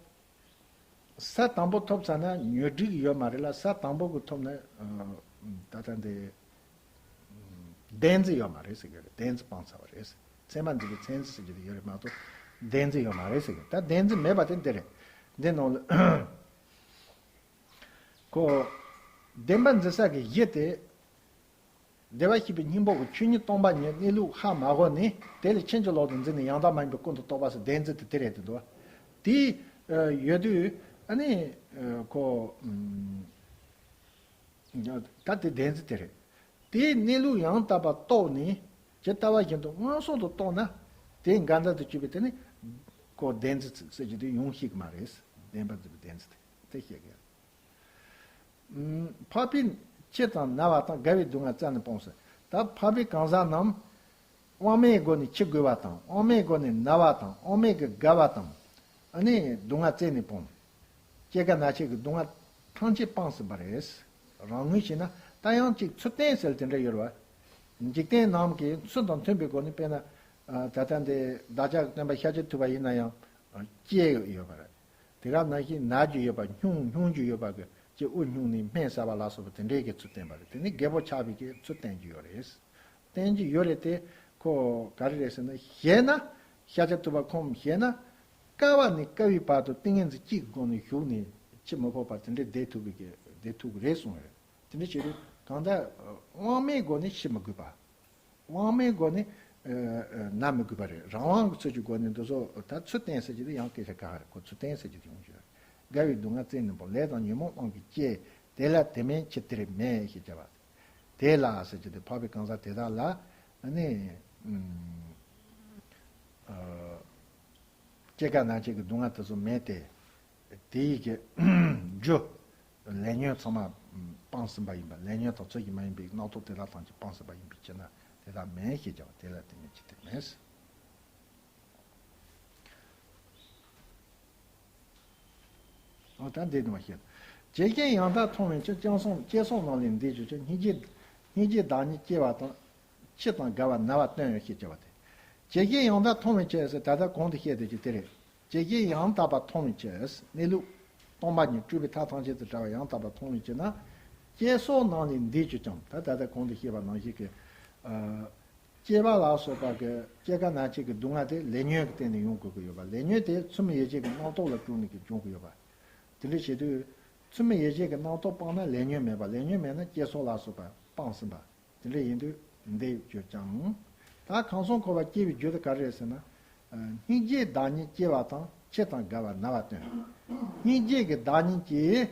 ས་དང་པོ་ཐོབ་ཚར་ན་ཉོན་སྒྲིབ་ཡོད་མ་རེད་ལ། ས་དང་པོ་གི་ཐོབ་ན་ད་ལྟ་འདི་བདེན་རྫུན་ཡོད་མ་རེད་ཟེར་གི་རེད། བདེན་རྫུན་སྤངས་ཚར་བ་རེད། མཚན་མ་འཛིན་པའི་མཚན་རྫུན་ཟེར་གྱི་ཡོད་རེད་མ་གཏོགས། བདེན་རྫུན་ཡོད་མ་རེད་ཟེར་གི། ད་བདེན་རྫུན་མེད་པ་དེ་འདི་རེད། འདི་ནང་ལ། ཁོ། བདེན་པ་འཛིན་ས་གི་གཞི་དེ། བདེ་བར་གཤེགས་པའི་སྙིང་པོ་གི་ཆོས་ཉིད་སྟོང་པ་ཉིད་གནས་ལུགས་ཧ་མ་གོ་ནས། དེ་ལས་ཕྱིན་ཅི་ལོག་ཏུ་འཛིན་ནས་ཡང་དག་མ་ཡིན་པའི་ཀུན་ཏུ་རྟོག་པ་ཟེར། བདེན་རྫུན་དེ་དེ་རེད་དེ་འདུག། དེ་ཡོད་དུས་ཨ་ནི་ཁོ། ད་དེ་བདེན་རྫུན་དེ་རེད། དེའི་གནས་ལུགས་ཡང་དག་པར་རྟོགས་ནས། ཇི་ལྟ་བ་བཞིན་དུ་མངོན་སུམ་དུ་རྟོགས་ན། དེའི་འགལ་ཟླ་དུ་གྱུར་པའི་དེ་ནི་ཁོ་བདེན་རྫུན་ཟེར་གྱི་དེ་ཡོང་ཤེས་ཀྱི་མ་རེད། བདེན་པ་འཛིན་པའི་བདེན་རྫུན་དེ་དེ་བཤད་གི་ཡ། འཕགས་པའི་མཆི་དང་ན་བ་དང་། རྒ་བའི་སྡུག་བསྔལ་བཙལ་ནས་སྤོང་ཟེར། ད་འཕགས་པའི་གང་ཟག་རྣམས་དབང་མེད་སྒོ་ནས་འཆི་དགོས་པ་དང་། དབང་མེད་སྒོ་ནས་ན་བ་དང་། དབང་མེད་ཀྱི་རྒ་བ་དང་། ཨ་ནི་སྡུག་བསྔལ་བཙལ་ནས་སྤོང་། སྐྱེ་རྒ་ན་འཆི་གི་སྡུག་བསྔལ་ཐམས་ཅད་སྤངས་ཟིན་པ་རེད། རང་ངོས་བྱས་ན་ད་ཡང་ཅིག་ཚུལ་བསྟན་ཟེར་དེ་འདྲ་ཡོད་རེད་བ། འཇིག་རྟེན་ནང་གི་ཚུལ་དང་མཐུན་པའི་སྒོ་ནས། དཔེར་ན། ད་ལྟ་འདི་བདག་ཅག་གི་སྟོན་པ་ཤཱཀྱ་ཐུབ་པ་ཡིན་ན་ཡང་། སྐྱེ་ཡོད་པ་རེད། དེ་ག་ནང་བཞིན་ན་རྒྱུ་ཡོད་པ། སྙུང་སྙུང་རྒྱུ་ཡོད་པ་གི་ཅིག་དབུགས་སྙུང་ནས་སྨན་ཟ་བ་ལ་སོགས་པ་དེ་འདྲའི་གི་ཚུལ་བསྟན་པ་རེད། དེ་ནི་རྒད་པོ་ཆགས་པའི་གི་ཚུལ་བསྟན་རྒྱུ་ཡོད་རེད། བསྟན་རྒྱུ་ཡོད་རེད་དེ། ཁོ་ག་རེ་རེད་ཟེར་ན། ཞེ་ན། ཤཱཀྱ་ཐུབ་པ་ཁོང་ཞེ་ན། དཀའ་བ་ནས་དཀའ་བའི་བར་དུ་ཏིང་ངེ་འཛིན་གཅིག་སྒོ་ནས་ཞུགས་ནས་འཆི་མི་ཕོད་པ་དེ་འདྲའི་བསྡད་ཐུབ་པའི་གི་བསྡད་ཐུབ་ཀྱི་རེད་གསུངས་རེད། དེ་འདྲ་བྱེད་དུས་གང་ལྟར་དབང་མེད་སྒོ་ནས་འཆི་མི་དགོས་པ། དབང་མེད་སྒོ་ནས་ན་མི་དགོས་པ་རེད། རང་དབང་གི་ཚུལ་གྱི་སྒོ་ནས་འདི་ཚོ་ད་ཚུལ་བསྟན་ཟེར་གྱི་དེ་ཡང་སྐད་ཆ་ཁ་ཁ་རེད། ཁོ་ཚུལ་བསྟན་ཟེར་གྱི་དེ་ཡོང་གི་རེད། རྒ་བའི་སྡུག་བསྔལ་བཙལ་ནས་སྤོང་། ལས་དང་ཉོན་མོངས་དབང་གིས་སྐྱེ། དེ་ལ་དེ་མེད་ཕྱིར་དེར་མེད་ཞེས་བྱ་བ། དེ་ལ་ཟེར་གྱི་དེ་འཕགས་པའི་གང་ཟག་དེ་དག་ལ་ཨ་ནི། སྐྱེ་རྒ་ན་འཆི་གི་སྡུག་བསྔལ་དེ་ཚོ་མེད་དེ། དེའི་གི་རྒྱུ། ལས་ཉོན་ཚང་མ་སྤངས་ཟིན་པ་ཡིན་པ། ལས་ཉོན་དང་ཚུལ་གྱིས་མ་ཡིན་པའི་རྣམ་རྟོག་དེ་དག་ཐམས་ཅད་སྤངས་ཟིན་པ་ཡིན་པའི་ཕྱིར་ན་དེ་དག་མེད་ཞེས་བྱ་བ། དེ་ལ་དེ་མེད་ཕྱིར་དེར་མེད། འོ་ད་འདི་ནི་མ་ཤེས། བྱད་བཞིན་ཡང་དག་མཐོང་བའི་ཕྱིར། སྐྱེ་སོགས་སྐྱེ་སོགས་རྣམས་ལས་འདས་གྱུར་ཀྱང་། སྙིང་རྗེ། སྙིང་རྗེས་བདག་ཉིད་སྐྱེ་བ་དང་། འཆི་དང་རྒ་བ་ན་བ་སྟོན་ཞེས་བྱ་བ་སྟེ། བྱད་བཞིན་ཡང་དག་མཐོང་བའི་ཕྱིར་ཟེར་ད་ལྟ་གོང་དུ་བཤད་དེ་ཅི་དེ་རེད། བྱད་བཞིན་ཡང་དག་པར་མཐོང་བའི་ཕྱིར། གནས་ལུགས་སྟོང་པ་ཉིད་སྤྲོས་པའི་མཐའ་ཐམས་ཅད་དུ་བྲལ་བ་ཡང་དག་པར་མཐོང་བའི་ཕྱིར་ན། སྐྱེ་སོགས་རྣམས་ལས་འདས་གྱུར་ཀྱང་། ད་ད་ལྟ་གོང་དུ་བཤད་པ་ནང་བཞིན་གྱི། ཨ། སྐྱེ་བ་ལ་སོགས་པ་གི་སྐྱེ་རྒ་ན་འཆི་གི་སྡུག་བསྔལ་དེ་ལས་ཉོན་གྱི་སྟེང་ནས་ཡོང་དགོས་ཀྱི་ཡོད་པ། ལས་ཉོན་དེ་ཚུལ་མིན་ཡིད་བྱེད་ཀྱི་རྣམ་རྟོག་ལ་བརྟེན་ནས་ཀྱི་འབྱུང་གི་ཡོད་པ། དེ་འདྲ་བྱེད་དུས། ཚུལ་མིན་ཡིད་བྱེད་ཀྱི་རྣམ་རྟོག་སྤངས་ན་ལས་ཉོན་མེད་པ། ལས་ཉོན་མེད་ན་སྐྱེ་སོགས་ལ་སོགས་པ་སྤངས་ཟིན་པ། དེ་འདྲ་ཡིན་དུས་འདས་གྱུར་ཀྱང་། ད་ཁམས་གསུམ་འཁོར་བ་སྐྱེ་བའི་རྒྱུ་དེ་ག་རེ་རེད་ཟེར་ན། སྙིང་རྗེས་བདག་ཉིད་སྐྱེ་བ་དང་། འཆི་དང་རྒ་བ་ན་བ་སྟོན། སྙིང་རྗེ་གི་བདག་ཉིད་ཀྱིས་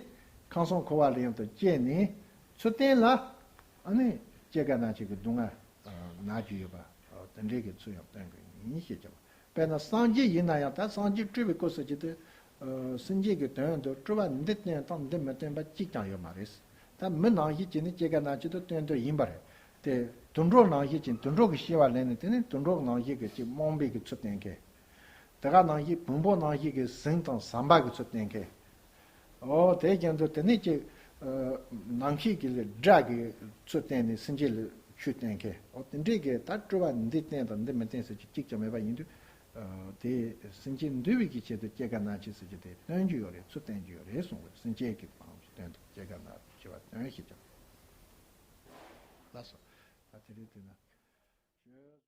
ཁམས་གསུམ་འཁོར་བ་ལ་ཡང་དུ་སྐྱེས་ནས། ཚུལ་བསྟན་ལ། ཨ་ནི་སྐྱེ་རྒ་ན་འཆི་གི་སྡུག་བསྔལ་ན་རྒྱུ་ཡོད་པ། དེ་འདྲའི་གི་ཚུལ་ཡང་སྟོན་གི་ཡིན་ཞེས་བྱ་བ། དཔེར་ན་སངས་རྒྱས་ཡིན་ན་ཡང་། ད་སངས་རྒྱས་སྤྲུལ་པའི་སྐུ་ཟེར་གྱི་དེ། ཨ། སེམས་ཅན་གྱི་དོན་དུ་སྤྲུལ་པ་འདི་བསྟན་དང་འདི་མི་བསྟན་པ་གཅིག་ཀྱང་ཡོད་མ་རེད། ད་མི་ནང་བཞིན་བྱས་ནས་སྐྱེ་རྒ་ན་འཆི་དེ་སྟོན་དོན་ཡིན་པ་རེད། དེ་དུད་འགྲོ་ནང་བཞིན་བྱས་ནས་དུད་འགྲོ་གི་སྐྱེ་བ་ལེན་ནས། དེ་ནི་དུད་འགྲོ་ནང་བཞིན་གྱི་ཅིག་རྨོངས་པའི་གི་ཚུལ་བསྟན་མཁན། དེ་ག་ནང་བཞིན་བོན་པོ་ནང་བཞིན་གྱི་ཟིང་དང་ཟམ་པ་གི་ཚུལ་བསྟན་མཁན། འོ་དེ་ཀྱང་དུ་དེ་ནས་ཀྱི། ཨ། ནམ་མཁའི་གི་ལས་སྒྲ་གི་ཚུལ་བསྟན་ནས་སེམས་ཅན་ལ་ཆོས་བསྟན་མཁན། འོ་དེ་འདྲའི་གི་ད་སྤྲུལ་པ་འདི་བསྟན་དང་འདི་མི་བསྟན་ཟེར་གྱི་གཅིག་ཀྱང་མེད་པ་ཡིན་དུས། ཨ། དེ་སེམས་ཅན་འདུལ་བའི་གི་ཆེད་དུ་སྐྱེ་རྒ་ན་འཆི་ཟེར་གྱི་དེ་སྟོན་རྒྱུ་ཡོད་རེད། ཚུལ་བསྟན་རྒྱུ་ཡོད་རེད་གསུངས་པས། སེམས་ཅན་གྱི་དོན་དུ་སྐྱེ་རྒ་ན་འཆི་བ་སྟོན་ཞེས་བྱ་བ་ལ་སོགས། ད་དེ་རིང་དེ་ན།